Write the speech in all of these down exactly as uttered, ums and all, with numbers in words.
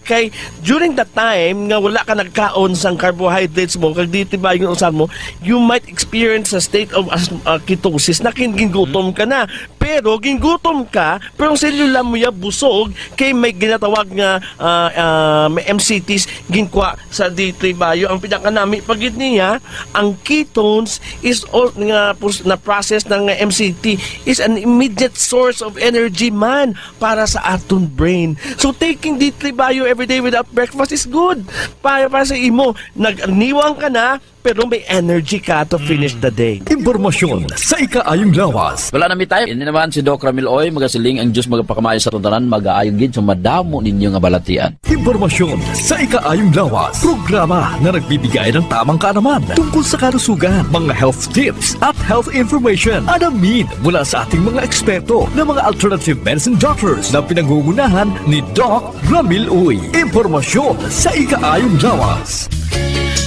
Kay during the time nga wala ka nagkaon sang carbohydrates mo, kag dito ba yung usahan mo, you might experience a state of as-, uh, ketosis na kin-, gingutom ka na. Pero gingutom ka, pero ang selula mo ya busog, kay may ginatawag nga, ah, ah, may M C Ts ginkuha sa dito bayo. Ang pinakanami pa gid niya, ang ketones is all, nga pros-, na process ng M C T is an immediate source of energy man para sa aton brain. So, taking D three Bio every day without breakfast is good. Para, para sa imo, nagniwang ka na, pero may energy ka to finish the day. Impormasyon sa ikaayong lawas. Wala na mi time. Ini naman si Doc Ramil Oy, magasiling, "Ang Diyos magapakamayo sa aton tanan, magaayo gid sa madamo ninyo nga balatian." Impormasyon sa ikaayong lawas. Programa na nagbibigay ng tamang kaalaman tungkol sa kalusugan, mga health tips, at health information. Alamin mula sa ating mga eksperto na mga alternative medicine doctors na pinangungunahan ni Doc Ramil Uy. Impormasyon sa ikaayong lawas.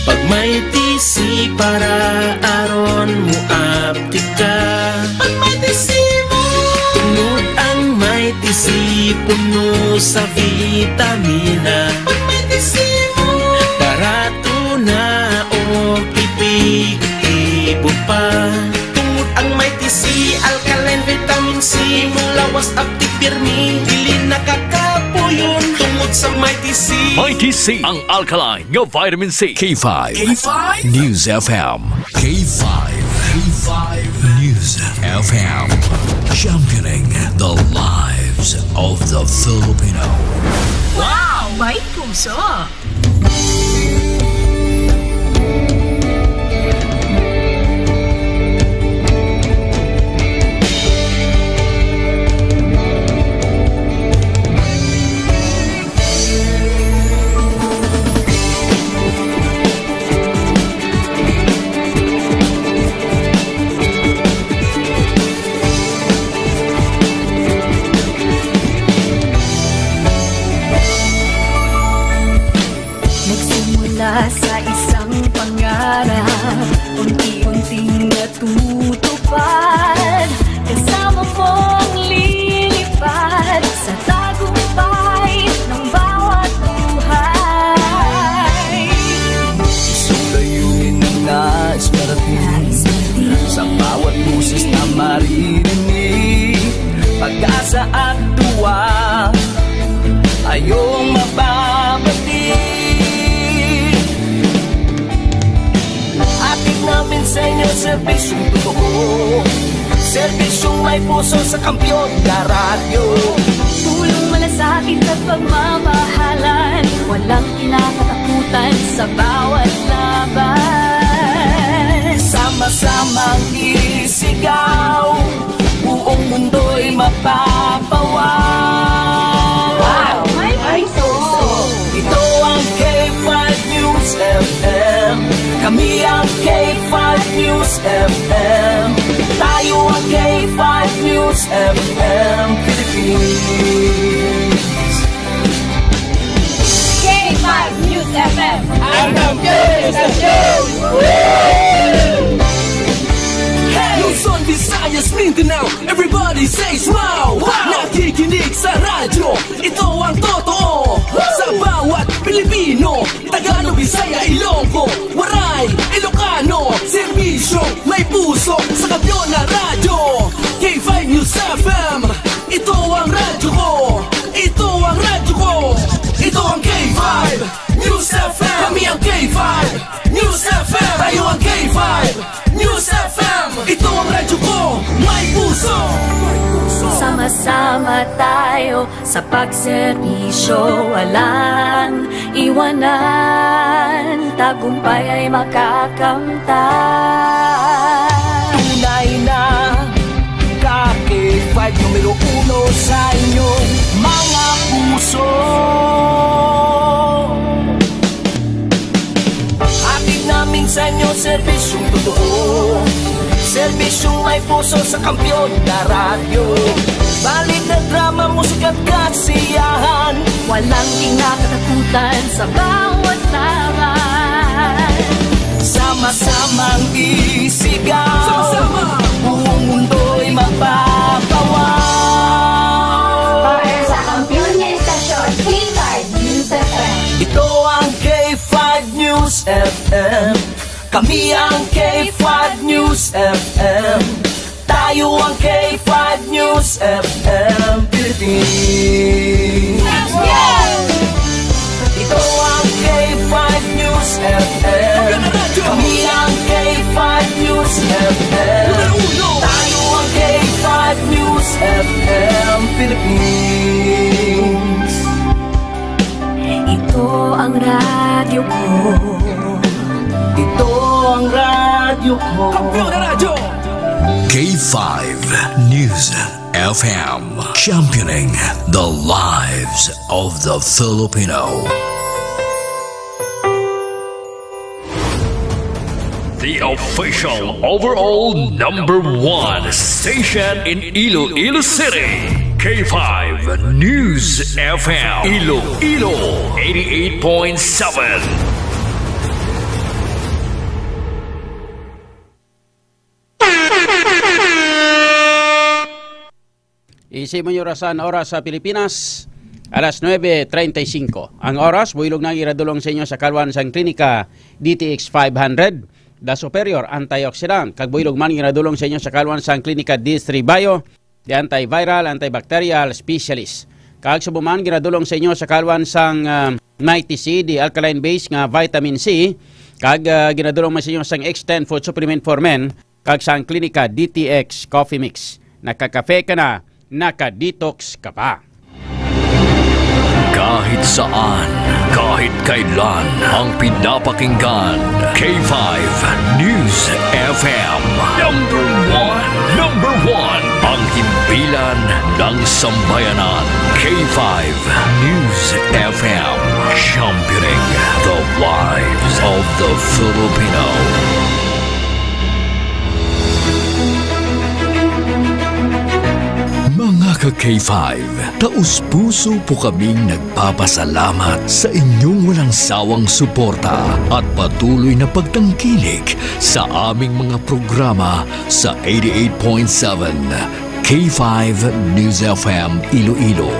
Pag may T C para aron mo aptik ka. Pag may T C mo. Tungod ang may T C puno sa vitamina. Pag may T C mo. Barato na o epektibo pa. Tungod ang may T C, alkaline, vitamin C, mulawas, aptik, pirmi, dili nakakapuyon. Tungod sa may T C. May T C, ang alkaline nga vitamin C. K five. K five? News F M. K five. K five News F M. Championing the lives of the Filipino. Wow! May puso! Nagsimula sa isang pangarap, unti-unting natutupad. Kasama mong lilipad sa tagumpay ng bawat buhay. Isang layunin na nais marating. Nais marating. Sa bawat boses na maririnig, pag-asa at tuwa ay iyong mababati. Hatid namin sa inyo serbisyong totoo, serbisyong may puso sa Kampiyon na Radyo. Tulong, malasakit at pagmamahalan, walang kinakatakutan sa bawat laban. Sama-samang isigaw, buong mundo'y mapapawaw. Wow! May puso! Ito ang K five News F M. Kami ang K five News F M. Tayo ang K five News F M Philippines. K five News F M. Ang kampiyon sa show! Luzon, Visayas, Mindanao, everybody says wow! Wow! Nakikinig sa radyo, ito ang totoo. Sa bawat Pilipino, Tagalog, Bisaya, Ilonggo, Waray, Ilocano, serbisyo, may puso, sa kampiyon na radyo. K five News F M, ito ang radyo ko. Ito ang radyo ko. Ito ang K five News F M. Kami ang K five News F M. Tayo ang K five News F M. Ito ang radyo ko. May puso. Sama-sama tayo sa pagserbisyo. Walang iwanan. Tagumpay ay makakamtan. Tunay na Ka K five numero uno sa inyong mga puso. Hatid namin sa inyo serbisyong totoo, serbisyong may puso sa kampiyon na radyo. Balita, drama, musika at kasiyahan. Walang kinakatakutan sa bawat laban. Sama-samang isigaw. Sama-sama. Buong mundo'y mapapawaw. Para sa kampiyon nga istasyon, K five News F M. F M. Kami ang K five News F M. Tayo ang K five News F M Philippines. Ito ang K five News F M. Kami ang K five News F M. Tayo ang K five News F M Philippines. Ito ang radyo ko. Ito ang radyo ko. Kampiyon na radyo! K five News F M, championing the lives of the Filipino. The official overall number one station in Iloilo City, K five News F M, Iloilo, eighty-eight point seven. Isip mo yung orasan, oras sa Pilipinas, alas nuebe treinta y cinco. Ang oras, builog na ang iradulong sa inyo sa kalwan sang Klinika D T X five hundred, The Superior Antioxidant. Kag builog man ang iradulong sa inyo sa kalwan sang Klinika D three Bio, The Antiviral, Antibacterial Specialist. Kag subong man, ginadulong sa inyo sa kalwan sang, ah, Mighty C, the alkaline base nga vitamin C. Kag, ah, ginadulong man sa inyo sang X ten Food Supplement for Men. Kag sa ang Klinika D T X Coffee Mix. Nakakafe ka na, naka-detox ka pa. Kahit saan, kahit kailan, ang pinapakinggan, K five News F M. Number one, number one, ang himpilan ng sambayanan, K five News F M, championing the lives of the Filipino. Mga ka-K five, taus-puso po kaming nagpapasalamat sa inyong walang sawang suporta at patuloy na pagtangkilik sa aming mga programa sa eighty-eight point seven K five News F M Iloilo.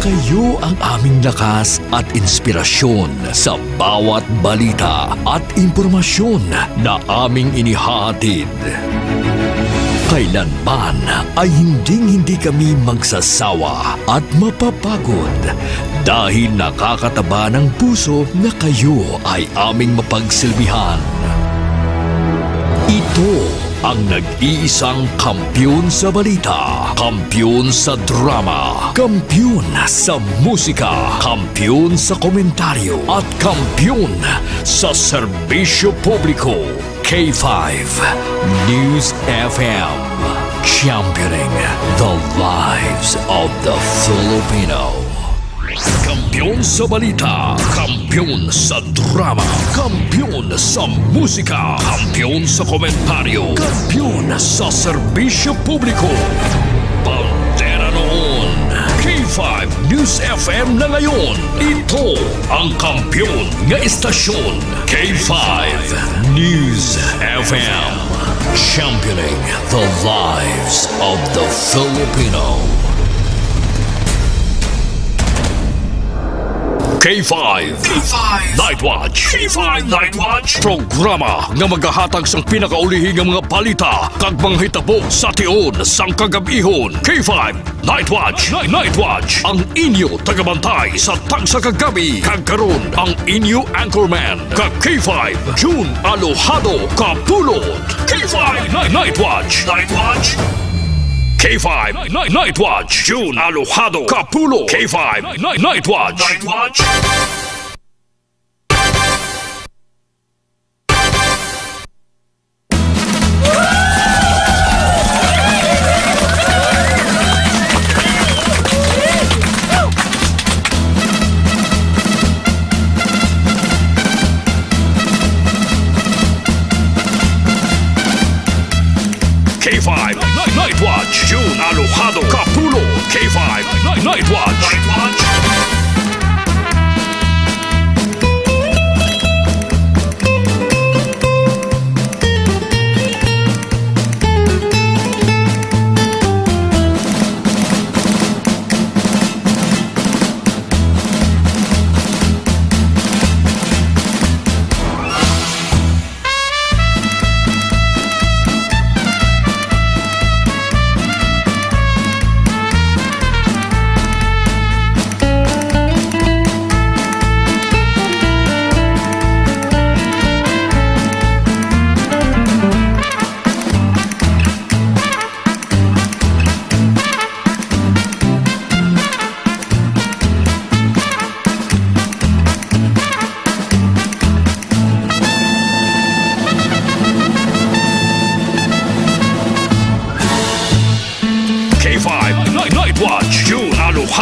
Kayo ang aming lakas at inspirasyon sa bawat balita at impormasyon na aming inihahatid. Kailanman ay hinding-hindi kami magsasawa at mapapagod dahil nakakataba ng puso na kayo ay aming mapagsilbihan. Ito ang nag-iisang kampiyon sa balita, kampiyon sa drama, kampiyon sa musika, kampiyon sa komentaryo, at kampiyon sa serbisyo publiko. K five News F M, championing the lives of the Filipino. Kampiyon sa balita, kampiyon sa drama, kampiyon sa musika, kampiyon sa komentaryo, kampiyon sa serbisyo publiko. Bandera noon, K five News F M na ngayon. Ito ang kampiyon nga istasyon, K five News F M. Championing the lives of the Filipino. K five. K five Night Watch. K five Night Watch. Programa nga magahatag sang pinakaulihi nga mga balita kag mga hitabo sa tion sang kagab-ihon. K five Night Watch. Night, Night Watch. Ang inyo tagabantay sa tagsa ka gabi. Kag karon, ang inyo anchorman, ka K five, June Alojado Kapulot. K five Night, Night Watch. Night Watch. K five Night, Night Watch. June Alojado Kapulot. K five Night, Night Watch. Night Watch. K five Night, Night Watch, June Alojado Kapulot. K five Night, Night Watch. Night Watch.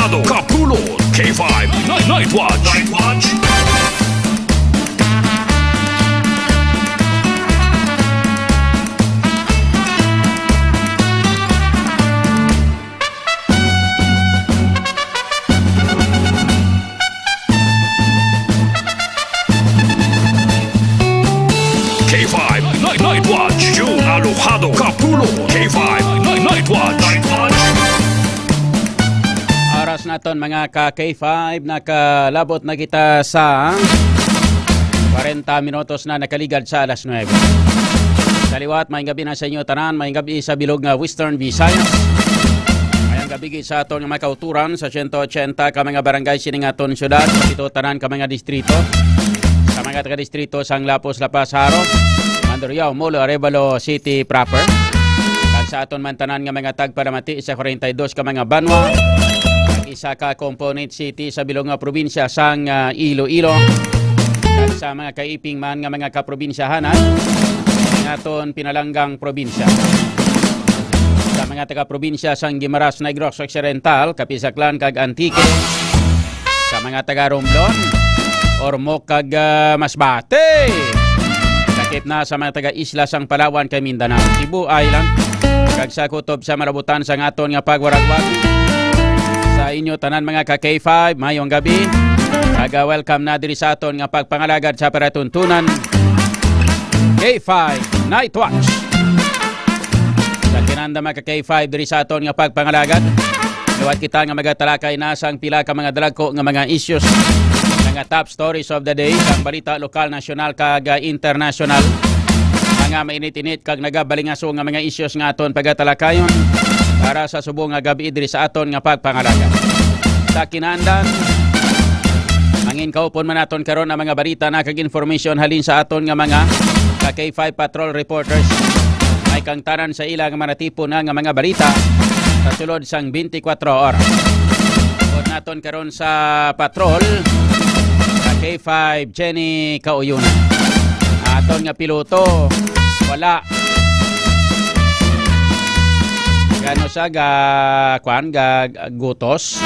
Kapulon, K five Night, Night Watch. Night Watch. K five Night, Night Watch. June Alojado Kapulon. K five Night, Night Watch. Night Watch. Oras naton, mga ka K five, nakalabot na kita sa kwarenta minutos na nakaligad sa alas nuebe. Sa liwat, maayong gabi na sa inyo tanan, maayong gabi sa bilog nga Western Visayas. Maayong gabi gid sa aton nga mga kauturan sa siyento ochenta ka mga barangay sining aton syudad, sa pito tanan ka mga distrito, sa mga taga-distrito sang Lapos, La Paz, Jaro, Mandurriao, Molo, Arevalo City proper, kag sa aton man tanan nga mga tagpalamati sa kwarenta y dos ka mga banwa, kag isa ka component city sa bilog nga probinsya sang, ah, Iloilo, kag sa mga kaiping man nga mga kaprobinsyahanan nga aton pinalanggang probinsya. Sa mga taga-probinsya sang Guimaras, Negros Occidental, Capiz, Aklan, kag Antique, sa mga taga-Romblon, Ormoc, kag, ah, Masbate. Sakit na sa mga taga-isla sang Palawan kag Mindanao, Cebu Island, kag sa kutob sa malabutan sang aton nga pagwaragwag. Sa inyo tanan, mga ka K five, maayong gabi. Kag, ah, welcome na diri sa aton nga pagpangalagad sa palatuntunan, K five Night Watch. Sa kinanda, mga ka K five, diri sa aton nga pagpangalagad, liwat kita nga magatalakay na sang pila ka mga dalagko nga mga issues, mga top stories of the day, sang balita lokal, nasyonal, kag, ah, internasyonal. Mga mainit-init kag nagabalingaso nga mga issues nga aton pagatalakayon para sa subong nga gabi diri sa aton nga pagpangalagad. Sa kinaandan, mangin kaupon man naton karon ang mga balita na kag information halin sa aton nga mga ka K five patrol reporters. May kangtanan sa ila nga manatipon na nga mga balita sa sulod sang twenty-four oras. Upod naton karon sa patrol, ka K five Jenny Kauyunan. Aton nga piloto, wala. Gano siya ga, kwan, ga, ga-, gutos?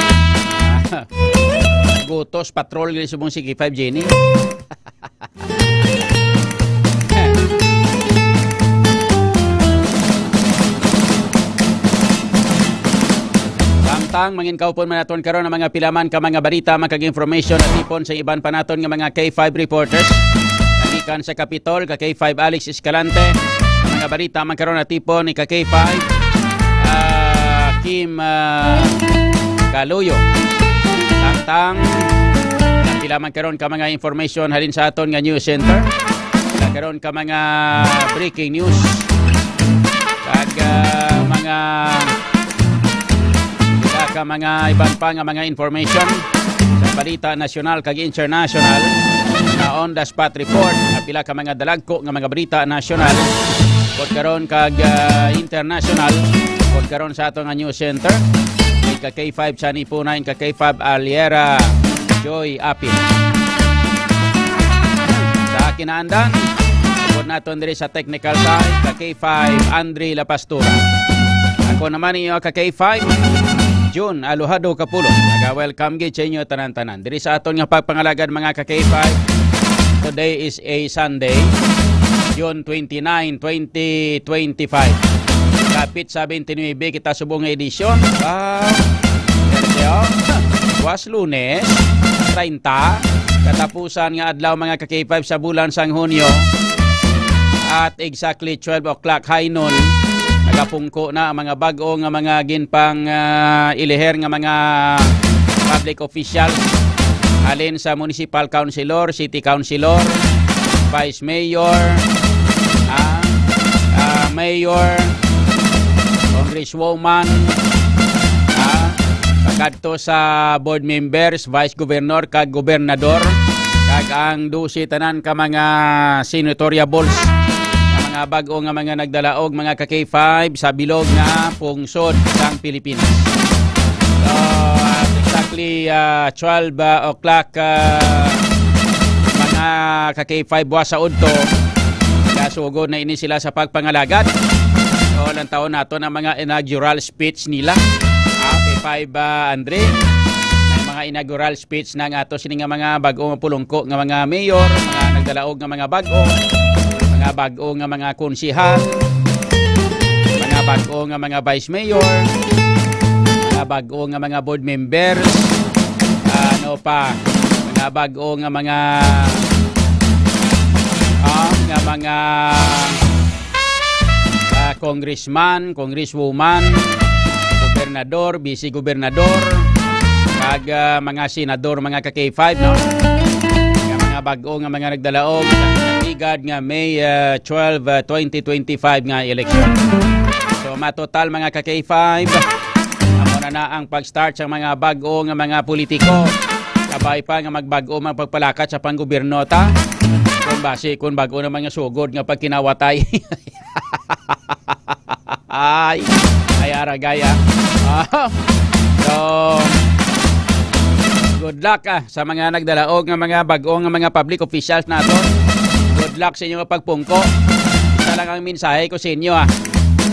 Gutos, patrol, gali subong si K five Jenny. Samtang mangin kaupon man naton karon ang mga pila man ka mga balita, mga kag information natipon sa iban pa naton nga mga K five reporters. Gikan sa Capitol, ka K five Alex Escalante. Mga balita man karon natipon ni ka K five, ah, Kim, ah, Galuyo. Samtang, pila man karon ka mga information halin sa aton nga news center. Pila karon ka mga breaking news. Kag, ah, mga, pila ka mga iban pa nga mga information sa balita nasyonal kag international na on the spot report. Nga pila ka mga dalagko nga mga balita nasyonal, pod karon kag, ah, international, pod karon sa ato nga news center. Ka K five sa Nipunay, ka K five Aliera Joy Apil. Sa kinaandan, upod naton diri sa technical side, ka K five Andre La Pastura. Ako naman inyo ka K five, June Alojado Kapulon. Naga-welcome gid sa inyo tanan-tanan diri sa aton nga pagpangalagad, mga ka K five. Today is a Sunday, June twenty-nine, twenty twenty-five. Kapit sa twenty-nine kita subong nga edisyon. Wow! Sergio, buwas Lunes, treinta, katapusan nga adlaw, mga ka K five, sa bulan sang Hunyo. At exactly twelve o'clock high noon, nagapungko na ang mga bag-o nga mga ginpang, ah, iliher nga mga public officials, halin sa municipal councilor, city councilor, vice mayor, ah, ah, mayor, congresswoman, ah, pagkadto sa board members, vice governor, kag gobernador, kag ang dose tanan ka mga senatorial balls, nga mga bag-o nga mga nagdalaog, mga ka K five, sa bilog nga pungsod sang Pilipinas. So, at exactly, ah, twelve, ah, o'clock, ah, mga ka K five, buwas sa udto, kasugod na ini sila sa pagpangalagad. So, lantawon naton ang mga inaugural speech nila. Ah, K five, ah, Andre. inaugural speech na nga ato sini nga mga bag-o nga pulungko nga mga mayor, mga nagdalaog nga mga bag-o, mga bag-o nga mga konsehal, mga bag-o nga mga vice mayor, mga bag-o nga mga board members, ano pa, mga bag-o nga mga, ah, nga mga, ah, congressman, congresswoman, gobernador, vice gobernador, kag, ah, mga senador, mga ka K five, no? Nga mga bag-o nga mga nagdalaog sa ligad nga May, ah, twelve, ah, twenty twenty-five nga eleksyon. So, matotal, mga ka K five, amo na na ang pag-start sa mga bag-o nga mga politiko. Kabay pa nga magbag-o, magpagpalakat sa panggobyerno ta. Kung basi, kung bag-o naman nga sugod nga pagkinawatay. Ay, ay, aragay, ah. Ah, so, good luck, ah, sa mga nagdalaog nga mga bag-o nga mga public officials nato. Good luck sa inyo nga pagpungko. Isa lang ang mensahe ko sa inyo, ah.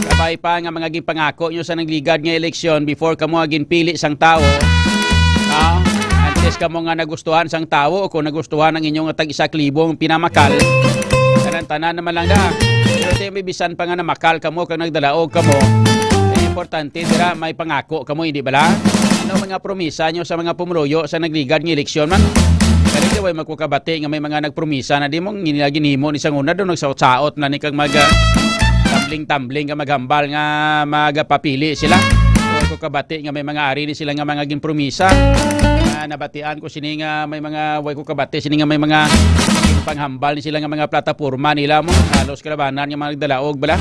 Kabay pa nga mga ginpangako nyo sa nagligad nga eleksyon before kamo nga ginpili sang tawo, ah, antes kamo nga nagustuhan sang tawo o kung nagustuhan ang inyong tag-isa ka libong pinamakal, tanan-tanan naman lang na. Pero di may bisan pa nga namakal kamo kag nagdalaog kamo, ang importante dira may pangako kamo, hindi bala? Ano mga promisa nyo sa mga pumuluyo sa nagligad nga eleksyon man? Kani di way magkukabati nga may mga nagpromisa na di mo nila ginhimo ni sang una, daw nagsaot-saot na ni kag mag, ah, tumbling-tumbling ka maghambal nga magapapili sila. Way ko kabati nga may mga ari ni sila nga mga ginpromisa. Ah, nabatian ko sini nga may mga, way ko kabati sini nga may mga ginpanghambal ni sila nga mga plataporma nila mo. Halos kalabanan nga mga nagdalaog bala.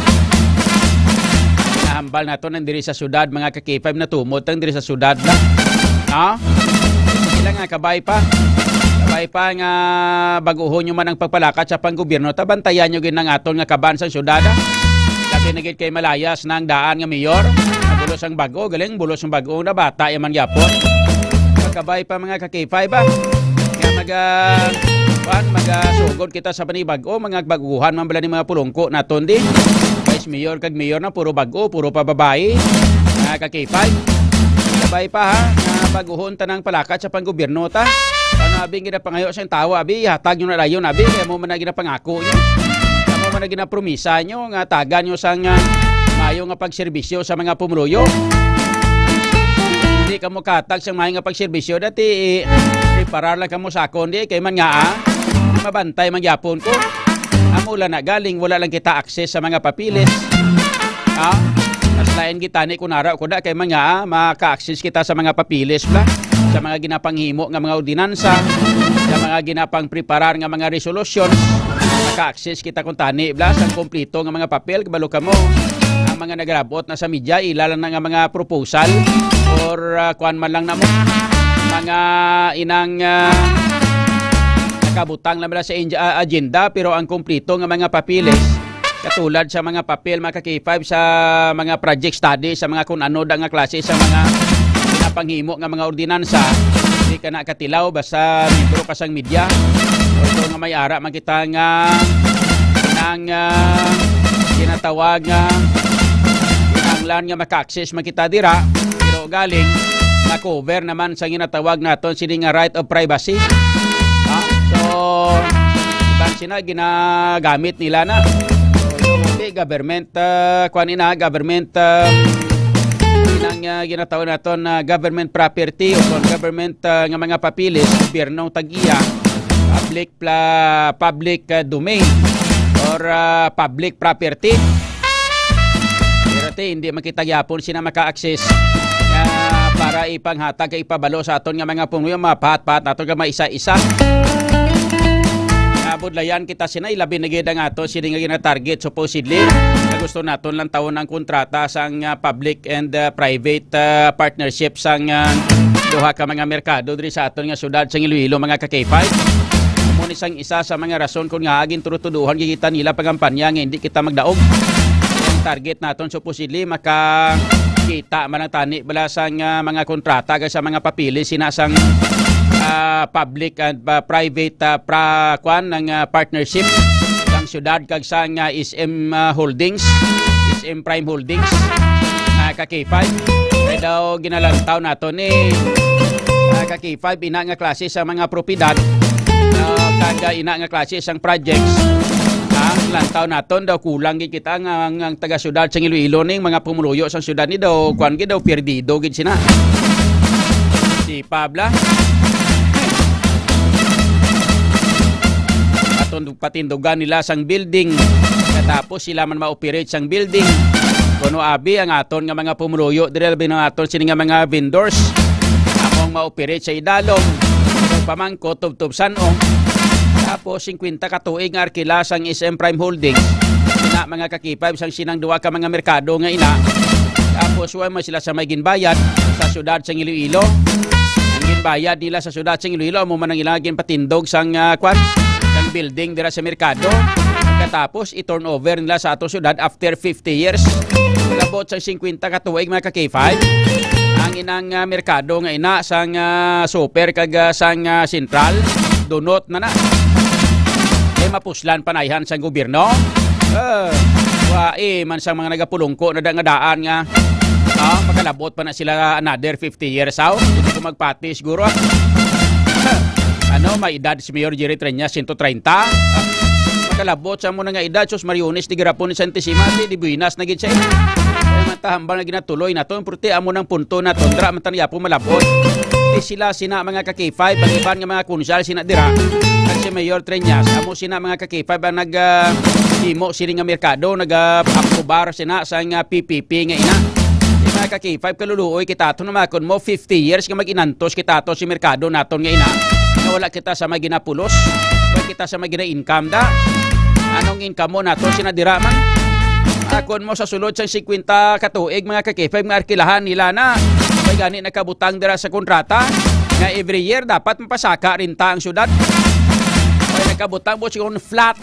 Nahambal nato nang diri sa syudad, mga ka K five, natumod tang diri sa syudad na. No? Sila nga kabay pa. Kabay pa nga baguhon nyo man ang pagpalakat sa panggobyerno, tabantayan nyo gid ang aton nga kaban sa syudad, ah. Labi na gid kay malayas na ang daan nga mayor. Bulos ang bag-o, galing bulos ang bag-o na bata, yaman gyapon. Kabay pa, mga ka K five, ah. Nga mag, ah, kuwan, mag, ah, sugod kita sa panibag-o, mga baguhan man bala ni mga pulungko naton di. Vice mayor kag mayor na puro bag-o, puro pa babayi. Mga ka K five. Kabay pa, ha, nga baguhon tanang palakat sa panggobyerno ta. Ano abi ginapangayo sang tawo, abi hatag nyo na dayon, abi kay mo man na ginapangako nyo. Amo man na ginapromisa nyo nga tagan nyo sang, ah, mayo nga pagserbisyo sa mga pumuluyo. Hindi kamo katag sang mayo nga pagserbisyo, dati, eh, preparar lang kamo sa akon di kay man nga, ah, mabantay man gyapon ko. Amo lang na galing, wala lang kita access sa mga papeles. Ah, mas lain gitani kung nara ko da kay man nga, ah, maka-access kita sa mga papeles bla, sa mga ginapanghimo nga mga ordinansa, sa mga ginapangpreparar nga mga resolutions. Maka-access kita kung tani bla sa kompleto nga mga papel. Kabalo kamo, ang mga nagrabot na sa media, ila lang na nga mga proposal or, ah, kuwan man lang namo, mga inang, ah, nakabutang lang bla sa inj-, ah, agenda, pero ang kompleto nga mga papeles, katulad sa mga papel, mga ka K five, sa mga project study, sa mga kun ano da nga klase sa mga pinapanghimo nga mga ordinansa, di ka na katilaw, basta membro ka sang media. Although nga may ara man kita nga nang, ah, ginatawag nga kinahanglan nga maka-access man kita dira, pero galing na-cover naman sa ginatawag naton sini nga right of privacy. Ha? So, iban sina ginagamit nila na. So, yung, okay, government, ah, kuwan ina, government, ah, inang, ah, ginatawag naton na government property o kung government, ah, nga mga papeles, gobyerno tag-iya, public pla-, public, ah, domain or, ah, public property. Pero ti, hindi man kita gyapon sina maka-access nga para ipanghatag kay ipabalo sa aton nga mga pumuluyo, mapahat-pahat naton nga maisa-isa. Nabudlayan kita sina, ilabi na gid ang ato sini nga ginatarget supposedly. Nga gusto naton lang tawon ang kontrata sang, ah, public and, ah, private, ah, partnership sang, ah, duha ka mga merkado diri sa aton nga syudad sang Iloilo, mga ka K five. Amo ni sang isa sa mga rason kon ngaa ginturutuduhan gid kita nila pangampanya nga hindi kita magdaog. Ang target naton supposedly makakita man lang tani bala sang, ah, mga kontrata kag sa mga papeles sina sang, ah, public and, ah, private, ah, pra-, kwan, ng, ah, partnership sang syudad kag sang, ah, S M, ah, Holdings, S M Prime Holdings, ah, ka K five. Kay daw ginalantaw nato ni, ah, ka K five, ina nga klase sa mga propiedad, ah, kag, ah, ina nga klase sang projects. Ah, lantaw naton daw kulang gid kita nga ang, ang taga-syudad sang Iloilo ning mga pumuluyo sang syudad ni daw kuan gid daw perdido gid sina. Si Pabla. Aton patindugan nila sang building. Katapos sila man ma-operate sang building. Kuno abi ang aton nga mga pumuluyo diri, labi na aton sini nga mga vendors. Among ma-operate sa idalom. Pamangkot, tubtob san-o. Tapos, singkwenta ka tuig nga arkila sang S M Prime Holdings. Ina, mga ka-K five, sang sinang duha ka mga merkado nga ina. Tapos, wa man sila sa may ginbayad sa syudad sang Iloilo. Ang ginbayad nila sa syudad sang Iloilo, amo man ang ilang ginpatindog sang, ah, kwan, sang building dira sa merkado. Katapos, i-turnover nila sa ato syudad after fifty years. Labot sa singkwenta ka tuig, mga ka-K five. Ang inang, ah, merkado nga ina sang, ah, super kag, ah, sang, ah, sentral, dunot na na. Eh, mapuslan panayhan sang gobyerno. Eh, wa, eh, man sang mga nagapulungko na da nga daan nga, ah, makalabot pa na sila another fifty years, aw? Hindi ko magpati siguro, ah. Ano, may edad si Mayor Jerry Treñas, sento treinta? Makalabot sa amo na nga edad, sus, Mariones, di garapon ni Santissima, di, di buenas na gid siya, eh. Kaya man ta hambal nga ginatuloy naton, pero ti amo nang punto naton, dira man ta niya po malabot. Di sila sina mga ka-K five, ang iban nga mga konsehal sina dira, kag si Mayor Treñas, amo sina mga ka-K five ang nag, ah, himo sini nga merkado, nag, ah, aprobar sina sa nga P P P nga ina. Di mga ka-K five, kaluluoy kita ato namakon mo, fifty years nga mag-inantos kita ato si merkado naton nga ina, nga wala kita sa may ginapulos, wala kita sa may gina-income da. Anong income mo nato, sina dira man? Akon mo sa sulod sang singkwenta ka tuig, mga ka-K five, nga arkilahan nila na. May gani nakabutang dira sa kontrata nga every year dapat mapasaka renta ang syudad. May nakabutang mo siguro flat,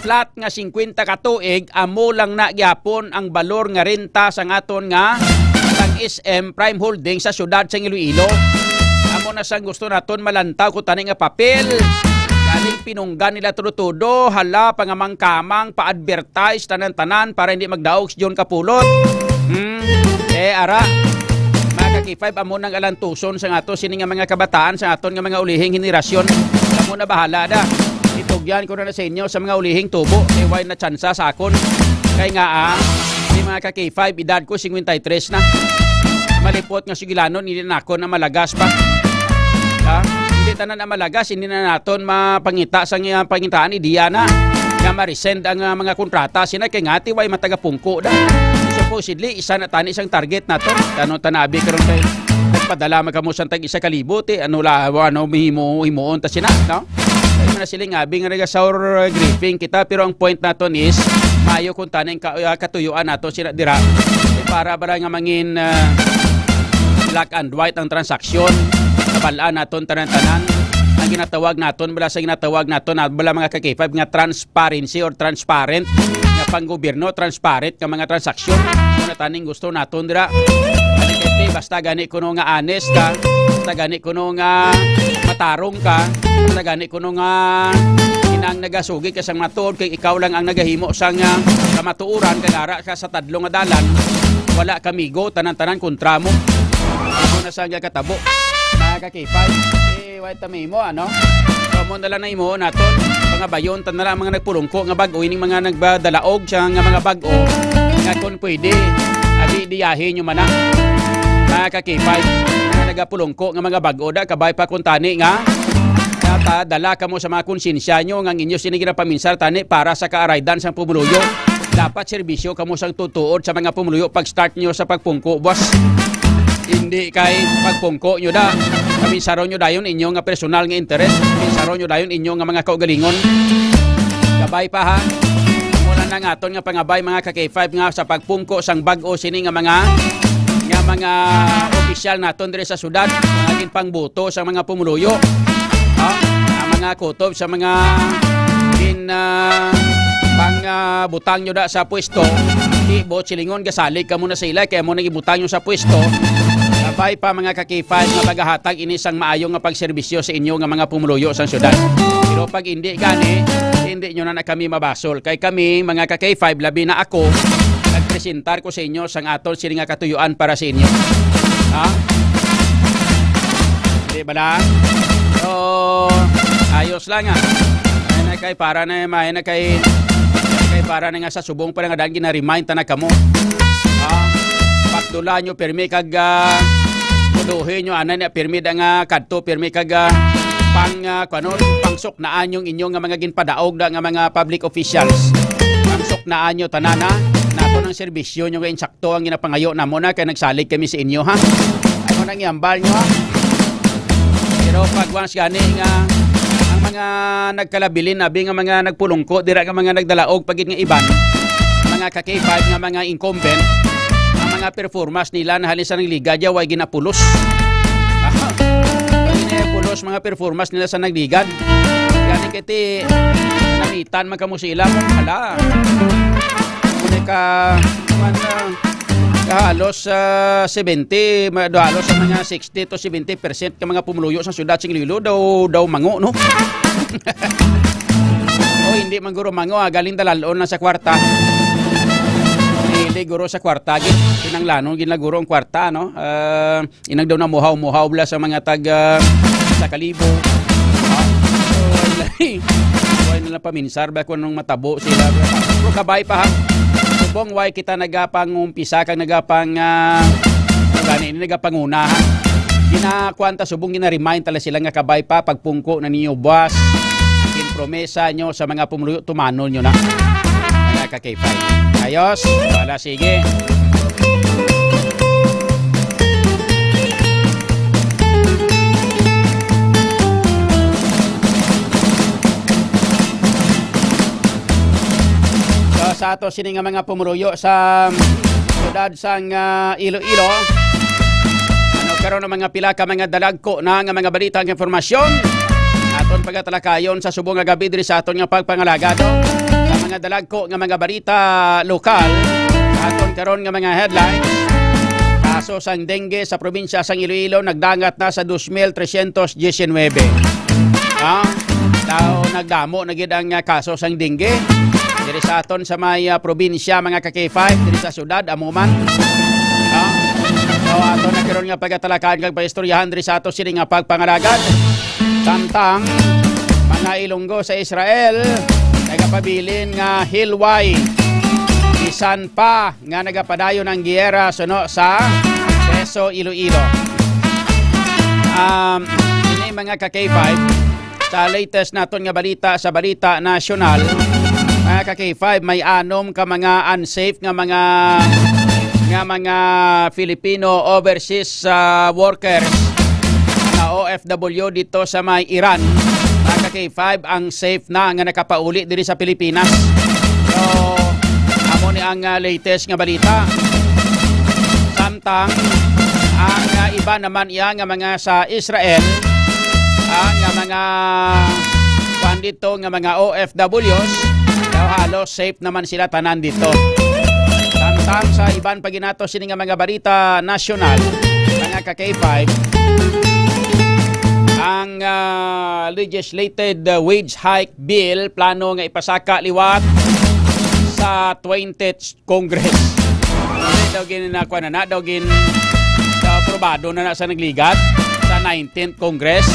flat nga singkwenta ka tuig, amo lang na gyapon ang balor nga renta sang aton nga sang S M Prime Holding sa syudad sang Iloilo. Amo na sang gusto naton malantaw ko tani nga papel. Galing pinunggan nila todo-todo, hala, pangamang-kamang, pa-advertise, tanan-tanan, para hindi magdaog si John Kapulot. Hmm. Eh, ara. Mga ka-K five, amo nang alantuson sang ato sini nga mga kabataan, sa aton nga mga ulihing henerasyon. Kamo na bahala da. Itugyan ko na, na sa inyo sa mga ulihing tubo. Eh, why na tsansa sa akon? Kay nga, ah, si mga ka-K five, edad ko singkwenta y tres na. Malipot nga sugilanon, hindi na ako na malagas pa. Ha? Hindi tanan na malagas, hindi na naton mapangita sa nga pangitaan, ideya na nga ma-resend ang, ah, mga kontrata. Sina kay nga, tiway matagapungko da. Supposedly, isa na tani sang target naton. Tanong tanabi karon kay nagpadala man kamo sang tag isa ka libo, ti, ano la, ano, mahimo, himuon ta sina, no? Kay man na sila nga, abi nga naga-sour gripping kita, pero ang point naton is, maayo kung taning ka-, ah, katuyuan nato sila dira. Eh, para bala nga mangin, ah, black and white ang transaksyon, nabal-an naton tanan-tanan. Ang ginatawag naton, bala sa ginatawag naton, na bala mga ka-K five, nga transparency or transparent nga panggobyerno, transparent nga mga transaksyon. Kung nataning gusto naton dira, basta gani kuno nga honest ka, basta gani kuno nga matarong ka, basta gani kuno nga inang nagasugi ka sang matuod kay ikaw lang ang nagahimo sang, ah, kamatuoran, kag ara ka sa tadlo nga dalan, wala ka migo, tanan-tanan kontra mo. Amo na sa nga katabo, mga ka-K five. Eh, wait, tami mo, ano? So, amo na lang na imo naton. Pangabayon ta na lang mga nagpulungko nga bag-o, ining mga nagbadalaog siya nga mga bag-o, nga kung pwede, abi, diyahin nyo man na. Mga ka-K five, mga nagapulungko nga mga bag-o, da, kabay pa kung tani nga, nga ta-, dala kamo sa mga konsyensya nyo nga ang inyo sini ginapaminsar tani para sa kaaraydan sang pumuluyo. Dapat serbisyo kamo sang tutuod sa mga pumuluyo pag-start nyo sa pagpungko, boss. Hindi kay pagpungko nyo da. Kaminsaron nyo dayon inyo nga personal nga interes. Kaminsaron nyo dayon inyo nga mga kaugalingon. Kabay pa, ha? Muna na nga aton nga pangabay, mga ka-K five, nga sa pagpungko sang bag-o sini nga mga, nga mga opisyal naton diri sa syudad, mga ginpangbuto sa mga pumuluyo. Ha? Ang mga kutob sa mga gin, ah, pang, ah, butang nyo da sa pwesto, di buot silingon, gasalig kamo na sila, kay amo nang ibutang nyo sa pwesto. Kabay pa, mga ka-K five, nga magahatag ini sang maayo nga pagserbisyo sa inyo nga mga pumuluyo sang syudad. Pero pag hindi gani, hindi nyo na, na kami mabasol. Kay kami, mga ka-K five, labi na ako, nagpresentar ko sa inyo sang aton sini nga katuyuan para sa inyo. Ha? Di bala? So, ayos lang, ah. Ay na kay para na, may na kay, kay para na nga sa subong pa nga daan gina-remind ta na kamo. Ah, patdula nyo pirmi kag, ah, tuduhin nyo, anay na pirmi da nga kadto, pirmi kag, ah, pang, ah, kuwanon, pangsuknaan yung inyo nga mga ginpadaog da nga mga public officials. Pangsuknaan nyo tanan, ha? Nato ng serbisyo nyo nga insakto ang ginapangayo namo na kay nagsalig kami sa inyo, ha? Ano nang iambal nyo, ha? Pero pag once gani nga ang mga nagkalabilin, abi nga mga nagpulungko, dira nga mga nagdalaog pagid nga iban, mga ka K five nga mga incumbent, ang mga performance nila na halin sa nagligad, ya, way ginapulos. Aha. Way ginapulos mga performance nila sa nagligad. Gani kay ti, namitan man kamo sila, hala. Muna ka, man, ah, halos, ah, seventy, ma-, halos sa mga sixty to seventy percent ka mga pumuluyo sa syudad sing Iloilo daw, daw mango, no? O hindi man guro mango, ah, galing dalalon na sa kwarta. Hindi guro sa kwarta, gid. Kinanglanon gid na guro ang kwarta, no? Ah, inang daw na muhaw-muhaw bala sa mga tag, ah, sa kalibo. Ah, so, wala, wala na lang paminsar ba kung anong matabo sila. Pero kabay pa, ha? Subong way kita nagapangumpisa kag nagapang, ah, gani, nagapanguna, ha? Ginakuan ta, subong gina-remind tala sila nga kabay pa, pagpungko na ninyo buwas. Ginpromesa nyo sa mga pumuluyo, tumanon nyo na. Mga ka K five. Ayos? Wala, sige. So, sa ato sini nga mga pumuluyo sa siyudad sang, ah, Iloilo, ano karon ang mga pila ka mga dalagko na nga mga balita ug impormasyon aton pagatalakayon sa subong nga gabi diri sa aton nga pagpangalagad, no? Sa mga dalagko nga mga balita lokal, aton karon nga mga headlines: kaso sang dengue sa probinsya sang Iloilo nagdangat na sa dos mil trescientos diecinuebe. Ah, daw nagdamo na gid ang, ah, kaso sang dengue diri sa aton sa may, ah, probinsya, mga ka K five, diri sa syudad, amo man. Ah, so, ato na karon nga pagatalakayan kag paistoryahan diri sa ato sini nga pagpangalagad. Samtang mga Ilonggo sa Israel nagapabilin nga hilway, bisan pa nga nagapadayon ang giyera suno sa Seso, Iloilo. Um, ini, mga ka K five, sa latest naton nga balita, sa balita nasyonal, mga ka K five, may anom ka mga unsafe nga mga, nga mga Filipino overseas, ah, workers, mga O F W dito sa may Iran, mga ka K five, ang safe na nga nakapauli diri sa Pilipinas. So, amo ni ang, ah, latest nga balita. Samtang ang, ah, iba naman iya nga mga sa Israel, ah, nga mga kuan dito nga mga O F Ws, daw halos safe naman sila tanan dito. Samtang sa iban pa ginato sini nga mga balita nasyonal, mga ka K five, ang, ah, legislated, ah, wage hike bill plano nga ipasaka liwat sa twentieth Congress. Hindi daw gin-, na, kuwan na na, daw gin-, daw aprobado na na sa nagligad sa nineteenth Congress.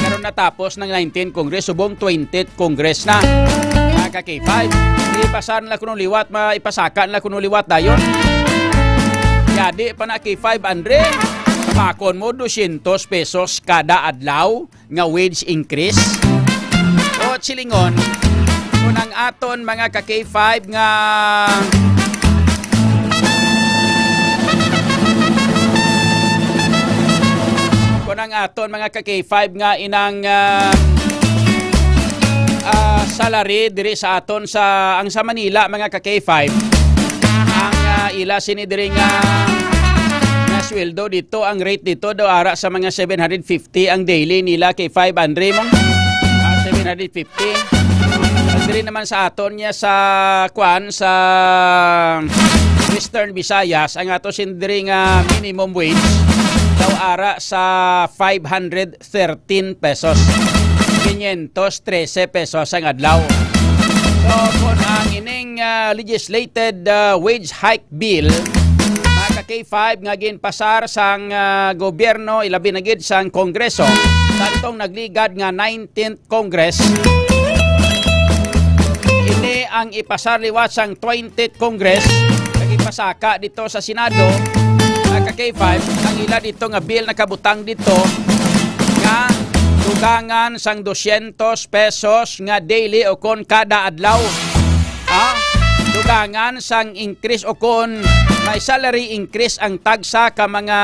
Karon natapos ng nineteenth Congress, subong twentieth Congress na. Mga ka K five, ipasar nila kuno liwat, ma-, ipasaka nila kuno liwat dayon. Yadi pa na K five, Andre. Pakon mo, dosyentos pesos kada adlaw nga wage increase? O silingon, kung ang aton mga ka K five nga, kung ang aton mga ka K five nga inang, ah, ah, salary diri sa aton sa, ang sa Manila, mga ka K five, ang, ah, ila sini diri nga, nga sweldo dito, ang rate dito daw ara sa mga seven hundred fifty ang daily nila, K five, Andre, mo? Ah, seven hundred fifty. Ang diri naman sa aton niya sa, kwan, sa Western Visayas, ang ato sin diri nga minimum wage daw ara sa five hundred thirteen pesos. Quinientos trese pesos ang adlaw. So, kung ang ining, ah, legislated, ah, wage hike bill, mga ka K five nga ginpasar sang, ah, gobyerno, ilabi na gid sang Kongreso, sa atong nagligad nga nineteenth Congress. Ini ang ipasar liwat sang twentieth Congress, kag ipasaka dito sa Senado, ah, ka K five, ang ila dito nga bill nakabutang dito nga dugangan sang dosyentos pesos nga daily o kon kada adlaw. Ha? Dugangan sang increase o kon may salary increase ang tagsa ka mga,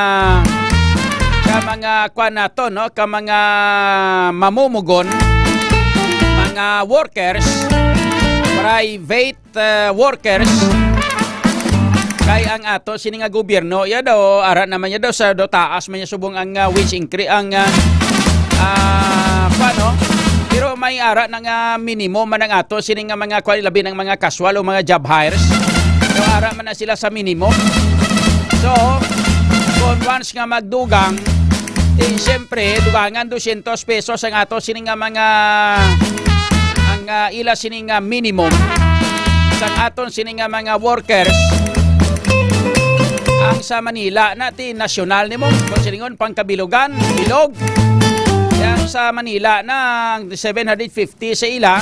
ka mga, kuwan nato, no? Ka mga mamumugon, mga workers, private, uh, workers. Kay ang ato sini nga gobyerno, ya daw, ara naman ya daw sa daw taas man ya subong ang, uh, wage increase, ang, uh, ah, kuwan, no? Pero may ara na nga minimum man ang ato sini nga mga, kuwan, labi ng mga casual o mga job hires. So, ara man na sila sa minimum. So, kung once nga magdugang, eh, siyempre, dugangan dosyentos pesos ang ato sini nga mga, ang, ah, ila sini nga minimum sa aton sini nga mga workers. Ang sa Manila na ti nasyonal nimo, kung silingon pangkabilugan, bilog. Ang sa Manila na ang seven hundred fifty sa ila,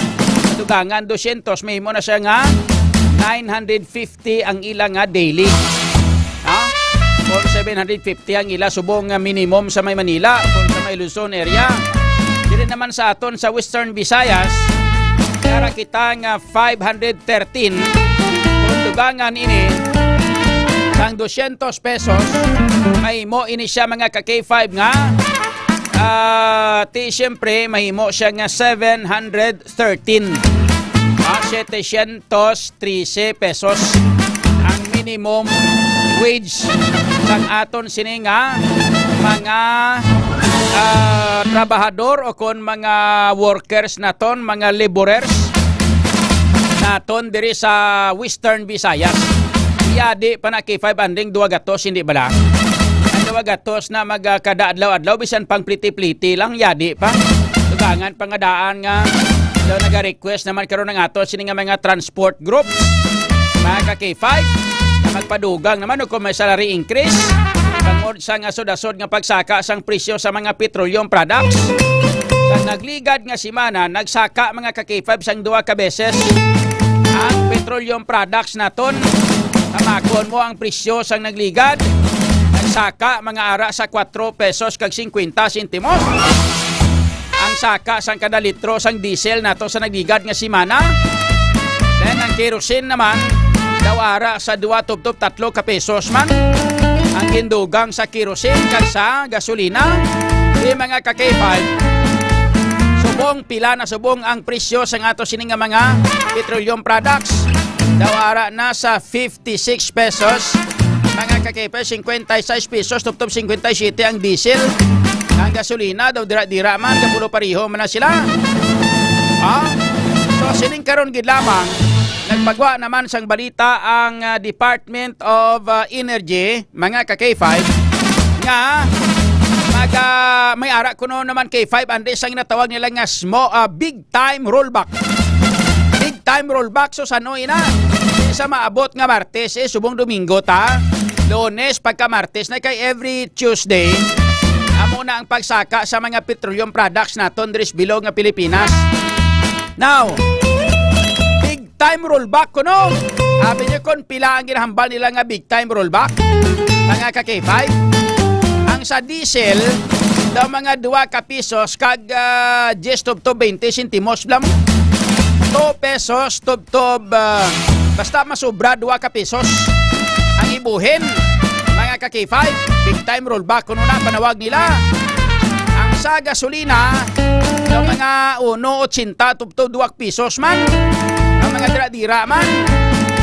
dugangan dosyentos, mahimo na siya nga nine hundred fifty ang ila nga daily. Ha? Kung seven hundred fifty ang ila subong nga minimum sa may Manila, kung sa may Luzon area. Diri naman sa aton sa Western Visayas, yara kita nga five hundred thirteen. Kung dugangan ini sang dosyentos pesos, mahimo ini siya, mga ka K five, nga, ah, ti, siyempre, mahimo siya nga seven hundred thirteen. Ah, setecientos trese pesos ang minimum wage sang aton sini nga mga, ah, trabahador o kon mga workers naton, mga laborers naton diri sa Western Visayas. Yadi pa na K five anding duwa gatos, hindi bala? Ang duwa gatos na mag, ah, kada adlaw-adlaw, bisan pang pliti-pliti lang, yadi pa. Dugangan pa nga daan nga daw naga-request naman karon ang ato sini nga mga transport groups, mga ka K five, na magpadugang naman o kung may salary increase, tungod sa nga sud-asod nga pagsaka sang presyo sa mga petroleum products. Sa nagligad nga semana, nagsaka, mga ka K five, sang duha ka beses ang petroleum products naton. Hamakon mo ang presyo sang nagligad. Nagsaka, mga ara sa kwatro pesos kag singkwenta sentimos ang saka sang kada litro sang diesel nato sa nagligad nga semana. Then ang kerosene naman, daw ara sa dua tubtob tatlo ka pesos man ang gindugang sa kerosene kag sa gasolina. Di, mga ka K five, subong pila na subong ang presyo sang ato sini nga mga petroleum products. Daw ara na sa fifty-six pesos, mga ka K five, singkwenta y seis pesos tubtob singkwenta y siyete ang diesel. Ang gasolina daw dira-dira man, kapulo pareho man na sila. Ah? So, sining karon gid lamang, nagpagwa naman sang balita ang, ah, Department of, ah, Energy, mga ka K five, nga mag, ah, may ara kuno naman K five, andi sang ginatawag nila nga smo-, ah, big time rollback. Big time rollback, so sa ano ina? Di sa maabot nga Martes, eh, subong Domingo ta. Lunes pagka Martes na, kay every Tuesday amo na ang pagsaka sa mga petroleum products naton diri sa bilog nga Pilipinas. Now, big time rollback kuno. Abi niyo kung pila ang ginahambal nila nga big time rollback, mga ka K five? Ang sa diesel, daw mga dua ka pisos kag, ah, diyes tubtob twenty sentimos lang. Two pesos tubtob, ah, basta masobra dua ka pisos ang ibuhin, mga ka K five. Big time rollback kuno na panawag nila. Ang sa gasolina, daw mga uno ochenta tubtob dua pisos man. Ang mga dira-dira man.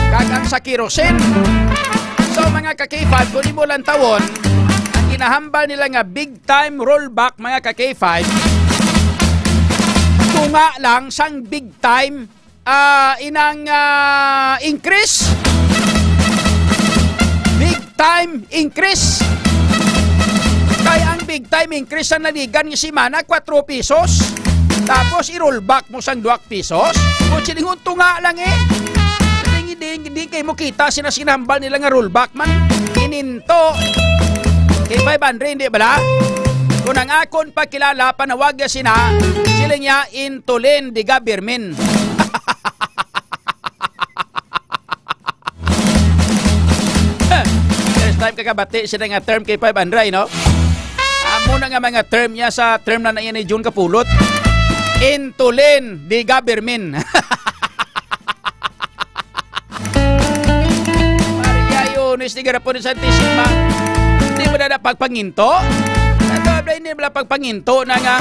Kag ang sa kerosene. So, mga ka K five, kung imo lang tawon, ang ginahambal nila nga big time rollback, mga ka K five, tunga lang sang big time, ah, inang, ah, increase. Big time increase. Kay ang big time increase sa naligan nga semana, kwatro pesos. Tapos i-rollback mo sang dua pisos. Kung silingon, tunga lang eh. Di, di, di kay mo kita sina sinambal nila nga rollback man. Ninto. Kay five hundred, hindi bala? Kung ang akon pagkilala, panawag niya sina, siling niya, Intulin, di ka Birmin. First time kakabati sila nga term kay five hundred, no? Amo na nga mga term niya sa term na na ni Jun Kapulot. Intulin, di ka Birmin. Maria Yunis, di garapon sa Antisima. Hindi mo na pagpanginto? Ito, hindi mo na pagpanginto na nga,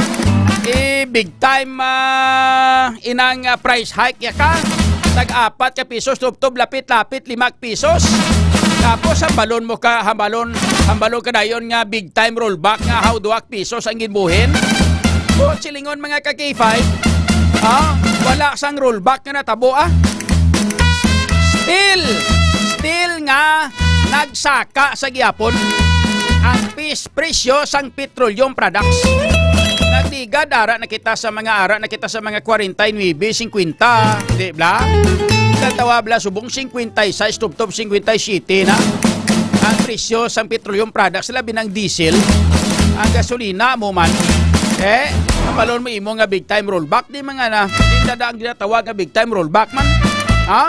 eh, big time, ah, inang, ah, price hike ya ka. Tag-apat ka pisos, tubtob, lapit-lapit, lima ka pisos. Tapos, hambalon mo ka, hambalon, hambalon ka dayon nga big time rollback nga how duha ka pisos ang ginbuhin. Buot silingon, mga ka K five, ah, wala sang rollback nga natabo, ah. Still, still nga nagsaka sa gihapon ang pis-, presyo sang petroleum products. Nagligad, ara na kita sa mga, ara na kita sa mga kwarenta y nuebe, singkwenta, di bla? Katawa bla, subong singkwenta y sais, tubtob singkwenta y siyete na ang presyo sang petroleum products, labi ng diesel, ang gasolina mo man. Eh, ang balon mo imo nga big time rollback, di mga na, di dada ang ginatawag nga big time rollback man. Ha?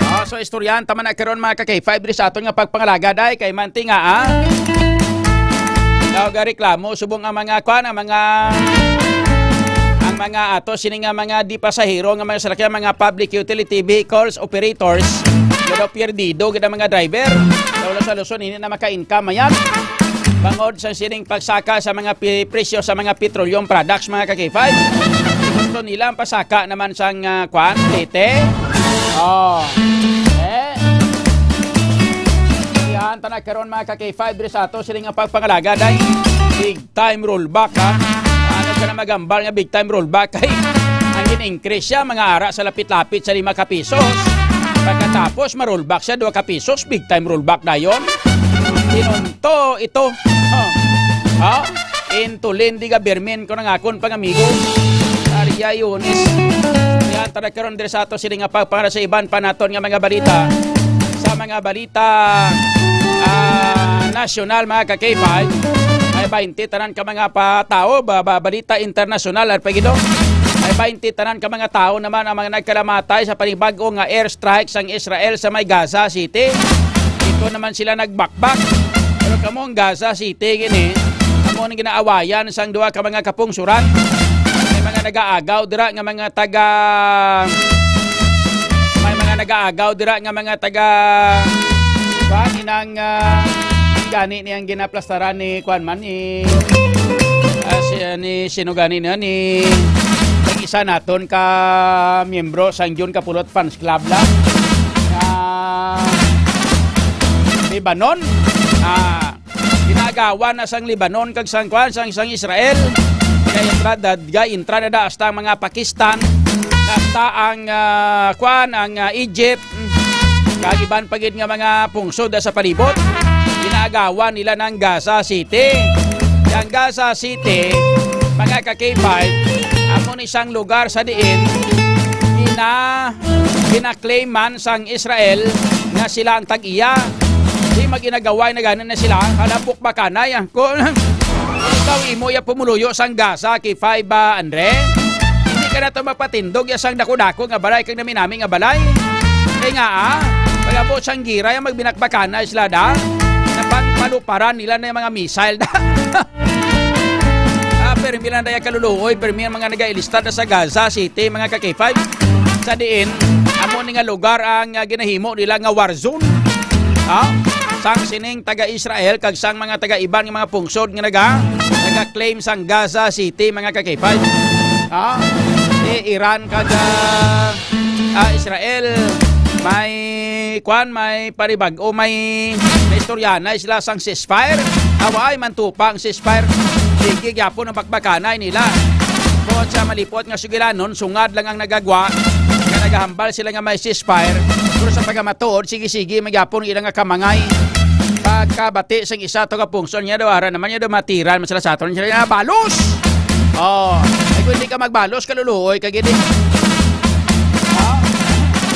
Ah, so istoryahan ta man na karon, mga ka K five, diri sa aton nga pagpangalaga, day, kay manti nga, ah. Daw ga reklamo, subong ang mga, kwan, ang mga, ang mga ato, sini nga mga di pasahero nga mga salakyan, mga public utility vehicles operators, nga daw perdido gid ang mga driver. Daw sa Luzon, hindi na maka-income, ayan. Bangod sa sining pagsaka sa mga pi-, presyo sa mga petroleum products, mga ka K five. Gusto nila ang pasaka naman sang, ah, kwan, Leyte. Oh. Eh. Yan, ta na karon, mga ka K five, diri sa ato, sila nga pagpangalaga, day. Big time rollback, ha? Ano ka na magambal nga big time rollback? Kay, ang in-increase siya, mga ara sa lapit-lapit sa lima ka pisos. Pagkatapos, ma-rollback siya, dua ka pisos, big time rollback dayon. Pinunto ito. Oh. Ha? Intulin, di ka Bermin, ko nang akon pangamigo. Maria Yunis. Yan, tara karon diri sa ato sini nga pagpangara sa iban pa naton nga mga balita. Sa mga balita, ah, nasyonal, mga ka K five, ay baynte tanan ka mga pa-, tao, ba, ba, balita internasyonal, Arpagido. Ay baynte tanan ka mga tao naman ang mga nagkalamatay sa panibag-o nga airstrike sang Israel sa may Gaza City. Ito naman sila nagbakbak. Pero kamo ang Gaza City gini, amo nang ginaawayan sang duha ka mga kapungsuran. May mga nagaagaw dira nga mga taga, may mga nagaagaw dira nga mga taga, kuan, inang, ah, gani niyang ginaplastaran ni kuan man, ni, ah, si, ni sino gani na, ni ang isa naton ka miyembro sang Jun Kapulot Fans Club lang. Ah, Lebanon. Ah, ginagawa na sang Lebanon kag sang, kuan, sang, sang Israel. Kay entrada, ga entrada da hasta ang mga Pakistan, hasta ang, ah, kuan, ang, ah, Egypt, mm, kag iban pa gid nga mga pungsod da sa palibot. Ginagawa nila ng Gaza City. Ang Gaza City, mga ka-K five, amo ni sang lugar sa diin gina-, gina-claim man sang Israel nga sila ang tag-iya. Di maginagaway na gani na sila, hala, bukbakanay, ah. Kung ikaw, imo ya pumuluyo sang Gaza, K five, ba, Andre? Hindi ka na to mapatindog ya sang dako-dako nga balay kag nami-nami nga balay. Kay nga, ah, pag-abot sang gira, ya magbinakbakanay sila, da. Napang maluparan nila na yung mga missile, da. Ah, permi lang daya kaluluoy, permi ang mga nag-ailista na sa Gaza City, mga ka-K five. Sa diin, amo ni nga lugar ang, ah, ginahimo nila nga war zone. Ah, sang sining taga-Israel kag sang mga taga-iban nga mga pungsod nga naga-, naga-claim sang Gaza City, mga ka-K five. Ah, eh, Iran kag, ah, ah, Israel, may, kwan, may panibag-o, may, may istoryanay sila sang ceasefire. Awa, ay, mantupa ang ceasefire. Sige gyapon ang bakbakanay nila. Buot sa malipot nga sugilanon, sungad lang ang nagagwa nga nagahambal sila nga may ceasefire. Pero sa pagamatuod, sige-sige, magyapon ang ilang nga kamangay. Pagkabati sang isa to ka pungsod niya daw, ara naman niya daw, matiran man sila sa aton. Siya, "Ah, balos!" Oh, ay kung hindi ka magbalos, kaluluoy ka gid, eh. Oh,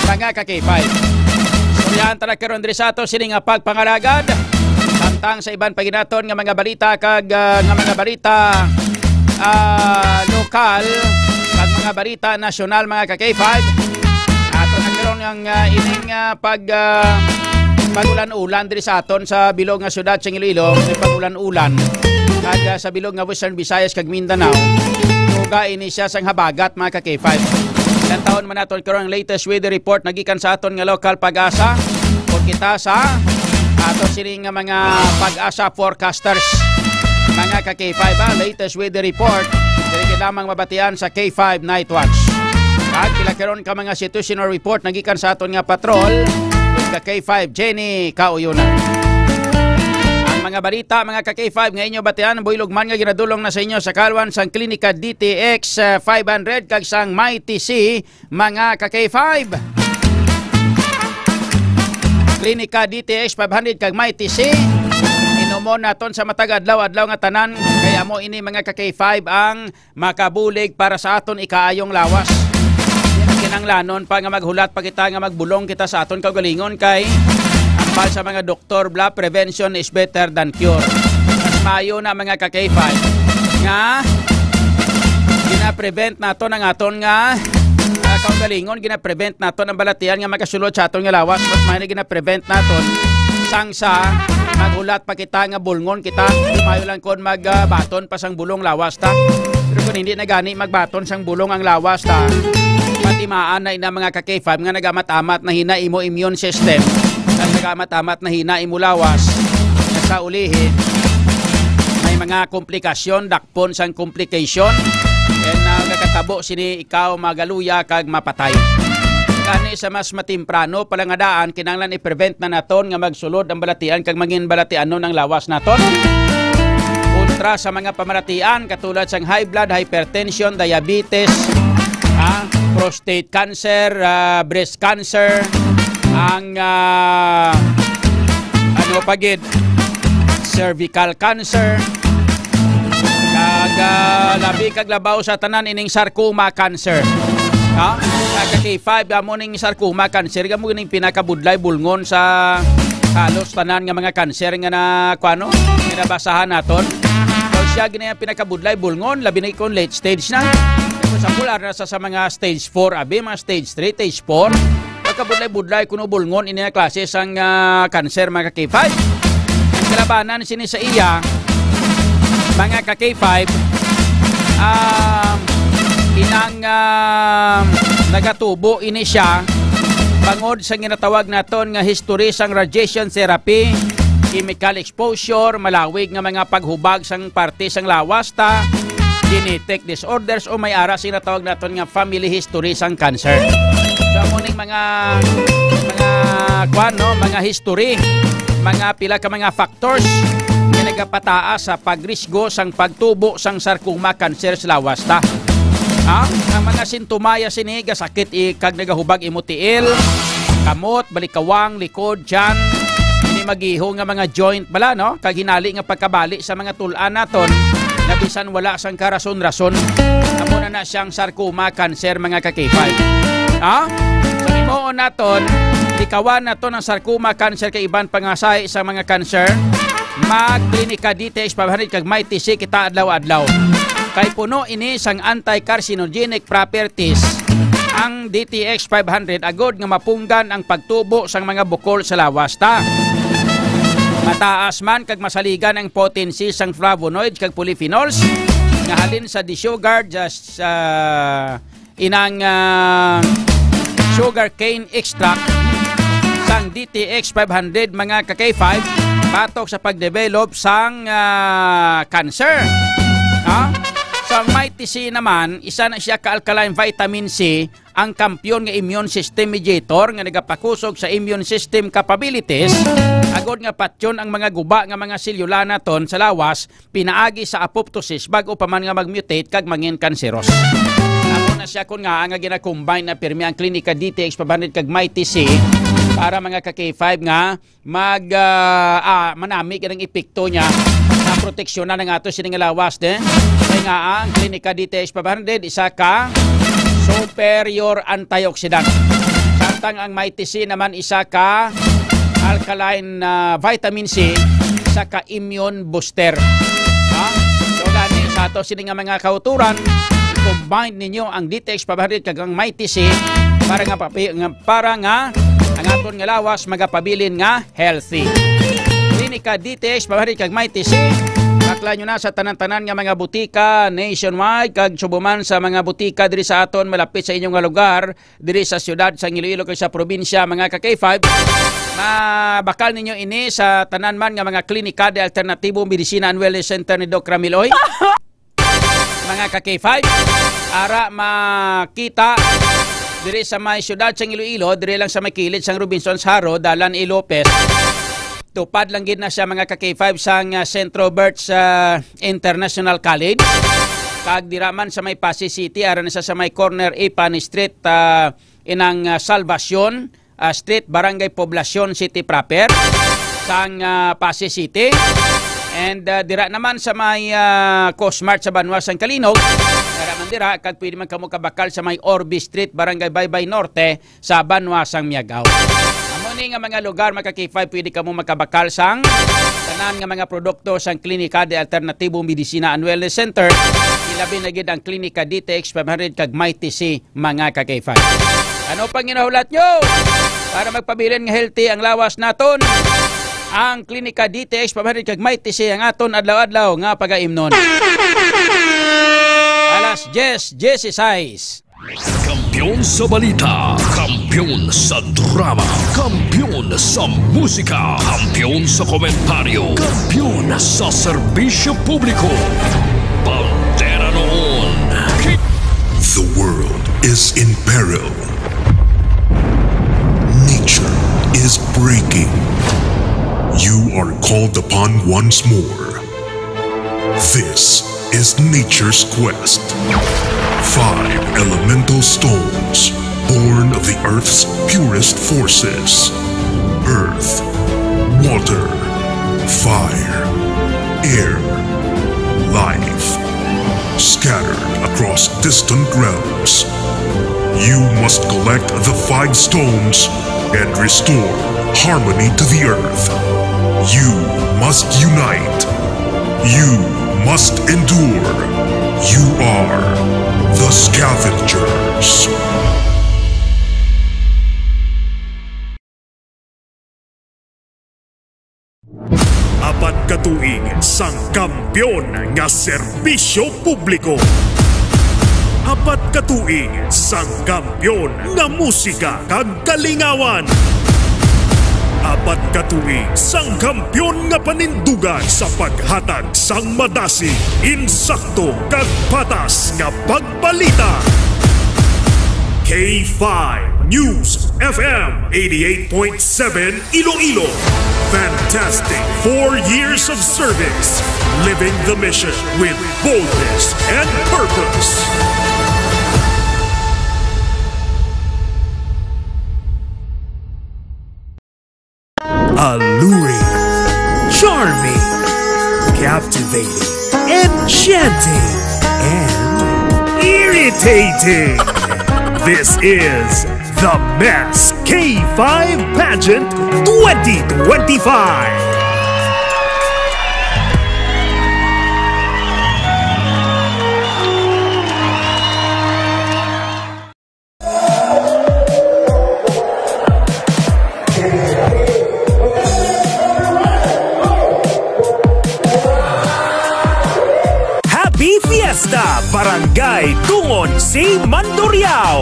tanga ka, K five. So, Yan, tara karon diri sa ato sini nga pagpangalagad. Samtang sa iban pa ginaton nga mga balita kag, ah, nga mga balita, ah, lokal kag mga balita nasyonal, mga ka K five. Ato na karon ang, ah, ining, ah, pag, ah, pag-ulan-ulan diri sa aton sa bilog nga syudad sa Iloilo, may pag-ulan-ulan. Kag, ah, sa bilog nga Western Visayas kag Mindanao, tuga ini siya sang habagat, mga ka K five. Tan-awon man naton karon ang latest weather report nagikan sa aton nga lokal PAGASA. Kung kita sa ato sini nga mga PAGASA forecasters, mga ka K five, ah, latest weather report, diri gid lamang mabatian sa K five Night Watch. Kag pila karon ka mga situational report nagikan sa aton nga patrol, ka K five Jenny Kauyunan. Ang mga balita, mga ka K five, nga inyo batian, buylog man nga ginadulong na sa inyo sa kalwan sang Klinika D T X, eh, five hundred kag sang Mighty C, mga ka K five. Klinika D T X five hundred kag Mighty C, inumon naton sa matag adlaw-adlaw nga tanan, kay amo ini, mga ka K five, ang makabulig para sa aton ikaayong lawas. Kinahanglanon pa nga maghulat pa kita nga magbulong kita sa aton kaugalingon, kay hambal sa mga doktor, bla, "Prevention is better than cure." Mas maayo na, mga ka K five, nga gina-prevent naton ang aton nga, ah, kaugalingon, gina-prevent naton ang balatian nga makasulod sa aton nga lawas. Mas maayo na gina-prevent naton sang sa maghulat pa kita nga bulngon kita. Maayo lang kon magbaton pa sang bulong lawas ta. Pero kung hindi na gani magbaton sang bulong ang lawas ta, patimaan na ina, mga ka K five, nga nagamat-amat na hina imo immune system, kag nagamat-amat na hina imo lawas, sa ulihi may mga komplikasyon, dakpon sang complication, and nagakatabo sini ikaw magaluya kag mapatay. Gani, sa mas matimprano pa lang nga daan, kinahanglan i-prevent na naton nga magsulod ang balatian kag mangin balatianon ang lawas naton kontra sa mga pamaratian katulad sang high blood, hypertension, diabetes, ah, prostate cancer, ah, breast cancer, ang, ah, ano pa gid, cervical cancer, kag, ah, labi kag labaw sa tanan ining sarcoma cancer. Ha? Kag K five, amo ning sarcoma cancer, amo ning pinakabudlay bulngon sa halos tanan nga mga cancer nga na, kuano, nga nabasahan naton. So, siya gini ang pinakabudlay bulngon, labi na kung late stage na. Kung sa pular na sa, sa mga stage four, abi, mga stage three, stage four, pagkabudlay-budlay kuno bulngon ini nga klase sang, ah, cancer, mga ka K five. Ang kalabanan sini sa iya, mga ka K five, ah, inang, ah, nagatubo ini siya bangod sa ginatawag naton nga history sang radiation therapy, chemical exposure, malawig nga mga paghubag sang parte sang lawas ta, genetic disorders, o may ara sing natawag naton nga family history sang cancer. So, amo ning mga, mga, kwan, no, mga history, mga pila ka mga factors nga nagapataas sa pagrisgo sang pagtubo sang sarcoma cancer sa lawas ta. Ha? Ang mga sintomaya sini, gasakit i-, kag nagahubag imo tiil, kamot, balikawang, likod, tiyan, ini magiho nga mga joint bala, no? Kag hinali nga pagkabali sa mga tul-an naton na bisan wala sang karason-rason. Amo na na siyang sarcoma cancer, mga ka K five. Ha? So, himuon naton, likawan naton ang sarcoma cancer kag iban pa nga sahi sa mga cancer. Mag-Klinika D T X five hundred kag Mighty C kita adlaw-adlaw. Kay puno ini sang anti-carcinogenic properties ang D T X five hundred agod nga mapunggan ang pagtubo sang mga bukol sa lawas ta. Mataas man kag masaligan ang potency sang flavonoids kag polyphenols nga halin sa desugared, sa, sa inang, ah, sugarcane extract sang D T X five hundred, mga ka K five, batok sa pagdevelop sang, ah, cancer. Ha? So, ang Mighty C naman, isa na siya ka alkaline vitamin C, ang kampiyon nga immune system mediator nga nagapakusog sa immune system capabilities, agod nga patyon ang mga guba nga mga selyula naton sa lawas pinaagi sa apoptosis bag-o pa man nga mag-mutate kag mangin kanseros. Amo na siya kon ngaa nga gina-combine na pirmi ang Klinika D T X five hundred kag Mighty C para, mga ka K five, nga mag, ah, ah, manami gid ang epekto niya sa proteksyonan ang ato sini nga lawas, de. Kay nga ang Klinika D T X five hundred, isa ka superior antioxidant. Sa Tang ang Mighty C naman isa ka alkaline, ah, vitamin C, isa ka immune booster. Ha? So, gani, sa ato sini nga mga kauturan, i-combine ninyo ang D T X five hundred kag ang Mighty C para nga papi-, nga, para nga ang aton nga lawas magapabilin nga healthy. Klinika D T X five hundred kag Mighty C, bakla nyo na sa tanan-tanan nga mga butika nationwide kag subo man sa mga butika diri sa aton malapit sa inyo nga lugar, diri sa siyudad sang Iloilo kag sa probinsya, mga ka K five. Mabakal ninyo ini sa tanan man nga mga klinika de Alternatibo Medicina and Wellness Center ni Doc Ramil Oy. Mga ka K five, ara makita diri sa may siyudad sang Iloilo, diri lang sa may kilid sang Robinsons Haro, Dalan A. Lopez. Tupad lang gid na siya, mga ka K five, sang, ah, Centro Birch, ah, International College. Kag dira man sa may Passi City, ara na siya sa may corner Ipan Street, ah, inang, ah, Salvacion, ah, Street, Barangay Poblacion City proper, sang, ah, Passi City. And, ah, dira naman sa may, ah, Cosmart sa banwa sang Calinog, dira man dira, kag pwede man kamo kabakal sa may Orbe Street, Barangay Baybay Norte, sa banwa sang Miagao. Amo ni nga mga lugar, mga ka K five, pwede kamo makabakal sang tanan nga mga produkto sang Klinika de Alternatibo Medicina and Wellness Center, ilabi na gid ang Klinika D T X five hundred kag Mighty C, mga ka K five. Ano pang ginahulat nyo? Para magpabilin nga healthy ang lawas naton, ang Klinika D T X five hundred kag Mighty C ang aton adlaw-adlaw nga pagaimnon. Alas diyes, diyesisais. Kampiyon sa balita, kampiyon sa drama, kampiyon sa musika, kampiyon sa komentaryo, kampiyon sa serbisyo publiko. Bandera noon. The world is in peril. Nature is breaking. You are called upon once more. This is nature's quest. Five elemental stones, born of the earth's purest forces. Earth, water, fire, air, life. Scattered across distant realms, you must collect the five stones and restore harmony to the earth. You must unite. You must endure. You are the Scavengers. Apat ka tuig sang kampiyon nga serbisyo publiko. Apat ka tuig sang kampiyon nga musika kag kalingawan. Apat ka tuig sang kampiyon nga panindugan sa paghatag sang madasig, insakto, kag patas nga pagbalita. K five News F M eighty-eight point seven Iloilo. Fantastic four years of service, living the mission with boldness and purpose. Alluring, charming, captivating, enchanting, and irritating. This is the Miss K five Pageant twenty twenty-five. Happy Fiesta, Barangay Dungon C. Mandurriao!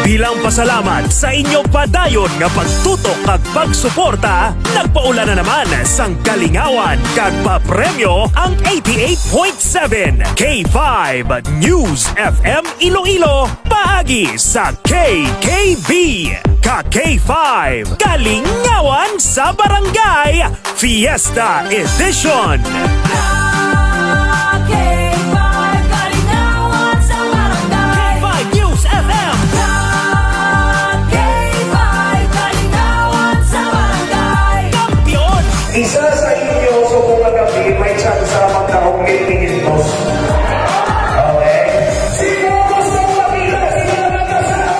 Bilang pasalamat sa inyo padayon nga pagtutok kag pagsuporta, nagpaula na naman sang kalingawan kag papremyo ang eighty-eight point seven K five News F M Iloilo paagi sa K K B, ka K five, Kalingawan sa Barangay, Fiesta Edition. Ka K five, Kalingawan sa Barangay. K five News F M. Ka K five, Kalingawan sa Barangay. Kampiyon. Isa sa inyo subong nga gabi, may tsansa magdaog mil quinientos. Okay? Sino gusto makita si Manang Kasama?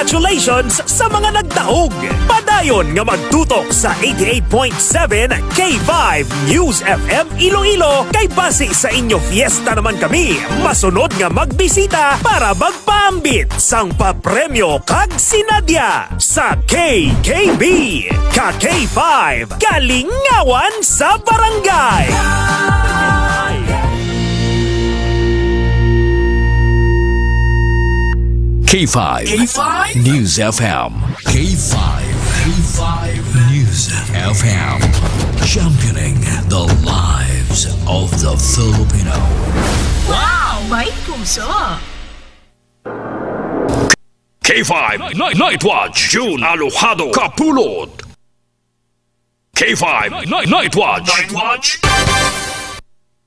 Congratulations sa mga nagdaog! Padayon nga magtutok sa eighty-eight point seven K five News F M Iloilo, kay basi sa inyo fiesta naman kami masunod nga magbisita para magpaambit sang papremyo kag sinadya sa K K B. Ka K five, kalingawan sa barangay. K five. K five. News F M. K five. K five. News F M. Championing the lives of the Filipino. Wow! May puso! K five Night, Night Watch, June Alojado Kapulot. K five Night, Night Watch. Night Watch.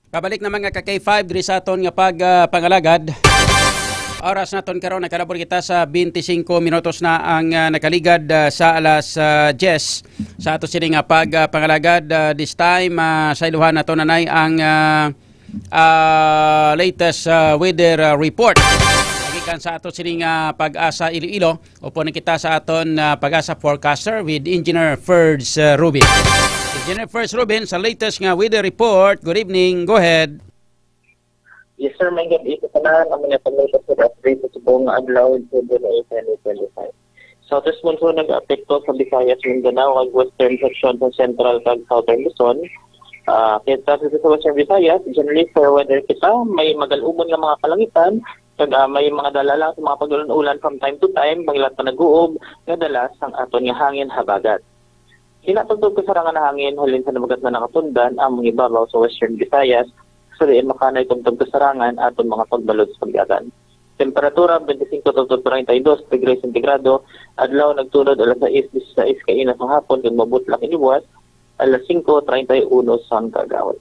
Pabalik na, mga ka K five, diri sa aton nga pag, ah, pangalagad. Oras naton karon, nakalabot kita sa twenty-cinco minutos na ang, ah, nakaligad, ah, sa alas, ah, diyes. Sa ato sini nga pag, ah, pangalagad, ah, this time, ah, sa iluhan nato nanay ang, ah, ah, latest, ah, weather, ah, report. Gikan sa ato sini nga Pag-asa Iloilo, upo na kita sa aton, ah, Pag-asa forecaster with Engineer Ferds, ah, Rubin. Engineer Ferds Rubin, sa latest nga weather report. Good evening. Go ahead. Yes, sir. May gabi sa tanan. Ang mga panglatas sa update sa subong nga adlaw, February twenty twenty-five. Southwest monsoon nag-apekto sa Visayas, Mindanao, kag western section sa Central kag Southern Luzon. Ah, kita sa, sa Western Visayas, generally fair weather kita. May magal-umon nga mga kalangitan, kag, ah, may mga dala lang sa mga pag-ulan-ulan from time to time, may ilang panag-uob nga dala sang aton nga hangin habagat. Kinatubtob kasarangan na hangin halin sa nabagat na nakatundan ang mga ibabaw sa Western Visayas, sa diin makanay tubtob kasarangan aton mga pagbalod sa pag-agan. Temperatura, twenty-cinco to treinta y dos degrees centigrado, adlaw nagtunod alas sais dieciséis kaina sa hapon, kag mabutlak ini buwas alas singko treinta y uno sang kaagahon.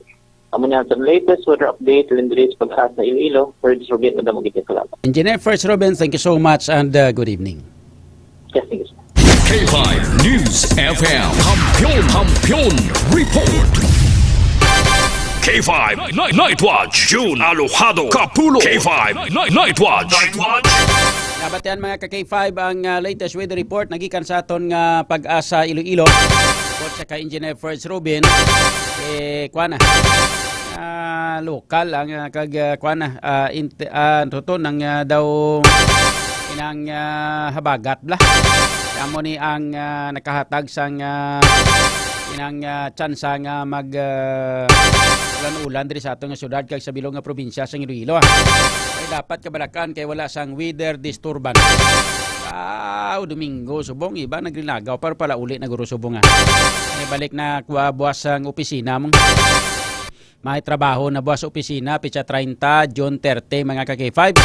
Amo ni ang latest weather update, Lindris Pag-asa Iloilo, Ferds Rubin, madamo gid salamat. Engineer Ferds Rubin, thank you so much and, uh, good evening. Yes, thank you, sir. K five News F M, Kampiyon, Kampiyon Report. K five Night, Night Watch, June Alojado Kapulo. K five Night, Night Watch. Night Watch. Nabatian, mga ka K five, ang, ah, latest weather report nagikan sa aton nga Pag-asa Iloilo. Report sa kay Engineer Ferds Rubin. Eh, kuan na. Ah, lokal ang, ah, kag, ah, kuan na, ah, int-, ah, tuto nang, ah, daw inang, ah, habagat bla. Amo ni ang, ah, nakahatag sang, ah, inang, ah, tsansa nga mag, ah, ulan-ulan diri sa aton nga syudad kag sa bilog nga probinsya sang Iloilo, ah. Kay dapat kabalakan kay wala sang weather disturbance. Ah, Domingo subong, iba naglinagaw, pero pala uli na guro subong, ah. May balik na kuha buwas sang opisina mo. May trabaho na buwas sa opisina, pitsa treinta, June thirty, mga ka K five.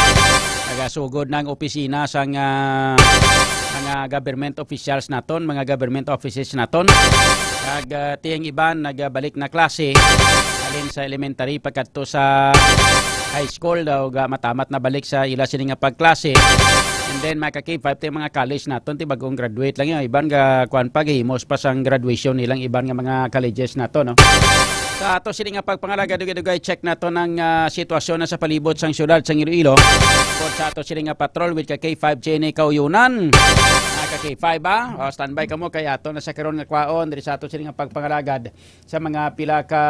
Nagasugod na ang opisina sang, ah, mga government officials naton, mga government offices naton. Kag, ah, tiyang iban nagbalik na klase, halin sa elementary pagkadto sa high school daw, ga matamat na balik sa ila sini nga pagklase. And then, mga ka K five, ti mga college naton, ti bagong graduate lang yun. Iban ga, kuwan pa, gahimos pa sang graduation nilang iban nga mga colleges nato, no? Sa ato sini nga pagpangalaga, dugay-dugay, check nato ang, ah, sitwasyon na sa palibot sang siyudad sang Iloilo. Tungkol sa ato sini nga patrol with ka K five Jenny Kauyunan. Mga ka K five, ah, o, standby kamo kay ato na sa karon nga kwaon diri sa ato sini nga pagpangalagad sa mga pila ka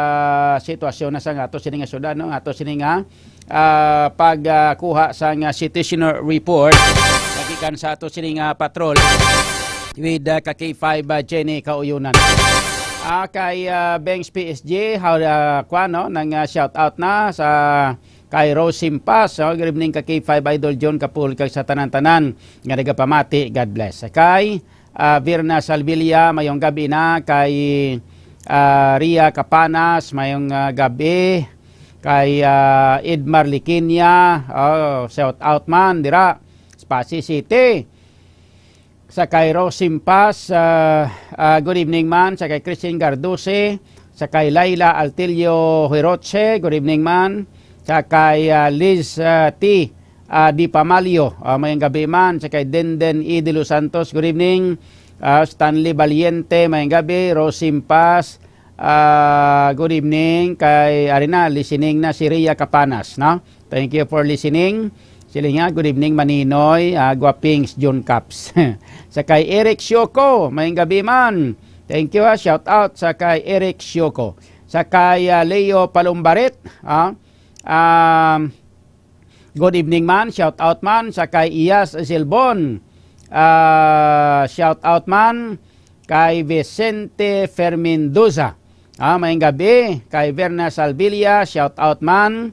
sitwasyon na sa ato sini nga siyudad, no? Ato sini nga, ah, pag, ah, kuha sa nga citizen report nagikan sa ato sini nga patrol with, ah, ka K five, ah, Jenny Kauyunan. Ah, kay, ah, Bengs P S G, how, ah, kwan, no? Nang, ah, shout out na sa kay Rose Simpas, no? Good evening ka K five Idol John Kapul kag sa tanan-tanan nga nagapamati. God bless. Kay, ah, Virna Salvilla, mayong gabi na. Kay, ah, Ria Capanas, mayong, ah, gabi. Kay, ah, Edmar Liquinia, oh, shout out man dira. Spasi City. Sa kay Rose Simpas, ah, ah, good evening man. Sa kay Christine Gardose, sa kay Laila Altilio Hiroche, good evening man. Sa kay, ah, Liz, ah, T, ah, Di Pamalio, ah, mayang gabi man. Sa kay Denden E. De Los Santos, good evening. Ah, Stanley Valiente, mayang gabi. Rose Simpas, ah, good evening. Kay, ari na, listening na si Ria Capanas, no? Thank you for listening. Sila nga, "Good evening, Maninoy, ah, Guapings, John Caps." Sa kay Eric Sioko, "Maayong gabi man." Thank you, ha. Shout out sa kay Eric Sioko. Sa kay, ah, Leo Palumbarit, ah, um, "Good evening man." Shout out man sa kay Iyas Silbon. Ah, shout out man kay Vicente Ferminduza. Ah, maayong gabi kay Verna Salvilla, shout out man.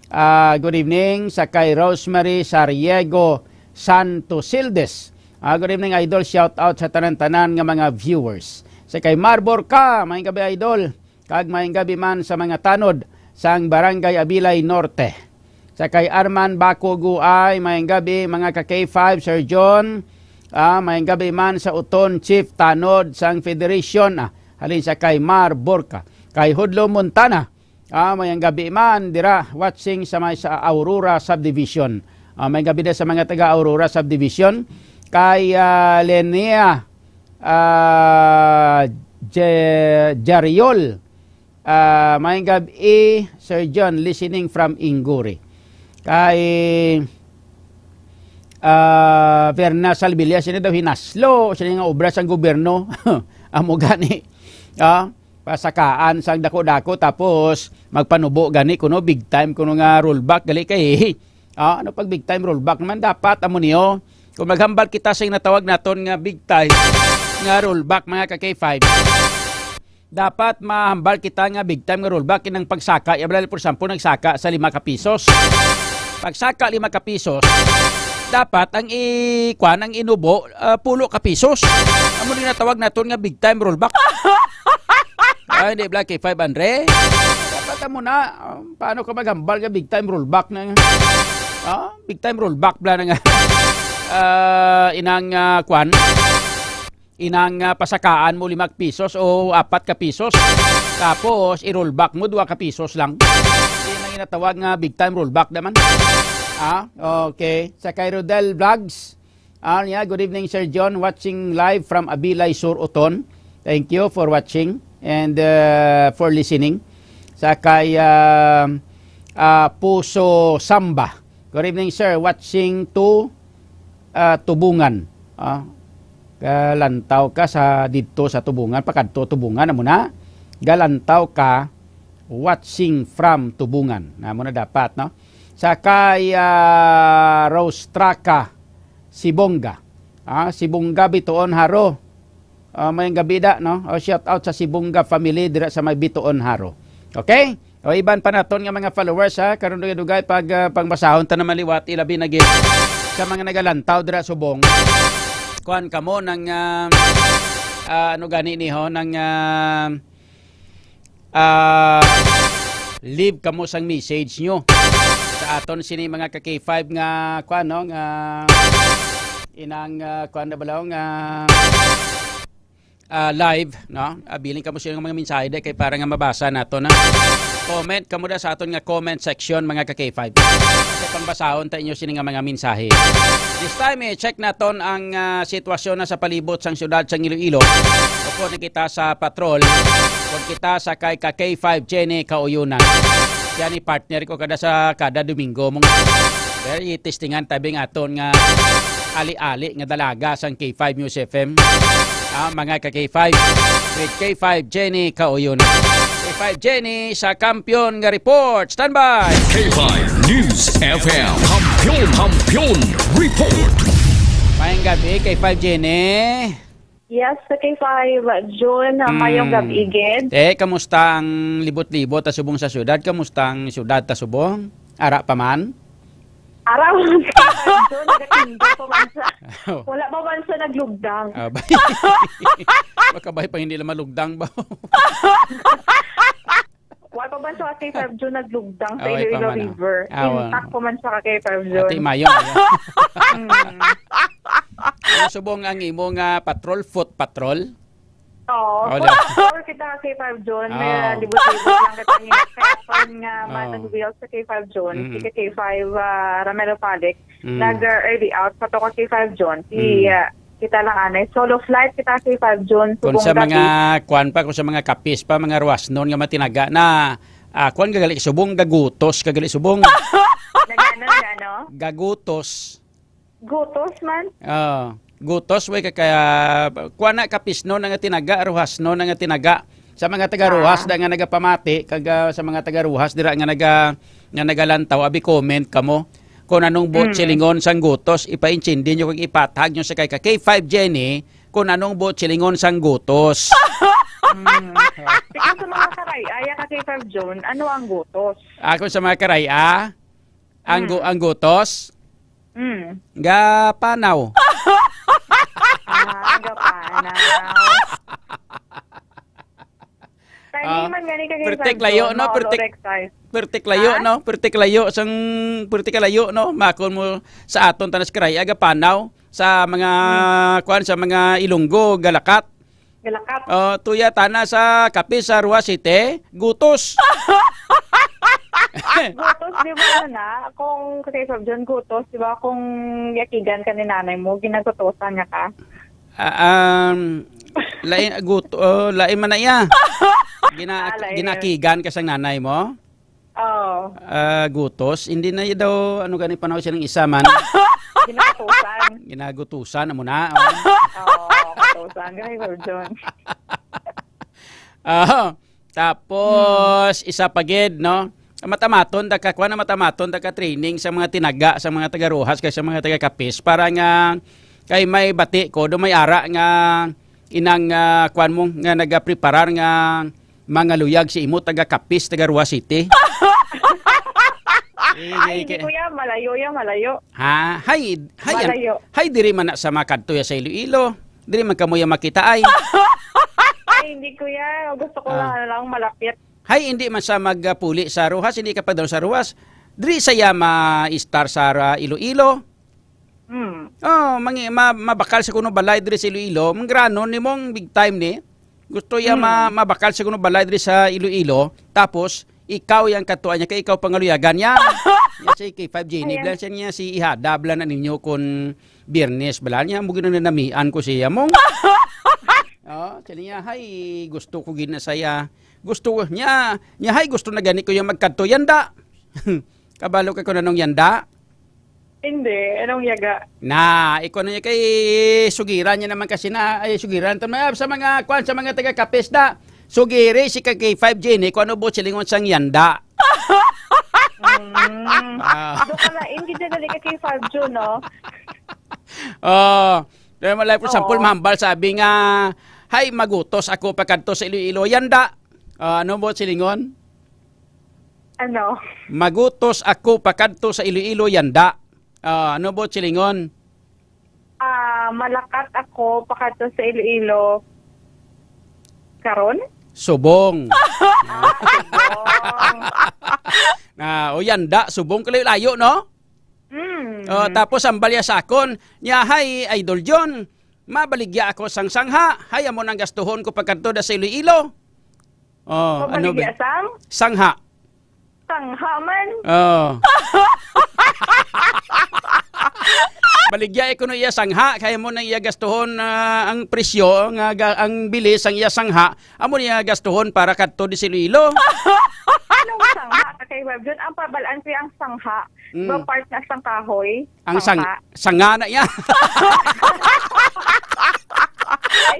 Ah, good evening sa kay Rosemary Sariego Santos Sildes. Ah, good evening, idol. Shout out sa tanan-tanan nga mga viewers. Sa kay Marborca, maayong gabi, idol. Kag maayong gabi man sa mga tanod sang Barangay Abilay Norte. Sa kay Arman Baco Guay, maayong gabi, mga ka K five, Sir John. Ah, maayong gabi man sa Uton Chief Tanod sang Federation. Ah, halin sa kay Mar Borca. Kay Hudlo Montana, ah, maayong gabi man dira, watching sa may sa Aurora Subdivision. Ah, maayong gabi na sa mga taga Aurora Subdivision. Kay, ah, Lenia, ah, Je-, Jariol, ah, maayong gabi, Sir John, listening from Inguri. Kay, ah, Verna Salvilla, sini daw hinaslo, sini nga obra sang gobyerno. Amo gani. Ah, pasakaan sang dako-dako, tapos magpanubo gani kuno big time kuno nga rollback gali kay, ah, ano pag big time rollback naman dapat amo niyo? Kung maghambal kita sa natawag naton nga big time nga rollback, mga ka K five, dapat mahambal kita nga big time nga rollback inang pagsaka. Iya bala, for example, nagsaka sa lima ka pisos. Pagsaka lima ka pisos, dapat ang i-, kwan, ang inubo, ah, pulo ka pisos. Amo ni natawag naton nga big time rollback. Ay, hindi, Black K five, Andre. Dapat amo na, ah, paano ka maghambal nga big time rollback na? Ah, big time rollback bala na nga. Ah, inang, ah, kwan, inang, ah, pasakaan mo lima ka pisos o apat ka pisos. Tapos, i-rollback mo, dua ka pisos lang. Yan ang ginatawag nga big time rollback naman. Ah, okay. Sa kay Rodel Vlogs, ah, yeah, "Good evening, Sir John. Watching live from Abilay Sur, Oton." Thank you for watching and, uh, for listening. Sa kay, ah, ah, Puso Samba, "Good evening, sir. Watching to, ah, Tubungan." Ah, galantaw ka sa didto sa Tubungan, pakadto Tubungan, amo na. Galantaw ka, watching from Tubungan. Na, amo na dapat, no? Sa kay, ah, Rose Traca Sibonga. Ah, Sibonga Bituon Haro. Ah, maayong gabi da, no? O, shout out sa Sibonga family dira sa may Bituon Haro. Okay? O, iban pa naton nga mga followers, ha, karon dugay-dugay pag, ah, pangbasahon ta naman liwat, ilabi na gid sa mga nagalantaw dira subong. Kuan kamo nang, ah, ah, ano gani ni ho, nang, ah, ah, leave kamo sang message nyo sa aton sini mga ka K five nga kuan, no, nga inang, ah, kuan na balaw nga ah, live, no? Abilin kamo sa inyong mga mensahe, di kay para nga mabasa nato, no? Comment kamo da sa aton nga comment section, mga ka K five. Kasi pangbasahon ta inyo sini nga mga mensahe. This time, eh, check naton ang, ah, sitwasyon na sa palibot sang siyudad sang Iloilo. Upod ni kita sa patrol, upod kita sa kay ka K five Jenny Kauyonan. Siya ni partner ko kada sa, kada Domingo mong very testingan tabing aton nga ali-ali nga dalaga sang K five News F M. Ah, mga ka K five, with K five Jenny Kauyon. K five Jenny sa Kampiyon nga Report. Standby! K five News F M. Kampiyon, Kampiyon Report. Mayong gabi, K five Jenny. Yes, sa K five, June, ah, mayong Mm. gabi, gid. Eh, kamusta ang libot-libot ta subong sa syudad? Kamusta ang syudad ta subong? Ara pa man? Ara man sa June, nagatindo pa man sa, Oh. wala pa man sa naglugdang. Ah, ba-, makabay pa hindi lang malugdang ba? Wala pa man sa K five June naglugdang sa Ah, wala pa Iloilo man, ah. River. Ah, wala. Intact pa man sa K five June. Ate, mayo, mayo. Mm. Ano subong ang imo nga patrol, foot patrol? Oo, Oh, foot da. patrol kita sa K five June. May Oh. libot-libot lang kita ni Stefan nga Oh. man ang wheel sa K five June. Mm. Si K five, ah, Ramelo Palic, Mm. nag-, ah, early out pa to ka K five June. Si, Mm. ah, kita lang anay. Solo flight kita K five June. Kung sa Subong mga gabi. kwan pa, kung sa mga kapis pa, mga ruwasnon nga matinaga na, ah, kwan gagali subong, gagutos gagali subong. Nagano, nagano? Gagutos. Gutos man? Ah, gutos, way ka, kaya, kuwan na, kapisnon nga tinaga, ruhasnon nga tinaga. Sa mga taga Roxas Ah. da nga nagapamati, kag, ah, sa mga taga Roxas dira nga naga-, nga nagalantaw, abi, comment kamo. Kung anong buot Mm. silingon sang gutos, ipaintindi nyo kag ipatag nyo sa kay ka K five Jenny, kung anong buot silingon sang gutos. Mm. Ikaw sa mga karay, aya ka kay Fab John, ano ang gutos? Ako sa mga karay, ah? Ang gu-, Mm. ang gutos? Mm. Gapanaw. Ah, gapanaw. Kaya Ah, hindi man gani ka pertik kay layo, Samson, no? Pertik, maolo exercise. Pertik layo, Ha? no? Pertik layo sang, pertik layo, no? Makon mo sa aton tanas karay, aga panaw sa mga, Hmm. kuwan, sa mga Ilonggo, Galakat. Galakat. Oh, tuya tana sa kape sa Rua City, gutos. Gutos, di ba, na? Kung kay Fab John, gutos, di ba? Kung yakigan ka ni nanay mo, ginagutosan niya ka? Ah, um, lain, gut-, oh, lain man na iya. Gina-, Ah, lain. Ginakigan ka sang nanay mo? Oo. Ah, gutos. Hindi na iya daw, ano gani panawag siya ng isa man? Ginatusan. Ginagutusan, amo na, oh. Oo, katusan. Gani, Sir John. Oo. Tapos, Hmm. isa pa gid, no? Matamaton da ka, kuwan na, matamaton da ka training sa mga tinaga, sa mga taga Roxas, kag sa mga taga Capiz, para nga kay may bati ko, do may ara nga inang, ah, kuwan mo, nga nagapreparar nga mga luyag sa imo taga Capiz, taga Rua City. Eh, Ay, hindi, kuya, malayo ya, malayo. Ha? Hay, hay, an-, Malayo. Hay, diri man na sa makadto ya sa Iloilo. Diri man kamo ya makita ay. Ay, hindi, kuya. Gusto ko Ah. lang, ano lang, malapit. Hay, hindi man sa magpuli sa Roxas, hindi ka pa daw sa Roxas. Diri sa ya ma-star sa ra-, Iloilo. Hmm. Oh, mangi-, ma-, mabakal sa kuno balay diri sa Iloilo. Mangrano ni mong big time ni. Gusto ya ma-, Hmm. mabakal sa kuno balay diri sa Iloilo. Tapos, ikaw yang katuan niya, kay ikaw pangaluyagan niya. Ya si K five Jenny, Ayan. Blan siya niya, si Ihada, blan na ninyo kun Biyernes, blan niya, mo ginanamian ko siya mong. Oh, siya niya, hay, gusto ko gina saya. Gusto ko, niya, niya, hay, gusto na gani ko yung magkadto. Yanda. Kabalo ka kung anong yanda? Hindi, anong yaga? Na, ikaw na niya kay sugiran niya naman kasi na, ay, sugiran to, mga, sa mga, kwan, sa mga taga Capiz da. Sugiri si ka K five Jenny, kung ano buot silingon sang yanda. Mm. Ah. Do ka lain, gid dali ka kay Fab Jun, no? Oh, pero malay, for example, Oo. mahambal sabi nga, "Hay, magutos ako pakadto sa Iloilo, yanda." Ah, ano buot silingon? Ano? Magutos ako pakadto sa Iloilo, yanda. Ah, ano buot silingon? Ah, malakat ako pakadto sa Iloilo karon? Subong. Ah, subong. Ah, o yanda, subong kalayo-layo, no? Mm. Oh, tapos ang balya sa akon, niya, "Hay, Idol John, mabaligya ako sang sangha. Hay, amo nang gastuhon ko pagkadto da sa Iloilo." Oh, ano Mabaligya ba? sang? Sangha. Sangha man. Oh. Baligya ko no iya sangha, kaya mo na iya gastuhon, ah, ang presyo, nga ga-, ang bilis, ang iya sangha, amo niya gastuhon para kadto di sa Iloilo. Anong sangha ka kay Web Jun? Ang pabalaan ko yung sangha. Mm. Ba part na sang kahoy? Ang sang-, Sangha. sanga na iya. Ay,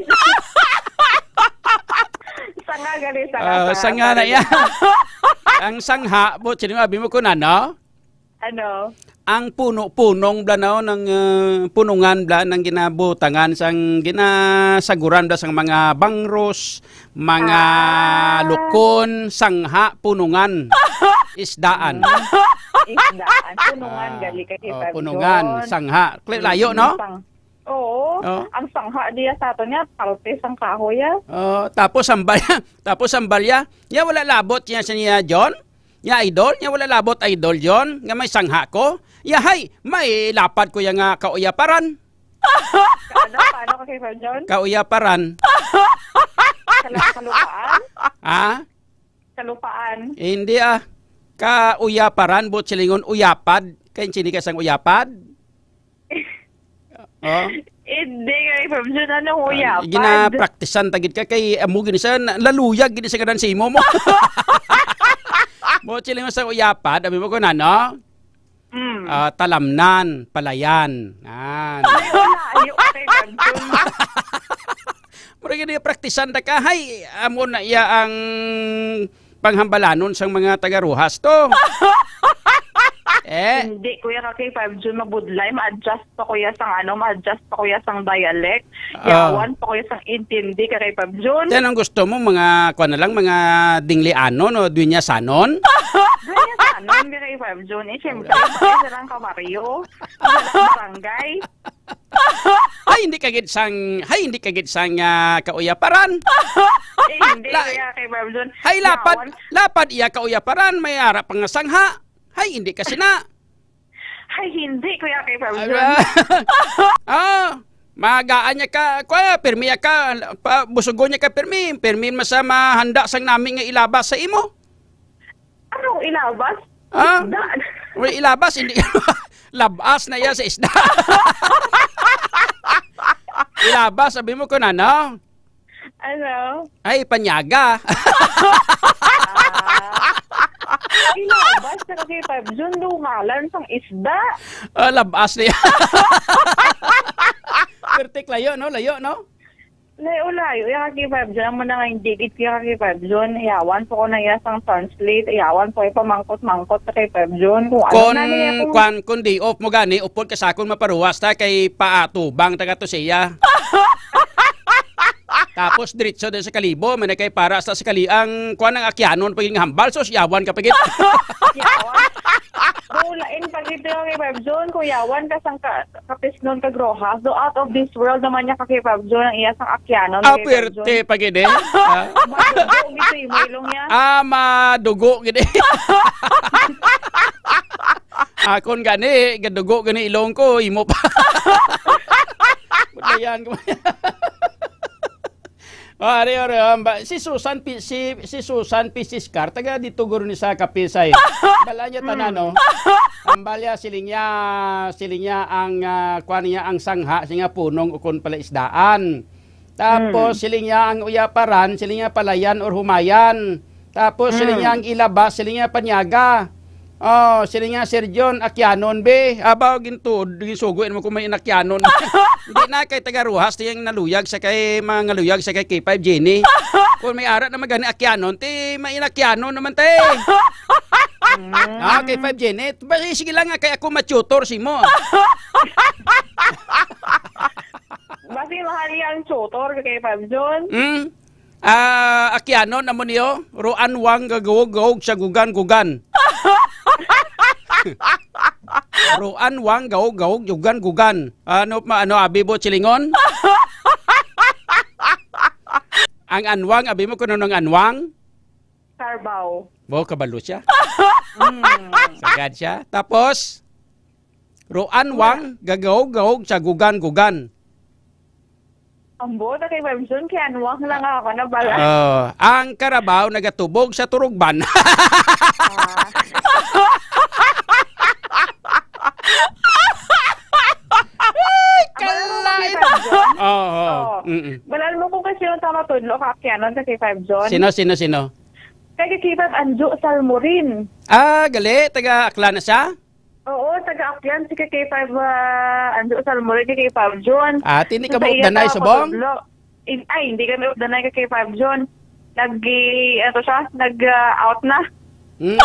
sanga gali, sanga, Ah, sanga, sanga na sorry. iya. Ang sangha, buot silingon, abi mo ko na, no? Ano? Ang puno, punong bla na, ng, ah, punungan bla ng ginabutangan sang ginasaguran bla sang mga bangros, mga Ah. lukon, sangha, punungan, isdaan. Isdaan. Punungan, Ah, gali ka, oh, kita, punungan, John. sangha. Kli-, layo, no? Mm, sang-, oo. Oh. Ang sangha diya sa ato niya, palpe sang kahoy, ah. Oh, tapos ang balya, tapos ang balya, ya wala labot niya sa niya, John? Ya, idol, ya wala labot, idol, John, nga may sangha ko. Ya, hay, may lapad ko ya nga kauyaparan. Ano? Paano ka kay John? Kauyaparan. Kala-, kalupaan? Ha? Kalupaan? Hindi, ah. Kauyaparan, buot silingon, uyapad. Kay sini ka sang uyapad? Oh. Hindi nga, Fam Jun, ano, Ah, uyapad? Ginapraktisan ta gid ka kay amo gid sa na-, laluyag gid sa kanan sa imo mo. Buot silingon sa uyapad, abi mo ko na, no? Mm. Ah, talamnan, palayan. Yan. Ay, wala. Ay, okay, Pabjun. Mura gid iya praktisan ta ka. Hay, amo na iya ang panghambalanon sang mga taga Roxas to. Eh. Hindi, Kuya Kaki Pabjun, mabudlay. Ma-adjust pa, Kuya, sang ano, ma-adjust pa, Kuya, sang dialect. Ah. Yawan pa, Kuya, sang intindi, Kaki Pabjun. Yan ang gusto mo, mga, kuwan na lang, mga dinglianon o duenyasanon? Duenyasanon, Kaki Pabjun. Eh, siyempre, Wala. Isa lang ka baryo. Isa lang barangay. Ay, hindi ka gid sang, ay, hindi ka gid sang, ah, kauyaparan. Eh, hindi, La-, Kuya Kaki Pabjun. Hay, lapad, Yawan. Lapad iya kauyaparan, may ara pa nga sangha. Hay, hindi ka sina. Ay, hindi, Kuya Kaki Pabjun. Ala. Ah, magaan niya ka, kuya, pirmi ya ka, pa, busugon niya ka, pirmi, pirmi man sa mahanda sang nami nga ilabas sa imo. Anong ilabas? Ah? Isda. Uy, ilabas, hindi. Labas na iya sa isda. Ilabas, sabi mo kung ano? Ano? Ay, panyaga. Ah. Ilabas na kasi, Pabjun, lungalan sang isda. Ah, labas na iya. Pertik layo, no? Layo, no? Layo-layo, iya kay Five John, amo na nga hindi gid kaya kay Five John, iyawan po ko na iya sang translate, iyawan po ipamangkot-mangkot sa kay Five John, kung ano Kon, na niya kung kwan, kung day off mo gani, upod ka sa akon maparuwas ta kay paatubang taga to siya. Tapos diretso din sa Kalibo, may na kay para sa, sa Kali-, ang kwan ang akyanon pagiging hambal, so siyawan ka pagit. Iyawan. Kung lain pagit kay Five John, kung iyawan ka sang ka, Kapisnon kag Roxas, do out of this world naman niya ka kay Fab Jun, ang iya sang akyanon Ah, kay Fab Jun. Perte pa gid eh. Ah. Madugo gid imo ilong niya. Ah, madugo gid eh. Akon gani, gadugo gani ilong ko, imo pa. Budayan ko. Oh, ari, ari, um, ba, si Susan Pi-, si, si Susan Pisiscar, taga dito guro ni sa Kapisay. Bala niya tanan, Mm. no? Ang balya, siling niya, siling niya ang, ah, kuwan niya ang sangha, siling niya punong ukon pala isdaan. Tapos, Mm. siling niya ang uyaparan, siling niya palayan or humayan. Tapos, siling niya Mm. ang ilabas, siling niya panyaga. Oh, siling niya, Sir John, akyanon, be. Abaw, gintuod, ginsugo, mo kung may inakyanon. Hindi na kay taga Roxas, tiyang naluyag sa kay, mga ngaluyag sa kay K five Jenny. Kung may ara na magani akyanon, ti may inakyanon naman, te. Mm. Ah, K five Jenny. Basi, sige lang nga, kay ako ma-tutor si mo. Basi, mahal yang tutor kay Fab Jun. Mm. Ah, akyanon amo niyo, Roan Wang gagawog-gawog sa gugan-gugan. Roan Wang gawog-gawog, gugan-gugan. Ano ma-, ano abi mo silingon? Ang anwang, abi mo kuno ang anwang? Carabao. Wow, kabalo siya. Mm. Sagad siya. Tapos, Roan Wang gagawog-gawog sa gugan-gugan. Ambo, ta kay Webson, kay Anwang lang ako nabala. Oh, ang karabaw nagatubog sa turugban. Ah. Ay, Abal mo kalain. Kay Fab John? Oo, oo. Oo. Mm-mm. Balal mo kung kasi yung tama tudlo ka akyanon sa kay Fab John? Sino, sino, sino? Kay kay Fab Anjo Salmorin. Ah, gali. Taga Aklan na siya? Oo, taga Aklan si K K five, ah, Anjo Salmorin, K K five Jun. Ah, tini ka Sa mo iya danay sa subong? Patudlo. In-, ay, hindi kami danay K K five Jun. Nag-, ano siya? Nag, ah, out na. Hmm.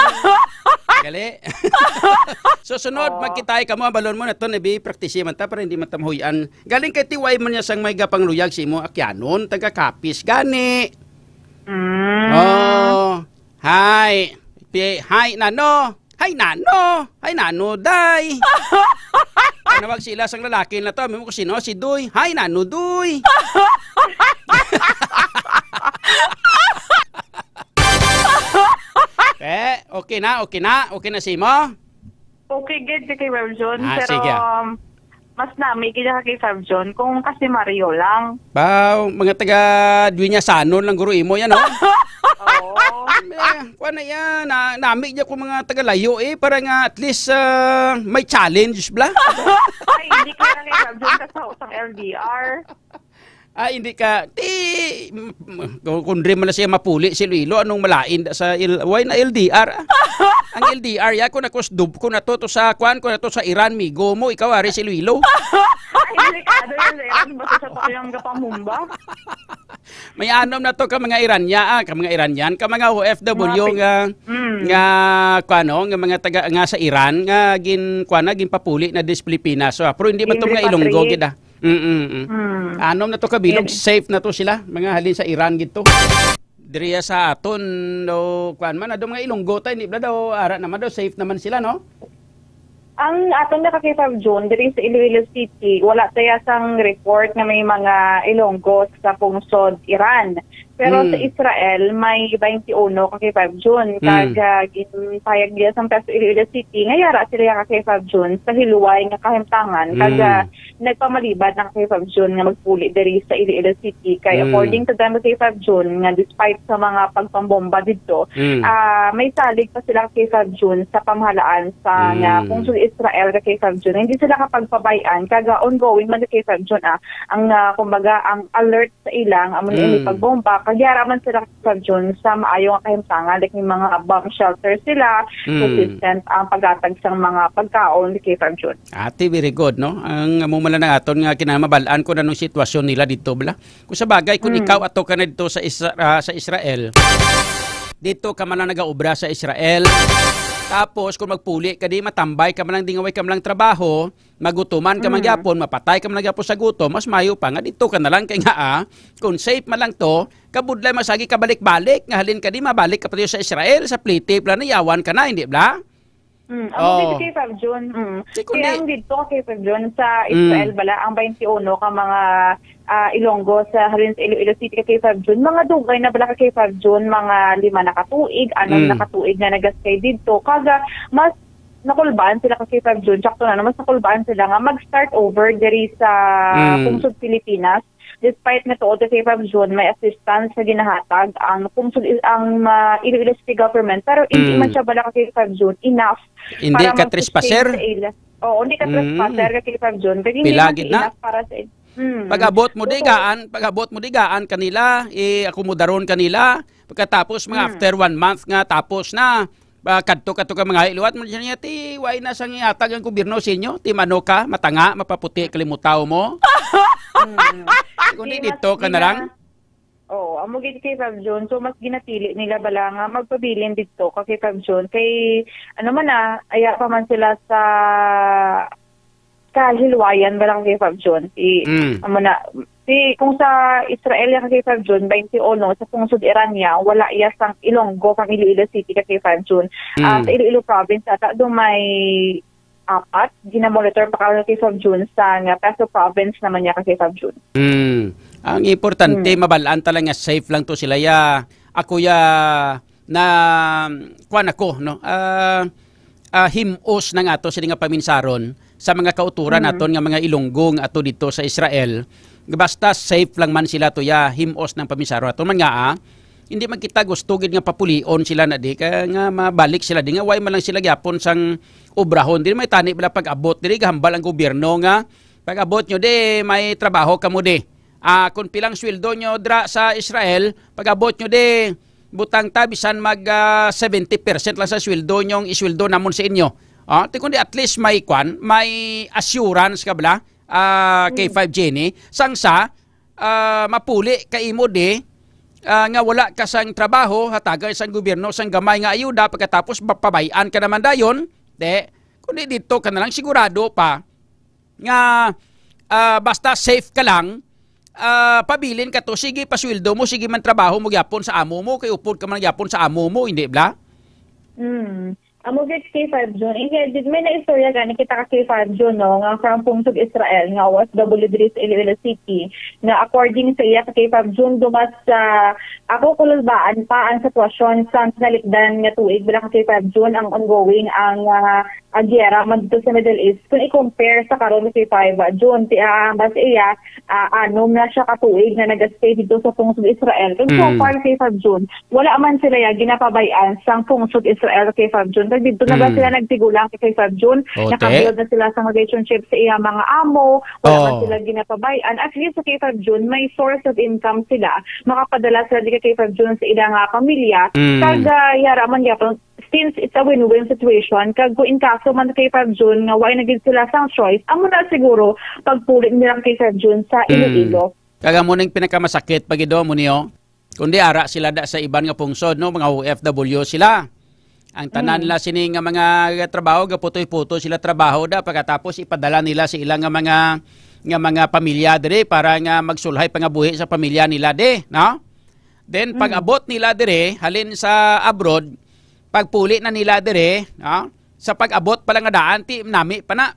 Gali. So, sunod, Oo. magkitay ka mo, balon mo na to, nabi, practice man ta, para hindi man ta mahuyan. Galing kay T Y man niya sang may gapangluyag si mo, akyanon, taga Capiz, gani. Mm. Oh, hi. Pi-, hi, nano. Hay nano! Hay nano, day! Panawag sila sang lalaki na to. Amo ko sino? Si Doy. Hay nano, Doy! Eh, okay na, okay na. Okay na si mo? Okay, good, okay, Rev Jun. Ah, Pero, sige. um, Mas nami gid ka kay Fab John kung kasi Mario lang. Baw, mga taga Dueñasanon lang guro imo yan, oh. Oo. Eh, kuwan na yan. Na, nami niya kung mga taga layo, eh, para nga at least, ah, may challenge, bla. Ay, hindi ko lang kay Fab John kasi sa L D R. Ah, hindi ka, ti, m-, m-, kung, kung di man na siya mapuli si Iloilo, anong malain da sa L-, why na L D R, ah? Ang L D R, ya, kung ako s-, dub-, kung nato to sa, kwan, kung nato sa Iran, migo mo, ikaw, ari si Iloilo. Ay, delikado yun, sir. Ano ba to sa Koreang Gapamumba? May anom na to ka mga Iranya, ah, ka mga Iranian, ka mga O F W Mga Pil-, nga, mm. nga, kwan, no, nga mga taga, nga sa Iran, nga gin, kwan na, ginpapuli na dis Pilipinas. So, ah, pero hindi ba to mga Ilonggo, Gin-repatriate. gid, ah? Mm, mm, mm. Mm. Anom na to ka bilog, Yan. safe na to sila, mga halin sa Iran gid to. Diriya sa aton, no, kwan man, ado mga Ilonggo ta, hindi bala daw, ara naman daw, safe naman sila, no? Ang aton na ka K five June, diri sa Iloilo City, wala tayo sang report nga may mga Ilonggo sa pungsod Iran. Pero sa Mm. Israel, may twenty-one ka K five June. Mm. Kag, ah, ginpayag nila sa Peso Iloilo City, nga yara sila ka K five June sa hiluway nga kahimtangan. Kag, Mm. ah, nagpamalibad na ka K five June nga magpuli diri sa Iloilo City. Kay Mm. according to them, ka K five June, nga despite sa mga pagpambomba didto, Mm. ah, may salig pa sila ka K five June sa pamahalaan sa nga Mm. pungsod Israel ka K five June. Hindi sila kapagpabayaan, kag, ah, ongoing man ka K five June, ah, ang, ah, kumbaga, ang alert sa ilang amo ni Mm. pagbomba, kag yara man sila ka K five June sa maayo nga kahimtangan, like, may mga bomb shelter sila, Mm. consistent ang paghatag sang mga pagkaon ka K five June. Ate, very good, no? Ang amo man lang aton nga kinamabal-an kung anong sitwasyon nila dito, bala. Kung sa bagay, kung Mm. ikaw ato ka na dito sa Isra-, ah, sa Israel, dito ka man lang nagaobra sa Israel. Tapos, kung magpuli ka di, matambay ka man lang, di nga way ka man lang trabaho, magutuman ka man Mm. gyapon, mapatay ka man lang gyapon sa gutom, mas mayo pa nga dito ka na lang kay nga, ah, kung safe man lang to, kabudlay masagi ka balik-balik, nga halin ka di, mabalik ka pa sa Israel, sa pliti, bala, nayawan ka na, hindi bala? Mm, amo Oh. gid ka K five June. Mm. Di kundi Kaya ang dito ka K five June sa Mm. Israel bala, ang twenty-one ka mga, ah, Ilonggo sa halin sa Iloilo City ka K five June, mga dugay na bala ka K five June, mga lima na katuig, anom Mm. na katuig na nagaskay dito. Kaga mas nakulbaan sila ka K five June, sakto na, mas nakulbaan sila nga mag-start over diri sa Mm. pungsod Pilipinas. Despite nga tuod ka K five June, may assistance nga ginahatag ang pungsod, ang, ah, Iloilo City government, pero hindi Mm. man siya bala ka K five June enough Hindi para ka mag-sustain trespasser? sa ila. Oo, hindi ka Mm. trespasser ka K five June. Kaya hindi Pila man gid siya na? enough para sa il-, mm. Pag-abot mo di Totoo. gaan, pag-abot mo di gaan kanila, i-akomodaron kanila. Pagkatapos, mga Mm. after one month nga, tapos na. Ah, kadto, kadto ka mga iluwat mo siya niya, ti, why na sang ihatag ang gobyerno sa inyo? Ti, mano ka, matanga, mapaputi, kalimutaw mo? Mm. Kundi Ti, mas dito ka na lang? gina-, Oo, amo gid kay Fab Jun. So, mas ginapili nila bala nga magpabilin didto ka kay Fab Jun. Kay, ano man na, aya pa man sila sa kahilwayan bala kay Fab Jun. Ti, Mm. amo na, ti, kung sa Israel ya kay Fab Jun, twenty-one, sa pungsod Iran ya, wala ya sang Ilonggo kang Iloilo City ka kay Fab Jun. Ah, Mm. sa Iloilo province ata, do may apat, ginamonitor pa ka kay Fab Jun sa nga Paso province naman niya ka kay Fab Jun. Mm. Ang importante, Mm. mabalaan ta lang nga safe lang to sila ya. Ako ya na, kuwan ako, no? Ah, ah, him-os na nga ato sini nga paminsaron sa mga kauturan Mm. naton nga mga Ilonggo nga ato dito sa Israel. Basta safe lang man sila to ya, him-os ng paminsaron naton man nga, ah. Hindi man kita gusto gid nga papulion sila na di, kaya nga mabalik sila di nga, way man lang sila gyapon sang obrahon. Di may tani bala pag-abot diri, gahambal ang gobyerno nga, "Pag-abot nyo di, may trabaho kamo di. Ah, kung pilang sweldo nyo dra sa Israel, pag-abot nyo di, butang ta, bisan mag, ah, seventy percent lang sa sweldo nyong isweldo namon sa inyo." Ah, ti kundi at least may kwan, may assurance ka bala, ah, kay Mm. Five Jenny. Sang sa, ah, mapuli ka imo di, ah, nga wala ka sang trabaho, hatagan sang gobyerno sang gamay nga ayuda, pagkatapos ba-, pabay-an ka naman dayon, te, kundi dito ka na lang sigurado pa nga, ah, basta safe ka lang, ah, pabilin ka to, sige, pasweldo mo, sige man trabaho mo gyapon sa amo mo, kay upod ka man gyapon sa amo mo, hindi bla? Mm. Amo gid kay Fab Jun. Indeed, may naistorya gani kita ka kay Fab Jun, no, nga from pungsod Israel, nga O F W diri sa Iloilo City, nga according sa iya ka kay Fab Jun, dumas sa ako kululbaan pa ang sitwasyon sa nalikdan nga tuig, bala ka kay Fab Jun, ang ongoing ang, ah, ah, giyera man dito sa Middle East. Kung i-compare sa karon, K five, ah, June, ti, ah, base iya, ah, anom na siya ka tuig nga nag-stay dito sa pungsod Israel. Kag so Mm. far, K five, June, wala man sila ya ginapabay-an sang pungsod Israel, K five, June. Kag dito na ba Mm. sila nagtigulang, K five, June? O, te? Nakabuild na sila sa relationship sa iya mga amo. Wala man Oh. sila ginapabay-an. At least sa K five, June, may source of income sila. Makapadala sila di ka K five, June, sa ilang, ah, pamilya. Mm. Kag, ah, yara man gyapon, since it's a win-win situation, kag kung in kaso man kay Fab Jun nga wala na gid sila sang choice, amo na siguro pagpuli nila kay Fab Jun sa Mm. Iloilo. Kag amo ning pinakamasakit pa gid, oh, mo niyo. Kundi ara sila da sa iban nga pungsod, no, mga O F W sila. Ang tanan Mm. nila sini nga mga trabaho, gaputoy-putoy sila trabaho da, pagkatapos ipadala nila sa ila nga mga, nga mga pamilya diri para nga magsulhay pangabuhi sa pamilya nila di, no? Then, Mm. pag-abot nila dire, halin sa abroad, pagpuli na nila dire, no? Sa pag-abot pa lang nga daan, ti nami pa na.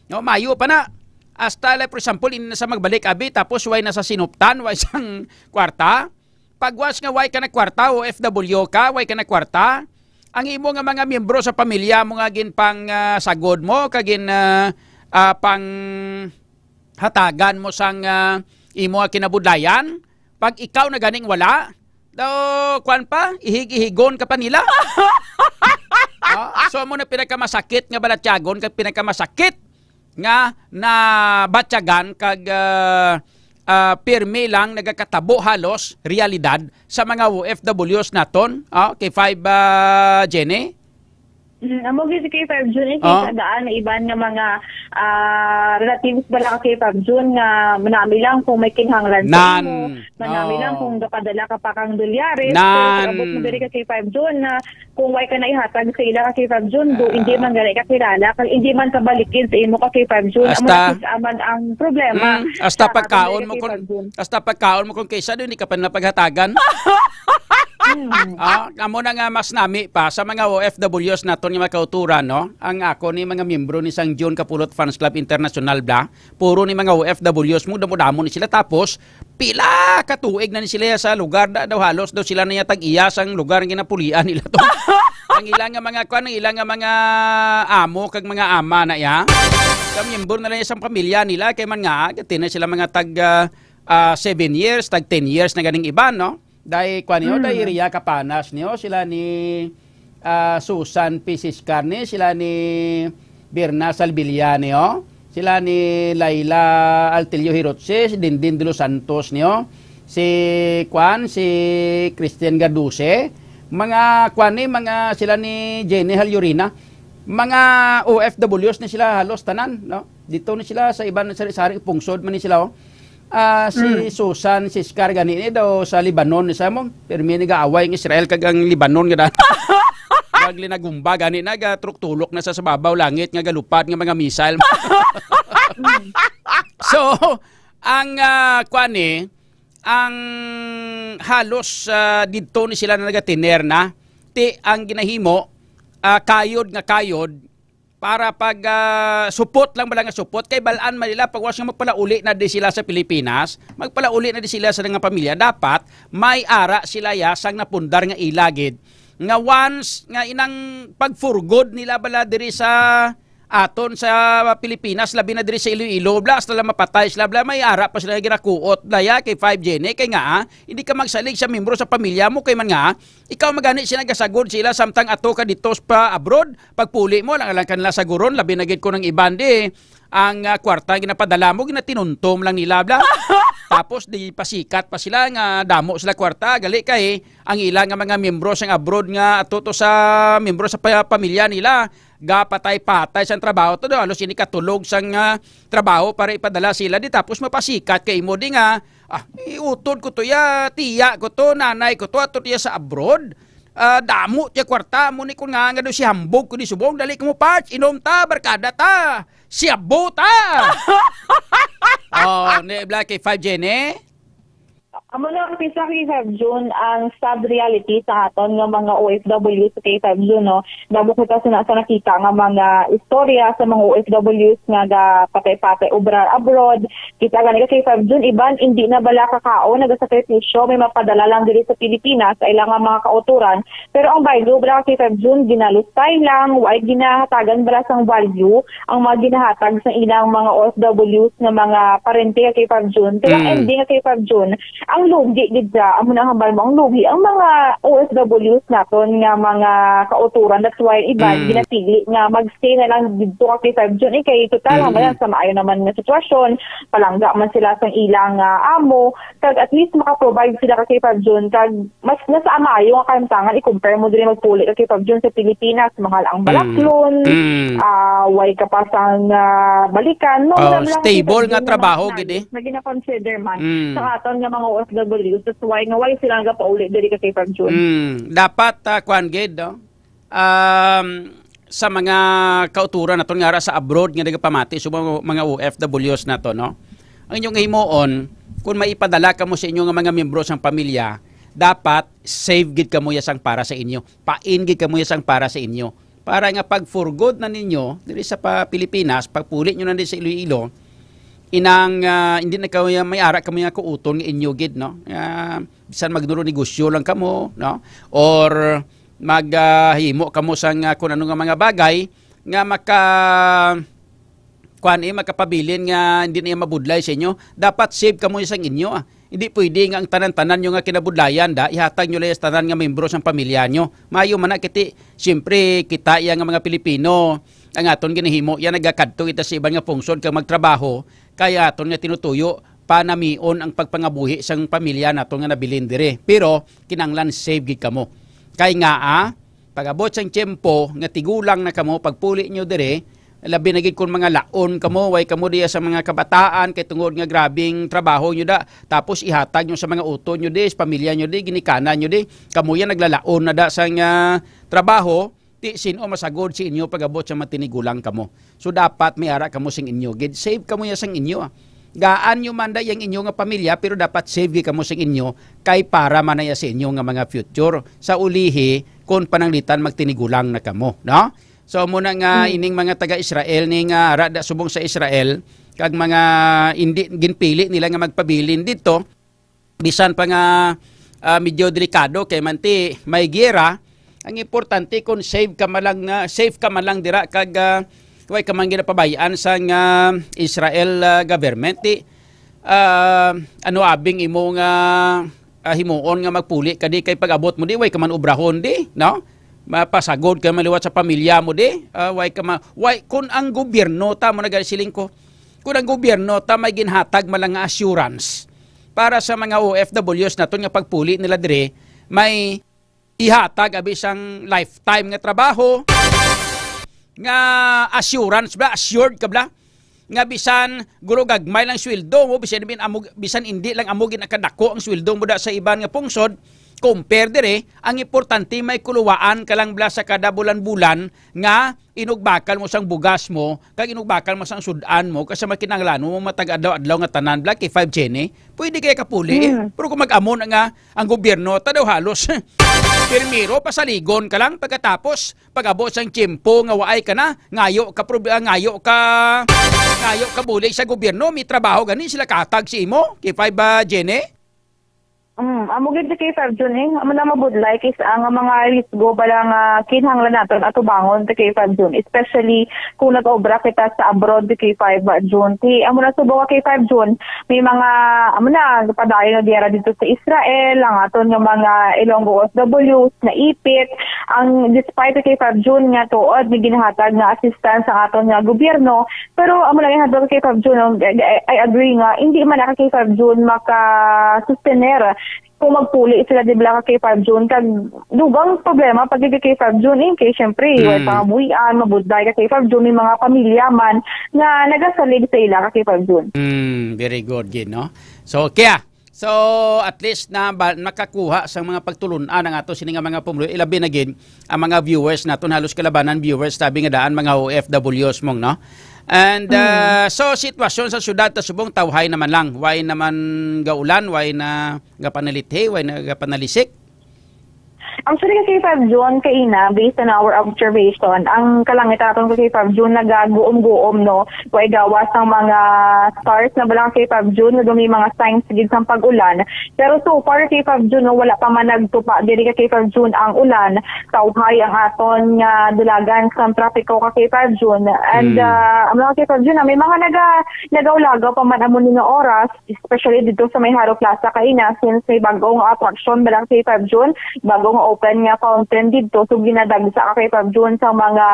No, mayo pa na. Hasta, like, for example, in sa magbalik abi, tapos way na sa sinuptan, way sang kwarta. Pagwas nga way ka na kwarta, O F W ka, way ka na kwarta, ang imo nga mga miyembro sa pamilya mo nga gin pang, ah, sagod mo, kag gin, ah, ah, pang hatagan mo sang, ah, imo nga kinabudlayan, pag ikaw na ganing wala, daw, kwan pa, ihig-ihigon ka pa nila. Ah, so, amo na pinakamasakit nga balatyagon, kag pinakamasakit nga nabatyagan, kag, ah, ah, pirmi lang nagakatabo halos realidad sa mga O F Ws naton, ah, kay five, ah, Jenny? Mm, amo gyud si K five June, eh, Ah. kay sa daan na iban nga mga, ah, relatives bala ka K five June nga manami lang kung may kinahanglan sa Nan. imo, manami lang Oh. kung gapadala ka pa kang dolyares, Nan. pero pag-abot mo diri ka K five June na kung way ka na ihatag sa ila ka K five June, do, Ah. hindi man gani ka kilala, kag hindi man ka balikin sa imo ka K five June. Amo Hasta na kis-a man ang problema Mm, hasta sa aton pagkaon diri ka mo K five kun, June. hasta pagkaon mo kun kaysa do, hindi ka pa nila paghatagan. Mm. Ah, amo na nga mas nami pa sa mga O F Ws naton nga mga kauturan, no? Ang ako ni mga miyembro ni Sang June Kapulot Fans Club International bla, puro ni mga O F Ws mo, damo-damo ni sila. Tapos, pila ka tuig na ni sila sa lugar, da, daw halos daw sila na yatag iya sang lugar nga ginapulian nila to. Ang ilang nga mga kwan, ang ilang nga mga amo kag mga ama na ya. Sa miyembro na lang sa pamilya nila, kay man nga, gati na sila mga tag, ah, ah, seven years, tag ten years na ganing iban, no? Dai, kwan niyo, Mm. dai Ria Capanas niyo, sila ni, ah, Susan P. Siscar ni, sila ni Birna Salvillani, oh. Sila ni Laila Altilio Hirotse, si Dindin de los Santos niyo, si, kwan, si Christian Gaduse, mga, kwan ni, mga sila ni Jenny Halyurina, mga O F Ws ni sila halos tanan, no? Dito ni sila sa iban, sari-sari pungsod man ni sila, oh. Ah, si Mm. Susan Siscar gani ni daw sa Lebanon ni sa mo, pirmi nagaaway ang Israel kag ang Lebanon nga da-, naglinagumba gani, nagatruk-tulok na sa, sa babaw langit nga galupad nga mga missile. So, ang, ah, kwan ni, ang halos, ah, didto ni sila na nagatiner na, ti ang ginahimo, ah, kayod nga kayod, para pag, ah, supot lang bala nga supot, kay bal-an man nila pag once nga magpalauli na di sila sa Pilipinas, magpalauli na di sila sa nga pamilya, dapat may ara sila ya sang napundar nga ila gid, nga once nga inang pagfurgod nila bala diri sa aton sa Pilipinas, labi na diri sa Iloilo, bla, hasta lang mapatay sila, bla, may ara pa sila ginakuot, bla, ya, kay five Jenny, kay nga, ah, hindi ka magsalig sa membro sa pamilya mo, kay man nga, ikaw magani sila gasagod sila, samtang ato ka dito pa abroad, pagpuli mo, lang, lang kanila saguron, labi na gid ko ng iban di, ang, ah, kwarta ginapadala mo, ginatinuntom lang nila, bla. Tapos, di pasikat pa sila nga damo sila kwarta, gali kay, ang ila nga mga miyembro sang abroad nga ato to sa miyembro sa pa-, pamilya nila, gapatay-patay sang trabaho to, do, halos ini katulog sang, ah, trabaho para ipadala sila di, tapos mapasikat kay imo di nga, ah, iutod ko to ya, tiya ko to, nanay ko to, ato tiya sa abroad. Ah, damo tiya kwarta mo ni, kun nga nga do si hambog ko di subong, dali ko mo parts, inom ta, barkada ta, siyabo ta. Oh, ni Black kay five Jenny. Amo na ang pisa, K five June, ang sad reality sa aton nga mga O F Ws sa K five June, no? Damo kita sa, sa nakita nga mga istorya sa mga O F Ws nga gapatay-patay obra abroad. Kita gani ka K five June, iban hindi na bala kakaon, nagasakripisyo, may mapadala lang diri sa Pilipinas sa ilang mga kauturan. Pero ang baylo bala ka K five June, ginalustay lang, way ginahatagan bala sang value ang mga ginahatag sa ilang mga O F Ws nga mga parente ka K five June. Kaya ang Mm. ending ka K five June, ang lugi gid sa, amo na ang hambal mo, ang lugi ang mga O F Ws naton nga mga kauturan. That's why iban Mm. ginapili nga magstay na lang dito ka K five June. Eh, kay total, Mm. hambal sa maayo naman nga sitwasyon, palangga man sila sang ilang, ah, amo, kag at least maka-provide sila ka K five June, kag mas nasa maayo nga kahimtangan i-compare mo diri magpuli ka K five June sa Pilipinas, mahal ang Mm. balaklon, Mm. ah, way ka pa sang, ah, balikan, no? Oh, Wala lang stable K five June nga nga trabaho, mas gid, eh. Na gina-consider man Mm. sa aton nga mga O F Ws. That's why nga way sila nagapauli diri ka K five June. Mm. Dapat, ah, kuan gid, no? Um, sa mga kauturan naton nga ara sa abroad nga nagapamati sa mga, mga O F Ws nato, no? Ang inyong himuon, kung may ipadala kamo sa inyo nga mga miyembro sang pamilya, dapat save gid kamo ya sang para sa inyo. Pain gid kamo ya sang para sa inyo. Para nga pag for good na ninyo diri sa pa Pilipinas, pagpuli nyo na din sa Iloilo, inang, ah, hindi na kayo may ara kamo nga kuuton nga inyo gid, no? Ah, bisan magduro negosyo lang kamo, no? Or mag, ah, himo kamo sang, ah, kung ano nga mga bagay nga maka kuan, eh, makapabilin nga hindi na iya mabudlay sa inyo. Dapat save kamo sang inyo, ah. Hindi pwede nga ang tanan-tanan nyo nga kinabudlayan da ihatag nyo lang sa tanan nga membro sang pamilya nyo. Maayo man na kiti, siyempre, kita iya nga mga Pilipino, ang aton ginahimo iya, nagakadto kita sa iban nga pungsod kag magtrabaho, kay aton nga tinutuyo panamion ang pagpangabuhi sang pamilya naton nga nabilin diri. Pero kinahanglan save gid kamo. Kay nga, ah, pag-abot sang tiyempo nga tigulang na kamo, pagpuli nyo diri, labi na gid kung mga laon kamo, way kamo diya sa mga kabataan, kay tungod nga grabing trabaho nyo da, tapos ihatag nyo sa mga utod nyo di, sa pamilya nyo di, ginikanan nyo di, kamo yan naglalaon na da sang, ah, trabaho, ti sino masagod si inyo pag-abot sa matinigulang kamo. So, dapat may ara kamo sing inyo gid. Save kamo ya sang inyo, ah. Gaan nyo man da yang inyo nga pamilya, pero dapat save gid kamo sing inyo, kay para man na ya sa inyo nga mga future. Sa ulihi, kung pananglitan magtinigulang na kamo, no? So, amo na nga Hmm. ining mga taga-Israel ni nga ara da subong sa Israel, kag mga indi ginpili nila nga magpabilin dito, bisan pa nga, ah, medyo delikado kay manti may giyera, ang importante kung safe ka man lang, ah, safe ka man lang dira kag, ah, way ka man ginapabay-an sang, ah, Israel, ah, government, di, ah, ano abing imo nga, ah, himuon nga magpuli ka di kay pag-abot mo di way ka man obrahon di, no? Mapasagod ka maliwat sa pamilya mo di, ah, way ka ma-, way, kung ang gobyerno ta mo nagasiling ko, kung ang gobyerno ta may ginhatag man lang nga assurance para sa mga O F Ws naton nga pagpuli nila dire, may ihatag abi sang lifetime nga trabaho, nga assurance bla, assured ka bla, nga bisan gulo gagmay lang sweldo mo, bisan bin amo, bisan indi lang amo ginakadako ang sweldo mo da sa iban nga pungsod, compare dire, ang importante may kuluwaan ka lang bla sa kada bulan-bulan nga inugbakal mo sang bugas mo, kag inugbakal mo sang sud-an mo, kag sa makinahanglan mo, matag adlaw-adlaw nga tanan, Black K five Jenny, pwede kaya kapuli, eh. Mm. Pero kung mag-amo na nga, ang gobyerno, ta daw halos, primero, pasaligon ka lang, pagkatapos, pag-abot sang tiyempo nga waay ka na, ngayo ka, prob-, ah, ngayo ka, ngayo ka bulig sa gobyerno, may trabaho gani, sila katag si imo, K five ba, Jenny? Mm, amo gid si K five June, eh. Amo na mabudlay kis-, ang mga risgo bala nga kinahanglan naton atubangon sa K five June, especially kung nag-obra kita sa abroad sa K five June. Ti, amo na subong nga K five June, may mga, amo na, padayon na diyara dito sa Israel, ang aton nga mga Ilonggo O F Ws, naipit. Ang, despite sa K five June nga tuod, may ginahatag nga assistance ang aton nga gobyerno, pero amo lang yung hadlok kay Fab Jun, no? I, I, I agree nga, hindi man na kay Fab Jun maka-sustener kung magpuli sila, di ba, kay Fab Jun. Kag dugang problema pag di kay Fab Jun, eh, kay syempre, Mm. way pangabuhian, mabudlay ka kay Fab Jun, may mga pamilya man nga nagasalig sa ila ka kay Fab Jun. Mm, very good, gid, no? So, kaya, So, at least na ba, nakakuha sang mga pagtulun-an ang ato sini nga mga pumuluyo, ilabi na gid ang mga viewers naton, halos kalabanan viewers, tabi nga daan mga O F Ws mong, no? And, Mm. ah, so, sitwasyon sa syudad ta subong tawhay naman lang. Way naman gaulan, way na gapanalithi, way na gapanalisik. Actually, ka K five June, kaina, based on our observation, ang kalangitan naton ka K five June nagaguom-guom, no? Way gawas ang mga stars na bala ka K five June, nga may mga signs gid sang pag-ulan. Pero so far, ka K five June, no, wala pa man nagtupa diri ka K five June ang ulan. Tawhay ang aton nga dulagan sa trapiko ka K five June. And, Mm. ah, ang mga ka K five June, ah, may mga naga-, nagaulagaw pa man amo ni nga oras, especially dito sa may Haro Plaza kaina, since may bag-o nga attraction bala ka K five June, bag-o nga open nga fountain dito. So, ginadagsa ka K five June sa mga,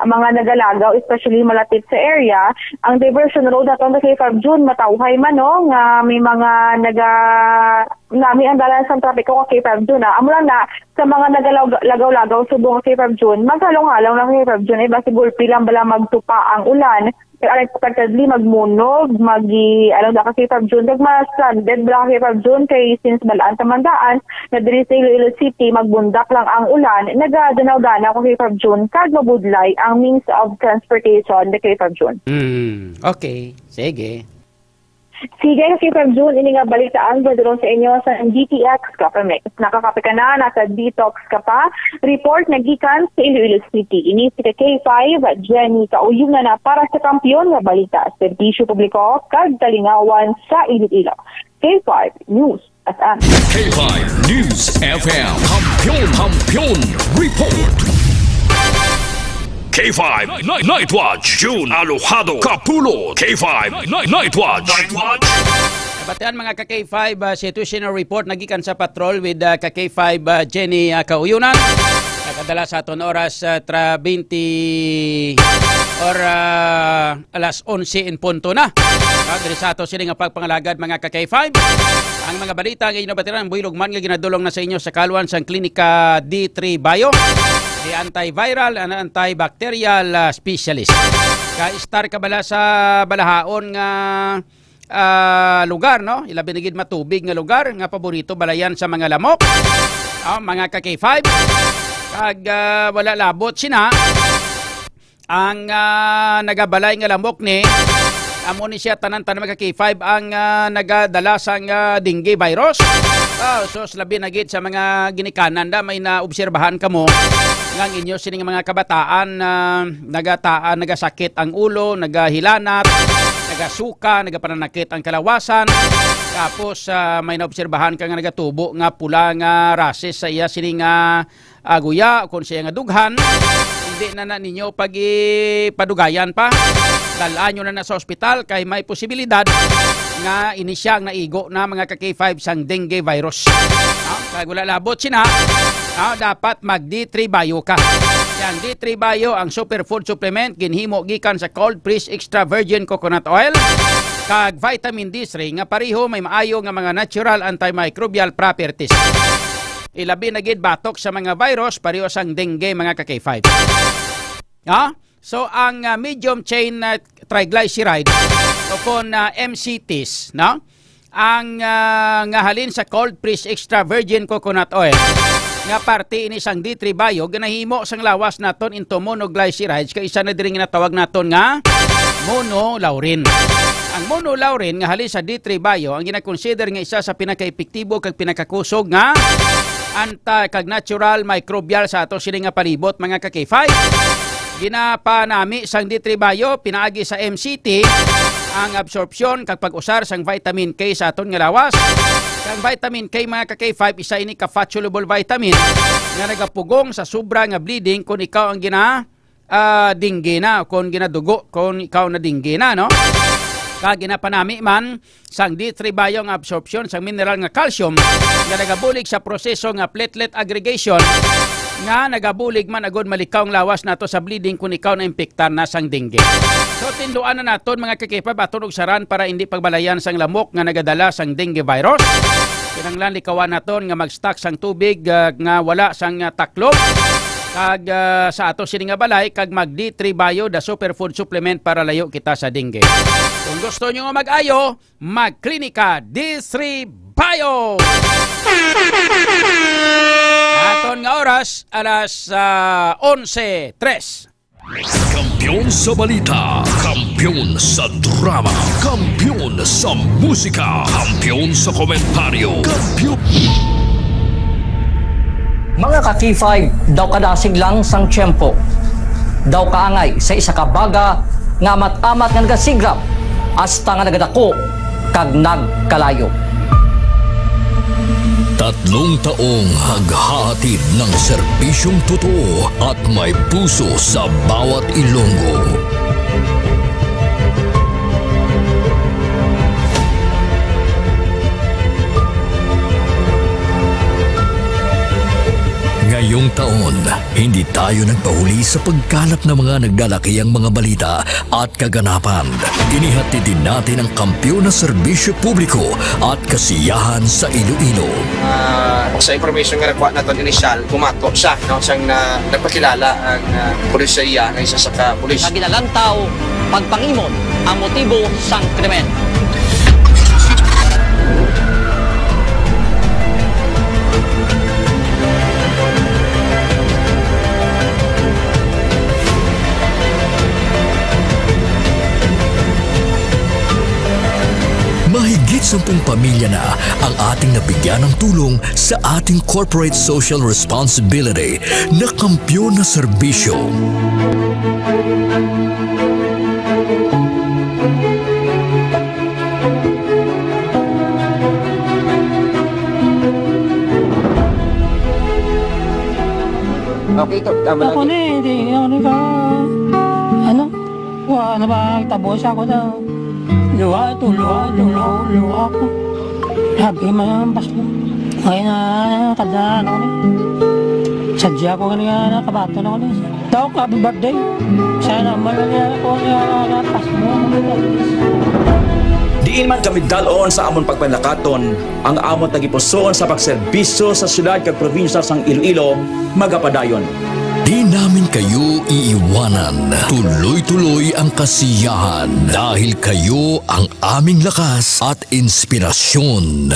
mga nagalagaw, especially malapit sa area. Ang diversion road naton ka K five June, matawhay man, no, nga may mga naga-, nami ang dalan sa trapiko ka K five June, ah. Amo lang na, sa mga nagalagaw-lagaw subong ka K five June, maghalong-halong lang ka K five June, eh, basi gulpi lang bala magtupa ang ulan. Kaya unexpectedly, magmunog, magi, ano, da ka K five June, kag ma-stranded bala ka K five June, kay since balaan ta man daan, na diri sa Iloilo City, magbundak lang ang ulan, nagadanaw-danaw ka K five June, kag mabudlay ang means of transportation, da ka K five June. Mm, okay. Sige. Sige, ka K five June, ini nga balita ang padulong sa inyo sa D T X Government. Nakakape ka na, nasa detox ka pa. Report na gikan sa Iloilo City. Ini si ka K five, Jenny Kauyunan na para sa Kampiyon nga Balita, Serbisyo Publiko, kag Kalingawan sa Iloilo. K five News F M. K five News F M. Kampiyon, Kampiyon Report. K five Night, Night Watch, June Alojado Kapulot. K five Night, Night Watch. Nabatian, mga ka K five, ah, situational report nagikan sa patrol with, ah, ka K five, ah, Jenny, ah, Kauyunan. Nakadala sa aton oras, ah, tra twenty or, ah, alas onse in punto na. Ah, diri sa ato sini nga pagpangalagad, mga ka K five. Ang mga balita nga inabatiran, ang buylog man nga ginadulong na sa inyo sa kaluan sang Klinika D three Bio, the antiviral and antibacterial, ah, specialist. Ka-star ka bala sa balahaon nga, ah, lugar, no? Ilabi na gid matubig nga lugar nga paborito balayan sa mga lamok. Ah, mga ka K five. Kag, ah, wala labot sina ang, ah, nagabalay nga lamok ni, amo ni siya tanan-tanan, mga ka K five, ang, ah, nagadala sang, ah, dengue virus. Ah, so, labi na gid sa mga ginikanan da, may naobserbahan kamo nga ang inyo sining mga kabataan, ah, nagata-, ah, nagasakit ang ulo, nagahilanat, nagasuka, nagapananakit ang kalawasan. Tapos, ah, may naobserbahan ka nga nagatubo nga pula nga rashes sa iya sining, ah, aguya, o kung siya nga dughan, hindi na, na ninyo pagipadugayan pa. Dal-an nyo na na sa ospital kay may posibilidad nga ini siya ang naigo na, mga ka K five, sang dengue virus. Ah, kag wala labot sina, ah, dapat mag D three Bio ka. Yang D three Bio, ang superfood supplement, ginhimo gikan sa cold press extra virgin coconut oil kag vitamin D three nga pareho may maayo nga mga natural antimicrobial properties. Ilabi na gid batok sa mga virus, pareho sang dengue, mga ka K five. Ha? So, ang, ah, medium chain, ah, triglyceride o kon, ah, M C Ts, no? Ang, ah, nga halin sa cold press extra virgin coconut oil nga parte ini sang D three Bio, ginahimo sang lawas naton into monoglycerides, kay isa na diri nga natawag naton nga monolaurin. Ang monolaurin nga halin sa D three Bio ang ginakonsider nga isa sa pinakaepektibo kag pinakakusog nga anti kag natural microbial sa ato sini nga palibot, mga ka K five. Ginapanami sang D three Bio pinaagi sa M C T ang absorpsyon kag pag-usar sang vitamin K sa aton nga lawas. Ang vitamin K, mga ka K five, isa ini ka fat-soluble vitamin nga nagapugong sa sobra nga bleeding kung ikaw ang gina, ah, dengue na, kung ginadugo, kung ikaw na dengue na, no? Kag ginapanami man sang D three Bio ang absorpsyon sang mineral nga calcium nga nagabulig sa proseso nga platelet aggregation, nga nagabulig man agud malikaw ang lawas nato sa bleeding kung ikaw na-impektar na sang dengue. So, tinduan na naton, mga ka K five, aton ugsaran para hindi pagbalayan sang lamok nga nagadala sang dengue virus. Kinahanglan likawan naton nga mag-stock sang tubig, ah, nga wala sang, ah, taklob. Kag, ah, sa ato sini nga balay, kag mag D three Bio, the superfood supplement, para layo kita sa dengue. Kung gusto nyo nga mag-ayo, magklinika D three Payo. Aton nga oras, alas, ah, onse tres. Kampiyon sa balita, kampiyon sa drama, kampiyon sa musika, kampiyon sa komentaryo, kampiyon. Mga ka-K five, daw kadasig lang sang tiyempo. Daw kaangay sa isa ka baga nga amat-amat nga nagasigrap hasta nga nagadako kag nagkalayo. Tatlong taong naghahatid ng serbisyong totoo at may puso sa bawat Ilonggo. Ngayong taon, hindi tayo nagpahuli sa pagkalat ng mga naglalakihang mga balita at kaganapan. Inihatid din natin ang kampiyon na serbisyo publiko at kasiyahan sa Iloilo. Ah, sa information nga nakuha naton initial, bumato siya, no, siyang na, nagpakilala ang, ah, pulis sa iya nga isa sa ka pulis. Nga ginalantaw, pagpangimot ang motibo sang krimen. Mahigit sampung pamilya na ang ating nabigyan ng tulong sa ating corporate social responsibility na kampiyon na serbisyo. Okay, to, tama. Ako lang. Ni, di, ano ka, ano? Wa na ba ang tabo sa ako daw? Luha to, luha to, luha, luha ko. Sabi man ang Pasko. Ngayon na, kada ano ni. Sadya ko nga nga nakabato na ko ni. Daw, happy birthday. Sana man lang yan ako nga nakapas mo. Diin man kami dalon sa amon pagpanlakaton, ang amon tagipusoon sa pagserbisyo sa siyudad kag probinsya sang Iloilo magapadayon. Di namin kayo iiwanan. Tuloy-tuloy ang kasiyahan dahil kayo ang aming lakas at inspirasyon.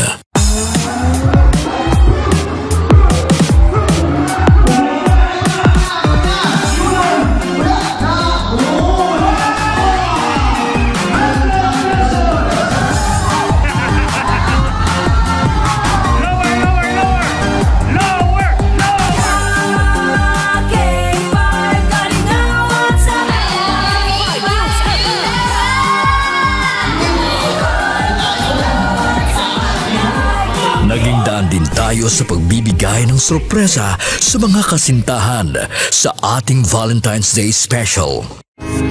Naging daan din tayo sa pagbibigay ng sorpresa sa mga kasintahan sa ating Valentine's Day special.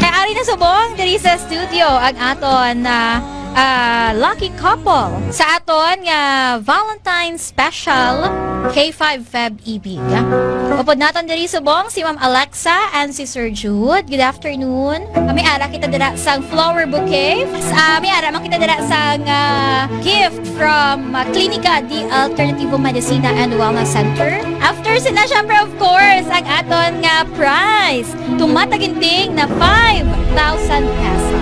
Kay ari na subong diri sa studio ang aton, ah, ah, lucky couple sa aton nga Valentine's Special K five Feb Ibig. Upod naton diri subong si Ma'am Alexa and si Sir Jude. Good afternoon. Kami ara kita dira sang flower bouquet. Ah, may ara man kita dira sang, ah, gift from, ah, Klinika de Alternativo Medicina and Wellness Center. After sina, syempre, of course, ang aton nga prize. Tumataginting na five thousand pesos.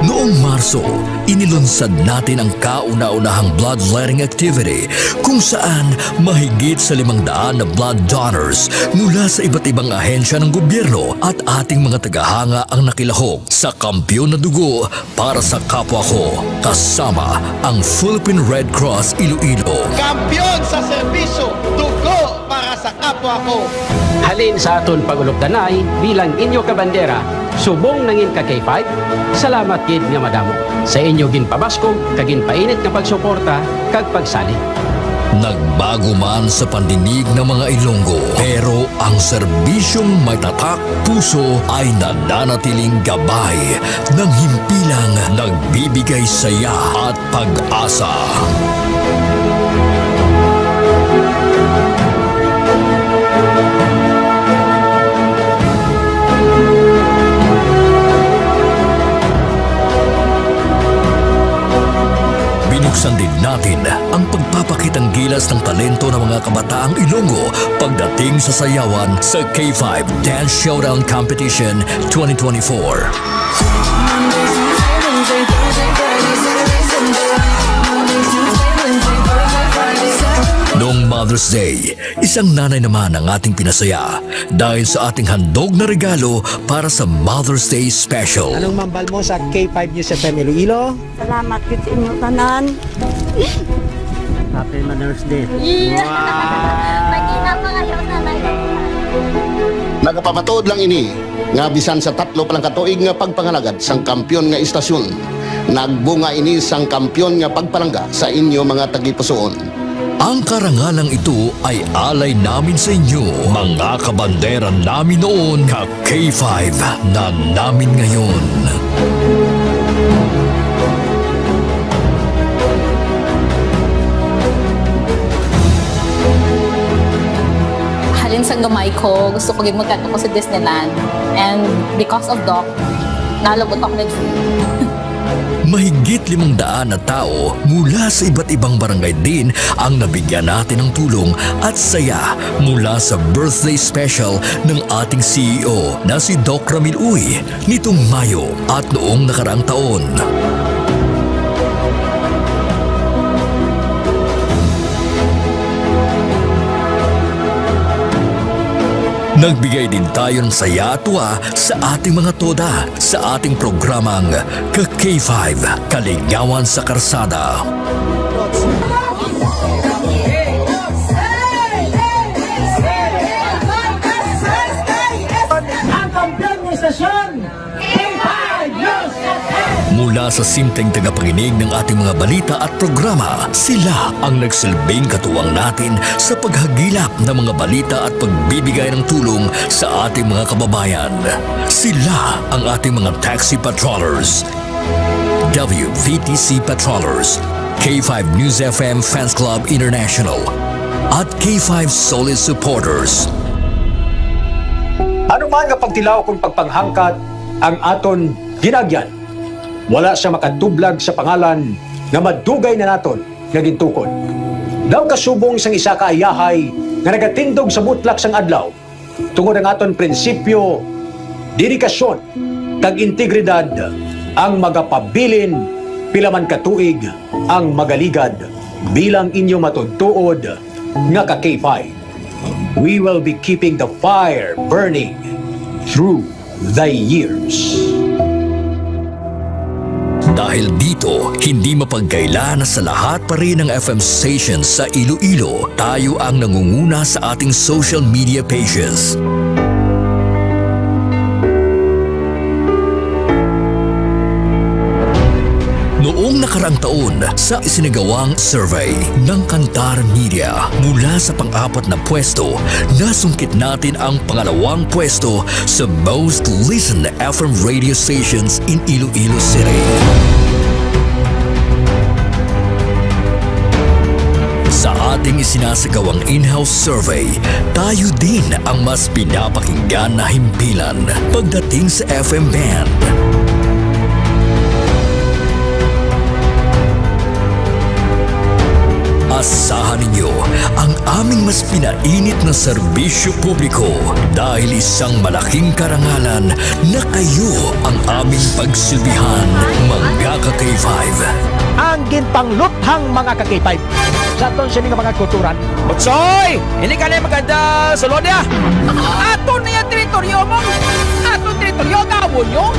Noong Marso, inilunsad natin ang kauna-unahang bloodletting activity kung saan mahigit sa limang daan na blood donors mula sa iba't ibang ahensya ng gobyerno at ating mga tagahanga ang nakilahok sa kampiyon na dugo para sa kapwa ko, kasama ang Philippine Red Cross Iloilo. Kampiyon sa serbisyo, dugo para sa kapwa ko. Halin sa aton pag-ulokdanay bilang inyo kabandera, subong nangin ka K five, salamat gid nga madamo sa inyo ginpabaskog kag ginpainit nga pagsuporta kag pagsalig. Nagbago man sa pandinig ng mga Ilonggo, pero ang serbisyong may tatak puso ay nananatiling gabay ng himpilang nagbibigay saya at pag-asa. Binuksan din natin ang pagpapakitang gilas ng talento ng mga kabataang Ilonggo pagdating sa sayawan sa K five Dance Showdown Competition twenty twenty-four. Mother's Day. Isang nanay naman ang ating pinasaya dahil sa ating handog na regalo para sa Mother's Day special. Anong mambal mo sa K five News F M Iloilo? Salamat gid sa inyo tanan. Happy Mother's Day. Yeah. Wow. Mag-ina pa kayo sa nanay. Nagapamatuod lang ini nga bisan sa tatlo pa lang ka tuig nga pagpangalagad sang kampiyon nga istasyon, nagbunga ini sang kampiyon nga pagpalangga sa inyo mga tagipusoon. Ang karangalang ito ay alay namin sa inyo, mga kabandera namin noon, ka K five na namin ngayon. Halin sang gamay ko, gusto ko gid magkadto ko sa Disneyland. And because of Doc, nalabot ako na dream. Mahigit limang daan na tao mula sa iba't ibang barangay din ang nabigyan natin ng tulong at saya mula sa birthday special ng ating C E O na si Doc Ramil Uy nitong Mayo at noong nakaraang taon. Nagbigay din tayo ng saya at tuwa sa ating mga toda sa ating programang Ka K five, Kalingawan sa Karsada. Ang kampiyon ng estasyon, K five News F M. Mula sa simpleng tagapakinig ng ating mga balita at programa, sila ang nagsilbing katuwang natin sa paghagilap ng mga balita at pagbibigay ng tulong sa ating mga kababayan. Sila ang ating mga taxi patrollers, W V T C patrollers, K five News F M Fans Club International, at K five Solid Supporters. Ano man nga pagtilaw kon pagpanghangkat ang aton ginagyan, wala sia makatublag sa pangalan nga madugay na naton nga gintukod. Daw kasubong sang isa ka ayahay nga nagatindog sa butlak sang adlaw, tungod ang aton prinsipyo, dedikasyon, kag integridad ang magapabilin pila man ka tuig ang magaligad bilang inyo matuod-tuod nga ka K five. We will be keeping the fire burning through the years. Dahil dito, hindi mapagkaila na sa lahat pa rin ng F M stations sa Iloilo, tayo ang nangunguna sa ating social media pages. Noong nakaraang taon, sa isinagawang survey ng Kantar Media mula sa pang-apat na pwesto, nasungkit natin ang pangalawang pwesto sa most listened F M radio stations in Iloilo City. Sa ating isinasagawang in-house survey, tayo din ang mas pinapakinggan na himpilan pagdating sa F M band. Asahan ninyo ang aming mas pinainit na serbisyo publiko dahil isang malaking karangalan na kayo ang aming pagsilbihan, mga ka-K five. Ang ginpangluthang mga ka-K five sa aton sini nga mga kulturan. Butsoy! Hindi ka na maganda sa Lodia! Ato na yung teritoryo mo! Ato teritoryo, gawon nyo!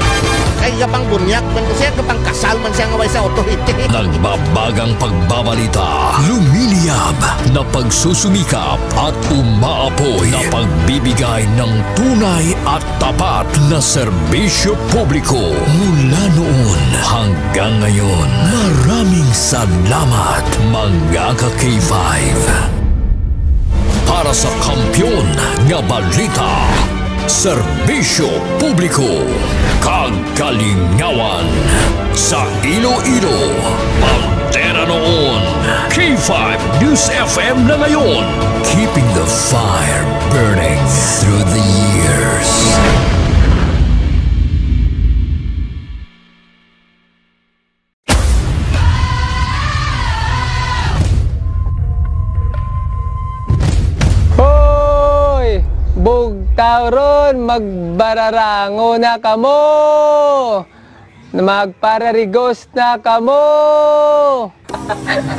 Kaya pang bunyak, man ko siya, kapang kasal man siya nga way sa authority. Nagbabagang pagbabalita, lumiliyab na pagsusumikap at umaapoy na pagbibigay ng tunay at tapat na serbisyo publiko mula noon hanggang ngayon. Maraming salamat, mga ka-K five. Para sa kampiyon nga balita, serbisyo publiko, kag kalingawan sa Iloilo. Bandera noon, K five News F M na ngayon. Keeping the fire burning through the years. Hoy! Bugtaw ron, magbararango na kamo! Magpararigos na kamo!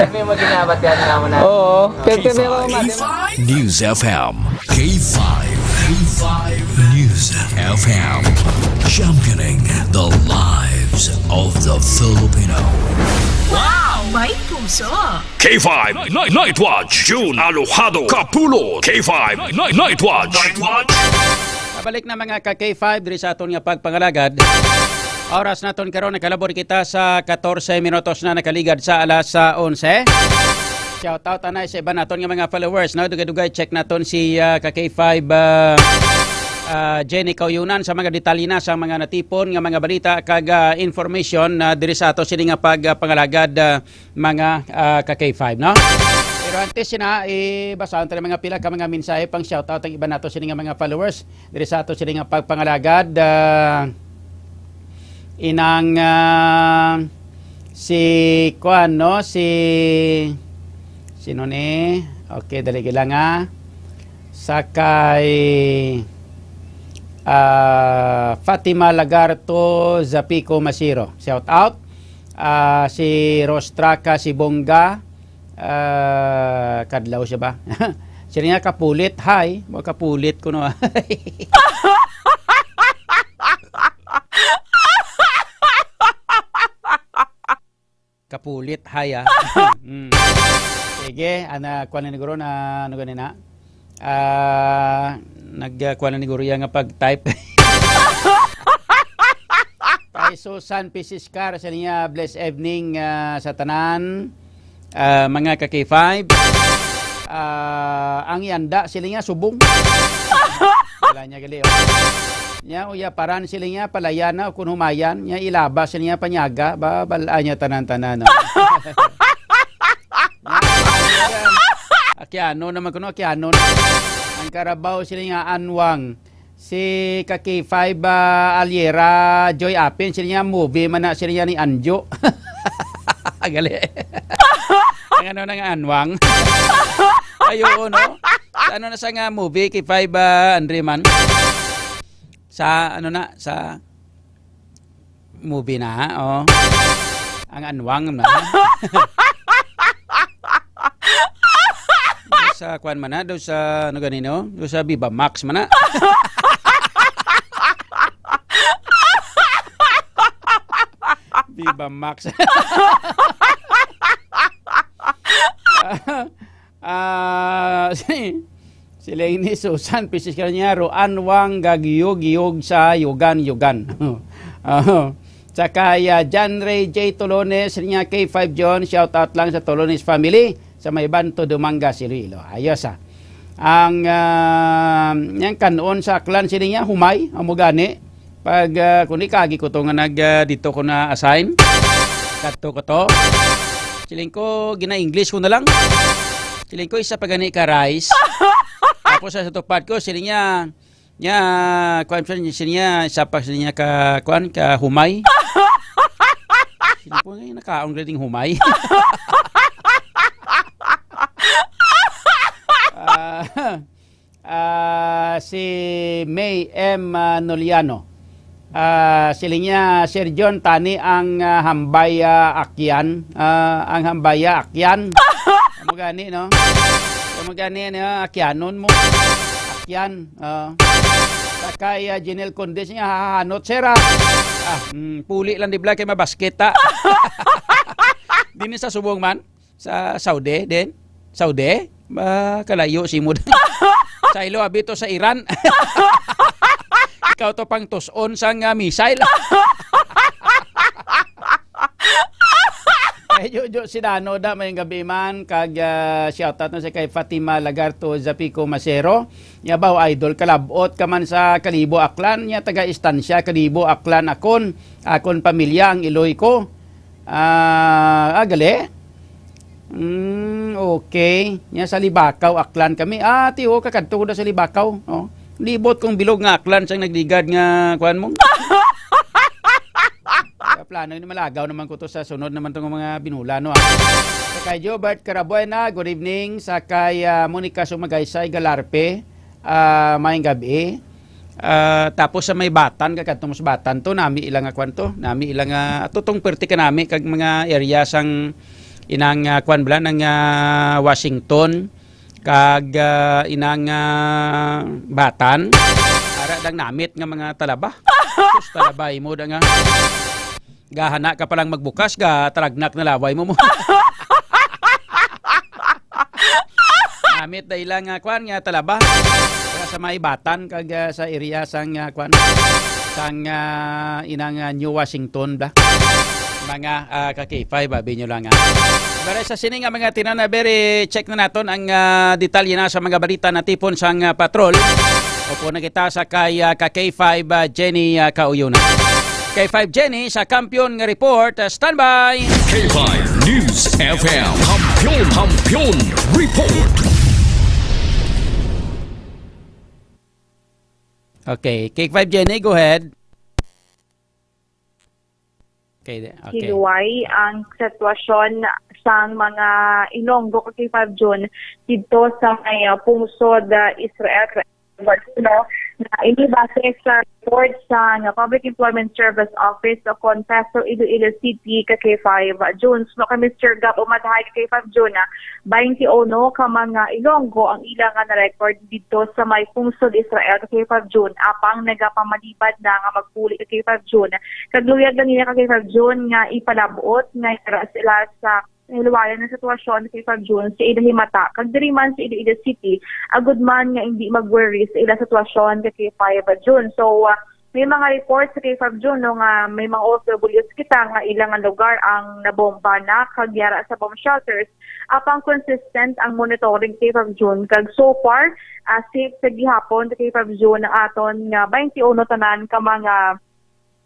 May maginabat yan nga mo na. Oo. Kaya kami ako, K five News F M. K five. K five News F M. Championing the lives of the Filipino. Wow! May puso! K five Night, Night Watch, June Alojado Kapulot. K five Night, Night Watch. Night Watch. Pabalik na, mga ka K five, diri sa aton nga pagpangalagad. Oras naton karon, nakalabor kita sa katorse minutos na nakaligad sa alas, ah, onse. Shout out anay sa iban naton nga mga followers, no? Dugay-dugay check naton si, ah, ka K five, ah, ah, Jenny Kauyunan sa mga detalye na sa mga natipon nga mga balita kag, ah, information na diri sa ato sini nga pagpangalagad, ah, mga, ah, ka K five, no? Pero antes sina, ibasahon ta mga pila ka mga mensahe pang shout out ang iban nato sini nga mga followers. Diri sa ato sini nga pagpangalagad, ah, inang, ah, si kuan, no? Si, sino ni? Okay, dali lang, ah. Sa kay, ah, Fatima Lagarto Zapico Masiro. Shout out. Ah, si Rostraka, si Bongga, ah, kadlaw siya ba? Siya niya kapulit, hi. Mo kapulit ko, no? Kapulit, hi, ah. Mm. Sige, ana, kuan na ni guro na, ano gani na? Ah, nag, ah, kuan na ni guro iya nga pag-type. Kay Susan P. Siscar, sa niya, blessed evening, ah, sa tanan, ah, mga ka K five. Ah, ang yanda, sila niya, subong. Wala niya gali, oh. Nya, uya paran sila niya, palayan na, o kung humayan, nya ilaba sila niya, panyaga, ba, bal-, anya tanan-tanan, no? Akyano naman kuno, Akyano. Ang karabaw sila nga anwang. Si ka K five, ah, Aliera, Joy Apin, sila niya movie man na sila niya ni Anjo. Gali. Ang ano na nga anwang? Ayo, no? Sa ano na sa nga movie, K five, ah, Andre man? Sa ano na, sa movie na, oh. Ang anwang na. Do sa kwan man na, do sa, ano gani, no? Do sa Viva Max man na. Viva Max. Ah, si, si Lenny Susan, pisis ka niya, Ruan Wang Gagyog-yog sa Yugan-yugan. Oh. Tsaka, ah, John Ray J Tolones, niya K five John, shout out lang sa Tolones family, sa may Banto, Dumangas, Iloilo. Ayos, ah. Ang, ah, yang kanon sa Aklan, sini niya, humay, amo gani. Pag, ah, kung di kagi ko to nga nag, ah, dito ko na-assign, kadto ko to. Siling ko, gina-English ko na lang. Siling ko, isa pa gani ka rice. Tapos sa tupad ko, siling niya, niya, kuwan siya, siling niya, isa pa siling niya ka, kuwan, ka humay. Siling ko, "Ay, nakaon ka ding humay." Ah, Ah, si May M, ah, Noliano. Ah, siling niya, "Sir John, tani ang, ah, hambay, ah, akyan. Ah, ang hambay, ah, akyan." Amo gani, no? Amo gani, no? Akyanon mo. Akyan. Ah. Sa kay, ah, Janelle Condes niya, "Hahanot, sir, ah." Ah, mm, puli lang di bala kay mabasket, ah. Din sa subong man. Sa Saudi din? Saudi? Ba, kalayo si mo. Sa ilo, abi to sa Iran. Ikaw to pang tuson sang, ah, missile. Ay, Jojo Sidano, da, may gabi man, kag, ah, shoutout na sa kay Fatima Lagarto Zapico Masero. Nya ba, idol, kalabot ka man sa Kalibo, Aklan, nya taga Estancia, Kalibo, Aklan, akon, akon pamilya, ang iloy ko. Ah, ah, gali? Mm, okay. Nya sa Libacao, Aklan kami. Ah, tiyo, kakadto ko na sa Libacao, no? Libot kong bilog nga Aklan sang nagligad nga kuan mo. Kaya plano ni malagaw naman ko to sa sunod naman tong mga binula, no? Ah. Sa kay Jobert Carabuena, good evening. Sa kay, ah, Monica Sumagaysay Galarpe, ah, maayong gabi. Ah, tapos sa may Batan, kakadto mo sa Batan to, nami ila nga kwan to, nami ila nga, ato tong perti ka nami, kag mga area sang inang, ah, kwan bala, nang, ah, Washington, kag, ah, inang, ah, Batan, ara dang namit nga mga talaba. Sus, talaba imo da nga. Gahana ka palang magbukas, ga taragnak na laway mo mo. Namit da ila nga kwan nga talaba. Kaya sa may Batan kag, ah, sa area sang, ah, kwan, sang, ah, inang, ah, New Washington da. Mga, ah, ka K five, abi nyo lang, ah. Pero sa sini nga mga tinana, very check na naton ang, ah, detalye na sa mga balita na tipon sang, ah, patrol. Upo na kita sa kay, ah, ka K five, ah, Jenny, ah, Kauyona. K five Jenny sa Kampiyon nga Report. Ah, standby! K five News F M. Kampiyon, Kampiyon Report. Okay, K five Jenny, go ahead. Okay, okay. Siluway ang sitwasyon sang mga Ilonggo ka K five June didto sa may, ah, pungsod, ah, Israel, no? Na ini base sa report sa nga Public Employment Service Office o kon PESO Iloilo City ka K five June. No, kay Mister Gab Umadhay ka K five June, ah, twenty-one ka mga Ilonggo ang ila nga na-record didto sa may pungsod Israel ka K five June. Apang nagapamalibad na nga magpuli ka K five June. Kag luyag lang niya ka K five June nga ipalabot nga yara sila sa nahiluwayan nga sitwasyon sa K five June sa ila himata, kag diri man sa Iloilo City, agud man nga hindi mag-worry sa ila sitwasyon ka K five June. So, ah, may mga reports sa K five June, no, nga may mga O F Ws kita nga ilang nga lugar ang nabomba na kag yara sa bomb shelters. Apang consistent ang monitoring K five June, kag so far, ah, safe sa gihapon sa K five June ang aton nga twenty-one tanan ka mga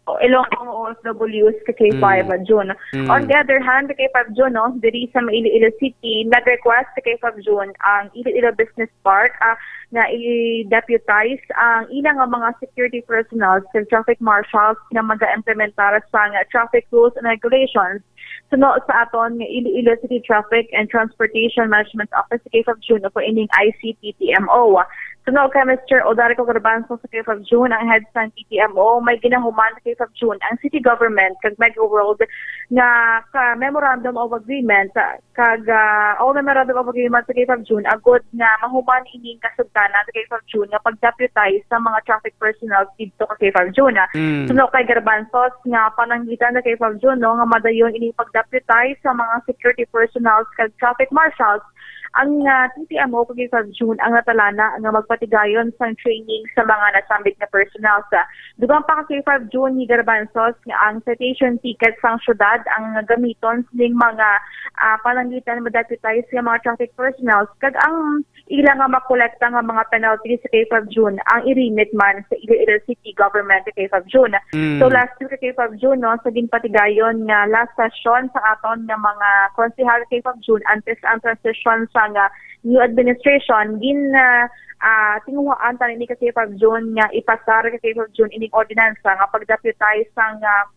Ilonggo O F Ws ka K five Mm. June. Mm. On the other hand, ka K five June, no, diri sa Iloilo City, nag-request ka K five June ang Iloilo Business Park, ah, nga i-deputize ang ilang nga mga security personnel sa traffic marshals nga mag-implementar sa nga traffic rules and regulations. Suno sa aton nga Iloilo City Traffic and Transportation Management Office, ka K five June, o ining I C T T M O. Suno kay Mister Odarico Garbanzo sa K five June, ang head sang T T M O, may ginahuman sa K five June ang city government kag Mega World nga ka Memorandum of Agreement, ah, kag, ah, o Memorandum of Agreement sa K five June agud nga mahuman ining kasugtanan sa K five June nga pag-deputize sa mga traffic personnel didto ka K five June. Mm. Suno kay Garbanzos nga pananglitan sa K five June, no, nga madayon ining pag-deputize sa mga security personnel kag traffic marshals ang, ah, T T M O kag K five June ang natalana nga magpatigayon sang training sa mga nasambit nga personnel. Sa dugang pa ka K five June ni Garbanzos nga ang citation ticket sang syudad ang gamiton sining mga, ah, pananglitan ma-deputize nga mga traffic personnel kag ang ila nga makolekta nga mga penalty sa K five June ang i-remit man sa Iloilo City Government sa K five June. Mm. So last week ka K five June, no, sa ginpatigayon nga last session sa aton nga mga konsehal ka K five June antes ang transition sa nga new administration, gin, ah, ah, tinguhaan ta nini ka K five June nga ipasar ka K five June ining ordinansa nga pag-deputize sang, ah,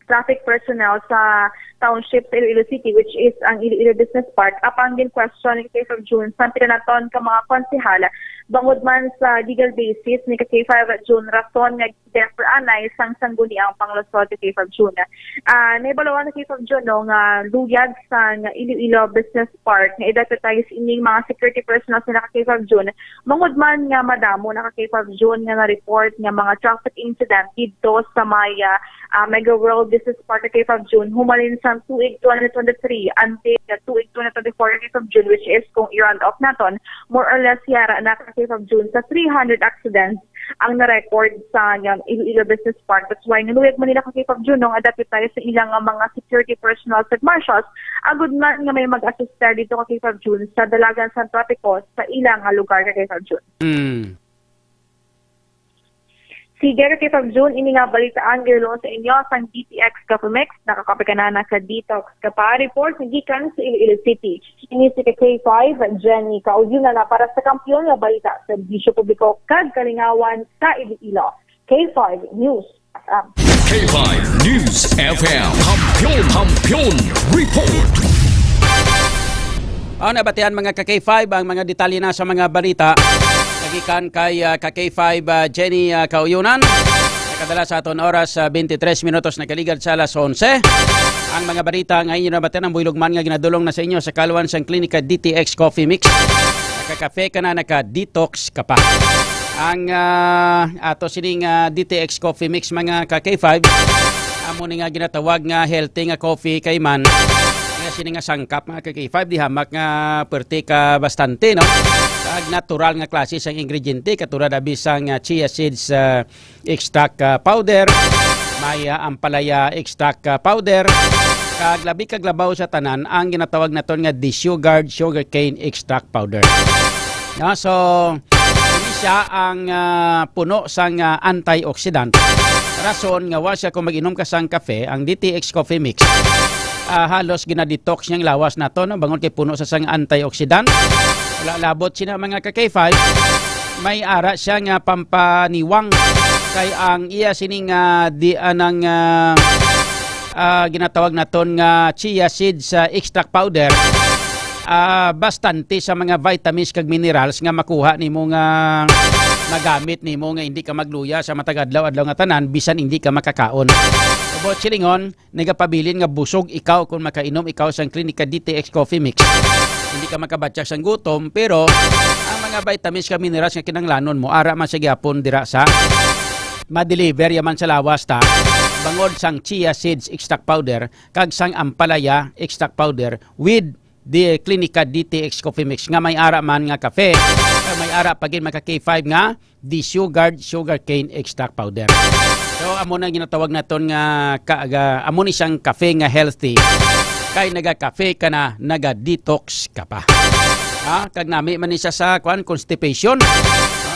traffic personnel sa township sa Iloilo City, which is ang Iloilo Business Park. Apang gin-question ni ka K five June sang pinanaton ka mga konsehal bangod man sa legal basis ni ka K five June, rason nga defer anay sang sangguniang panglusot ka K five June. Ah, nahibaluan ka K five June, no, nga luyag sang Iloilo Business Park nga i-deputize ining mga security personnel nila ka K five June, bangod man nga madamo na ka K five June nga na-report nga mga traffic incident didto sa may, ah, ah, Mega World Business Park ka K five June, humalin sang tuig twenty twenty-three until nga tuig twenty twenty-four ka K five June, which is kung i-round off naton, more or less yara na ka K five June sa three hundred accidents ang na-record sa, um, Iloilo Business Park. That's why naluyag man nila ka K five June, no, nga deputize sa ilang nga mga security personnel sa marshals, agud man nga may mag-assist dito ka K five June sa dalagan sa trapiko sa ilang nga lugar ka K five June. Mm. Sige, ka K five June, ini nga balita ang ginulong sa inyo sang D T X Coffee Mix. Nakakapit ka na na sa Detox ka pa. Report nga gikan sa Iloilo City. Ini si ka K five, Jenny Kauyunan na para sa Kampiyon nga Balita, Serbisyo Publiko kag Kalingawan sa Iloilo. K five News F M. K five News F M. Kampiyon, Kampiyon Report. Ang nabatian, mga ka K five, ang mga detalye na sa mga balita. Ikan kay ah, ka K five ah, Jenny ah, Kauyunan. Nakadala sa aton oras sa twenty-three minutos nagkaligad sa alas onse. Ang mga balita nga inyo nabatian ang buylog man nga ginadulong na sa inyo sa kaluan sang Klinika D T X Coffee Mix. Nakakafe ka na, naka-detox ka pa. Ang ah, ato sining ah, D T X Coffee Mix, mga ka K five, amo ni nga ginatawag nga healthy nga coffee kay man nga sini nga sangkap, mga ka K five, di hamak nga perti ka bastante, no? Kag natural nga klase sang ingrediente, katulad abi sang ah, chia seeds ah, extract ah, powder, may ah, ampalaya extract ah, powder, kag labi kag labaw sa tanan ang ginatawag naton nga desugared sugarcane extract powder. No, so ini siya ang ah, puno sang ah, antioxidant. Rason nga wa siya kung mag-inom ka sang kafe, ang D T X Coffee Mix ah, halos ginadetox niyang lawas nato, no? Bangod kay puno sa sang antioxidant. Wala labot sina, mga ka K five. May ara siya nga pampaniwang kay ang iya sining ah, di anang ah, ah, ginatawag naton nga chia seeds ah, extract powder. Ah, bastante sa mga vitamins kag minerals nga makuha nimo nga magamit nimo nga hindi ka magluya sa matag adlaw-adlaw nga tanan bisan hindi ka makakaon. About silingon, nagapabilin nga busog ikaw kung makainom ikaw sang Klinika D T X Coffee Mix. Hindi ka makabatyak sang gutom, pero ang mga vitamins kag minerals nga kinahanglanon mo ara man sa gyapon dira sa ma-deliver yaman sa lawas ta bangod sang chia seeds extract powder kag sang ampalaya extract powder with the Klinika D T X Coffee Mix nga may ara man nga kafe, nga may ara pa gid, mga ka K five, nga desugared sugarcane extract powder. So amo na ginatawag naton nga ka, ga, amo ni siyang kafe nga healthy. Kay naga-kafe ka na, naga-detox ka pa. Ha? Kag nami man ni siya sa kwan, constipation. Ha?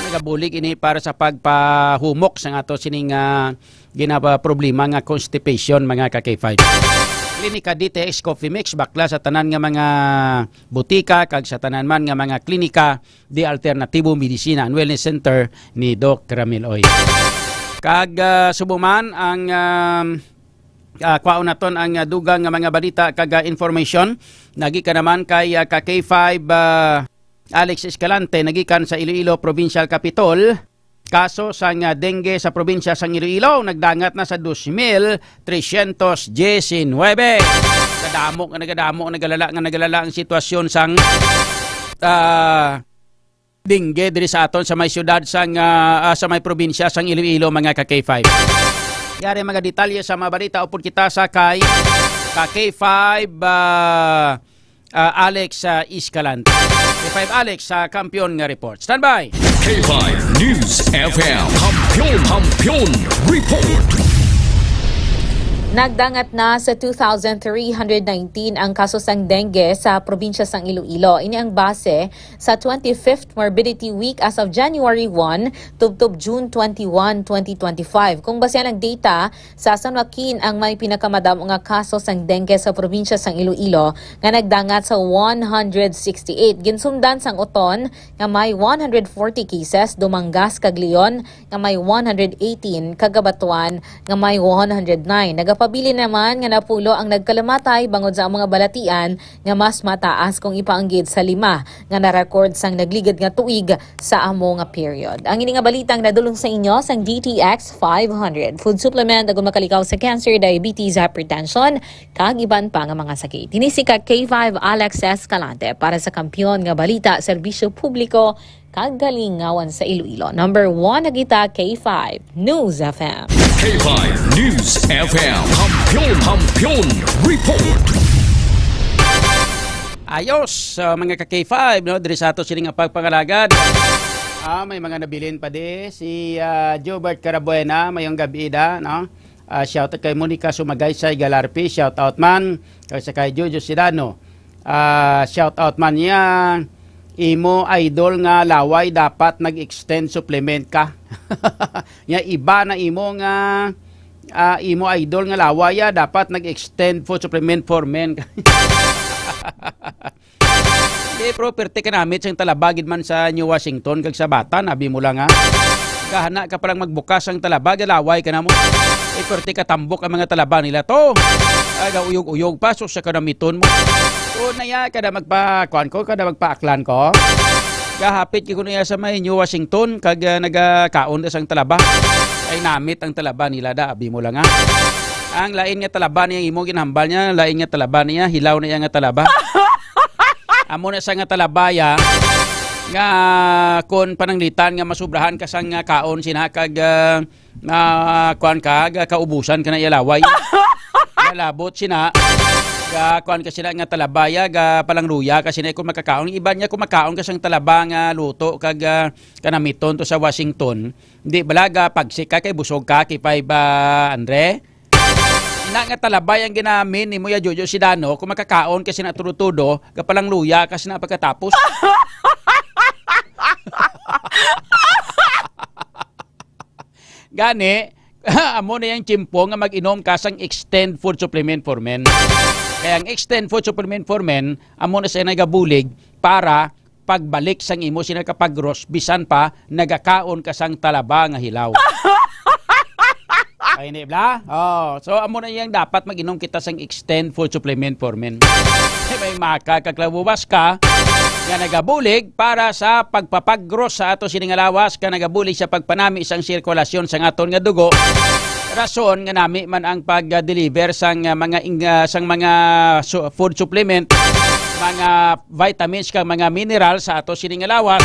Nagabulig ini para sa pagpahumok sa ato sining ah, ginapa problema nga constipation, mga ka K five. Klinika D T X Coffee Mix, bakla sa tanan nga mga butika kag sa tanan man nga mga klinika di Alternatibo Medicina and Wellness Center ni Doc Ramil Oy. Kag ah, subo man ang ah, ah, kwaon naton ang ah, dugang nga mga balita kag ah, information. Nagikan naman kay ah, ka K five ah, Alex Escalante, nagikan sa Iloilo Provincial Capitol. Kaso sang ah, dengue sa probinsya sang Iloilo nagdangat na sa dos mil tresyentos diecinuebe. Kadamo nga nagadamo, nagalala nga nagalala ang sitwasyon sang ah, dengue diri sa aton sa may siyudad sang ah, ah, sa may probinsya sang Iloilo, mga ka K five. Yari mga detalye sa mga balita upod kita sa kay ka K five ah, ah, Alex ah, Escalante. K five Alex sa Kampiyon nga report. Standby! K five News F M. Kampiyon, Kampiyon Report. Nagdangat na sa two thousand three hundred nineteen ang kaso sang dengue sa probinsya sang Iloilo. Ini ang base sa twenty-fifth Morbidity Week as of January one tubtob June twenty-one, twenty twenty-five. Kung basehan ang data, sa San Joaquin ang may pinakamadamo nga kaso sang dengue sa probinsya sang Iloilo nga nagdangat sa one hundred sixty-eight. Ginsundan sang Oton nga may one hundred forty cases, Dumangas kag Leon nga may one hundred eighteen, kag Cabatuan nga may one hundred nine. Nagapabilin naman nga napulo ang nagkalamatay bangod sa mga balatian nga mas mataas kung ipaanggid sa lima nga na-record sang nagligad nga tuig sa amo nga period. Ang ini nga balita ang nadulong sa inyo sang D T X five hundred. Food supplement, agud makalikaw sa cancer, diabetes, hypertension, kag iban pa nga mga sakit. Ini si ka K five Alex Escalante para sa Kampiyon nga Balita, Serbisyo Publiko, kag Kalingawan sa Iloilo. Number one na kita, K five News F M. K five News F M. Kampiyon, Kampiyon Report. Ayos, uh, mga ka K five, no, diri sa ato sini nga pagpangalagad. Ah, may mga nabilin pa di si uh, Jobert Carabuena, mayong gabi da, no? Uh, shout out kay Monica Sumagaysay Galarpi, shout out man. Kay sa kay Jojo Sidano, uh, shout out man niya. Imo idol nga laway dapat nag-extend supplement ka. Nya iba na imo nga ah, imo idol nga laway, ah, dapat nag-extend food supplement for men. Di, pero perte ka namit sang talaba gid man sa New Washington kag sa Batan, abi mo lang, ha. Gahana ka palang magbukas ang talaba, galaway ka na mo. Eh, perte ka tambok ang mga talaba nila to. Ay, gauyog-uyog pa, so sa kanamiton mo. O naya, kada magpa, kuan ko, kada magpaaklan ko. Kahapit kay kuno iya sa may New Washington, kag, ah, nagakaon da sang talaba. Ay, namit ang talaba nila da, abi mo lang, ah. Ang lain nga talaba niya imo ginhambal niya, lain nga talaba niya, hilaw na iya nga talaba. Amo na sa nga talaba ya, nga kon pananglitan nga masubrahan ka sang, ah, kaon sina kag, ah, ah, kuan ka, ga kaubusan ka na iya laway. Nalabot sina, ga kuan ka sina nga talaba ya, ga palangluya ka sina kung makakaon. Iban niya kung makaon ka sang talaba nga luto kag, ah, kanamiton to sa Washington. Di bala ga pagsik ka kay busog ka, kipay ba, Andre? Ina nga talaba yang ginamin nimo ya Jojo si Dano, kung makakaon ka sina tudo-tudo, ga palangluya ka sina pagkatapos. Gani, amo na yang tiyempo nga mag-inom ka sang Extend Food Supplement for Men. Kaya ang Extend Food Supplement for Men, amo na siya nagabulig para pagbalik sang imo sina ka pagros, bisan pa nagakaon ka sang talaba nga hilaw. Ay, hindi bla? Oh, so amo na yang dapat mag-inom kita sang Extend Food Supplement for Men. May maka kag labuwas ka nga nagabulig para sa pagpapagros sa ato sini nga lawas, ka nagabulig sa pagpanami sang sirkulasyon sang aton nga dugo. Rason nga nami man ang pag-deliver sang, ah, mga ing-, ah, sang mga su-, food supplement, mga vitamins kag mga mineral sa ato sini nga lawas.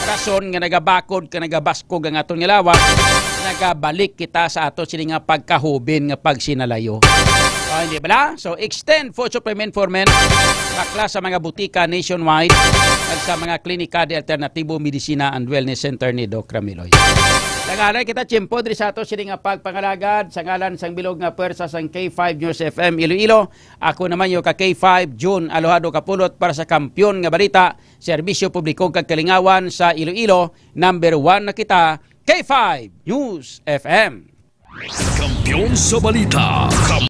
Rason nga nagabakod ka, nagabaskog ang aton nga lawas, nagabalik kita sa ato sini nga pagkahubin nga pagsinalayo. Oh, hindi bala? So, Extend Food Supplement for Men, bakla sa mga butika nationwide, at sa mga Klinika de Alternatibo Medicina and Wellness Center ni Doc Ramiloy. Nangalay kita tiyempo diri sa ato sini nga pagpangalagad sa ngalan sang bilog nga pwersa sang K five News F M Iloilo. Ako naman yung ka K five, June Alojado Kapulot para sa Kampiyon nga Balita, Serbisyo Publiko kag Kalingawan sa Iloilo. Number one na kita, K five News F M. Kampiyon sa balita.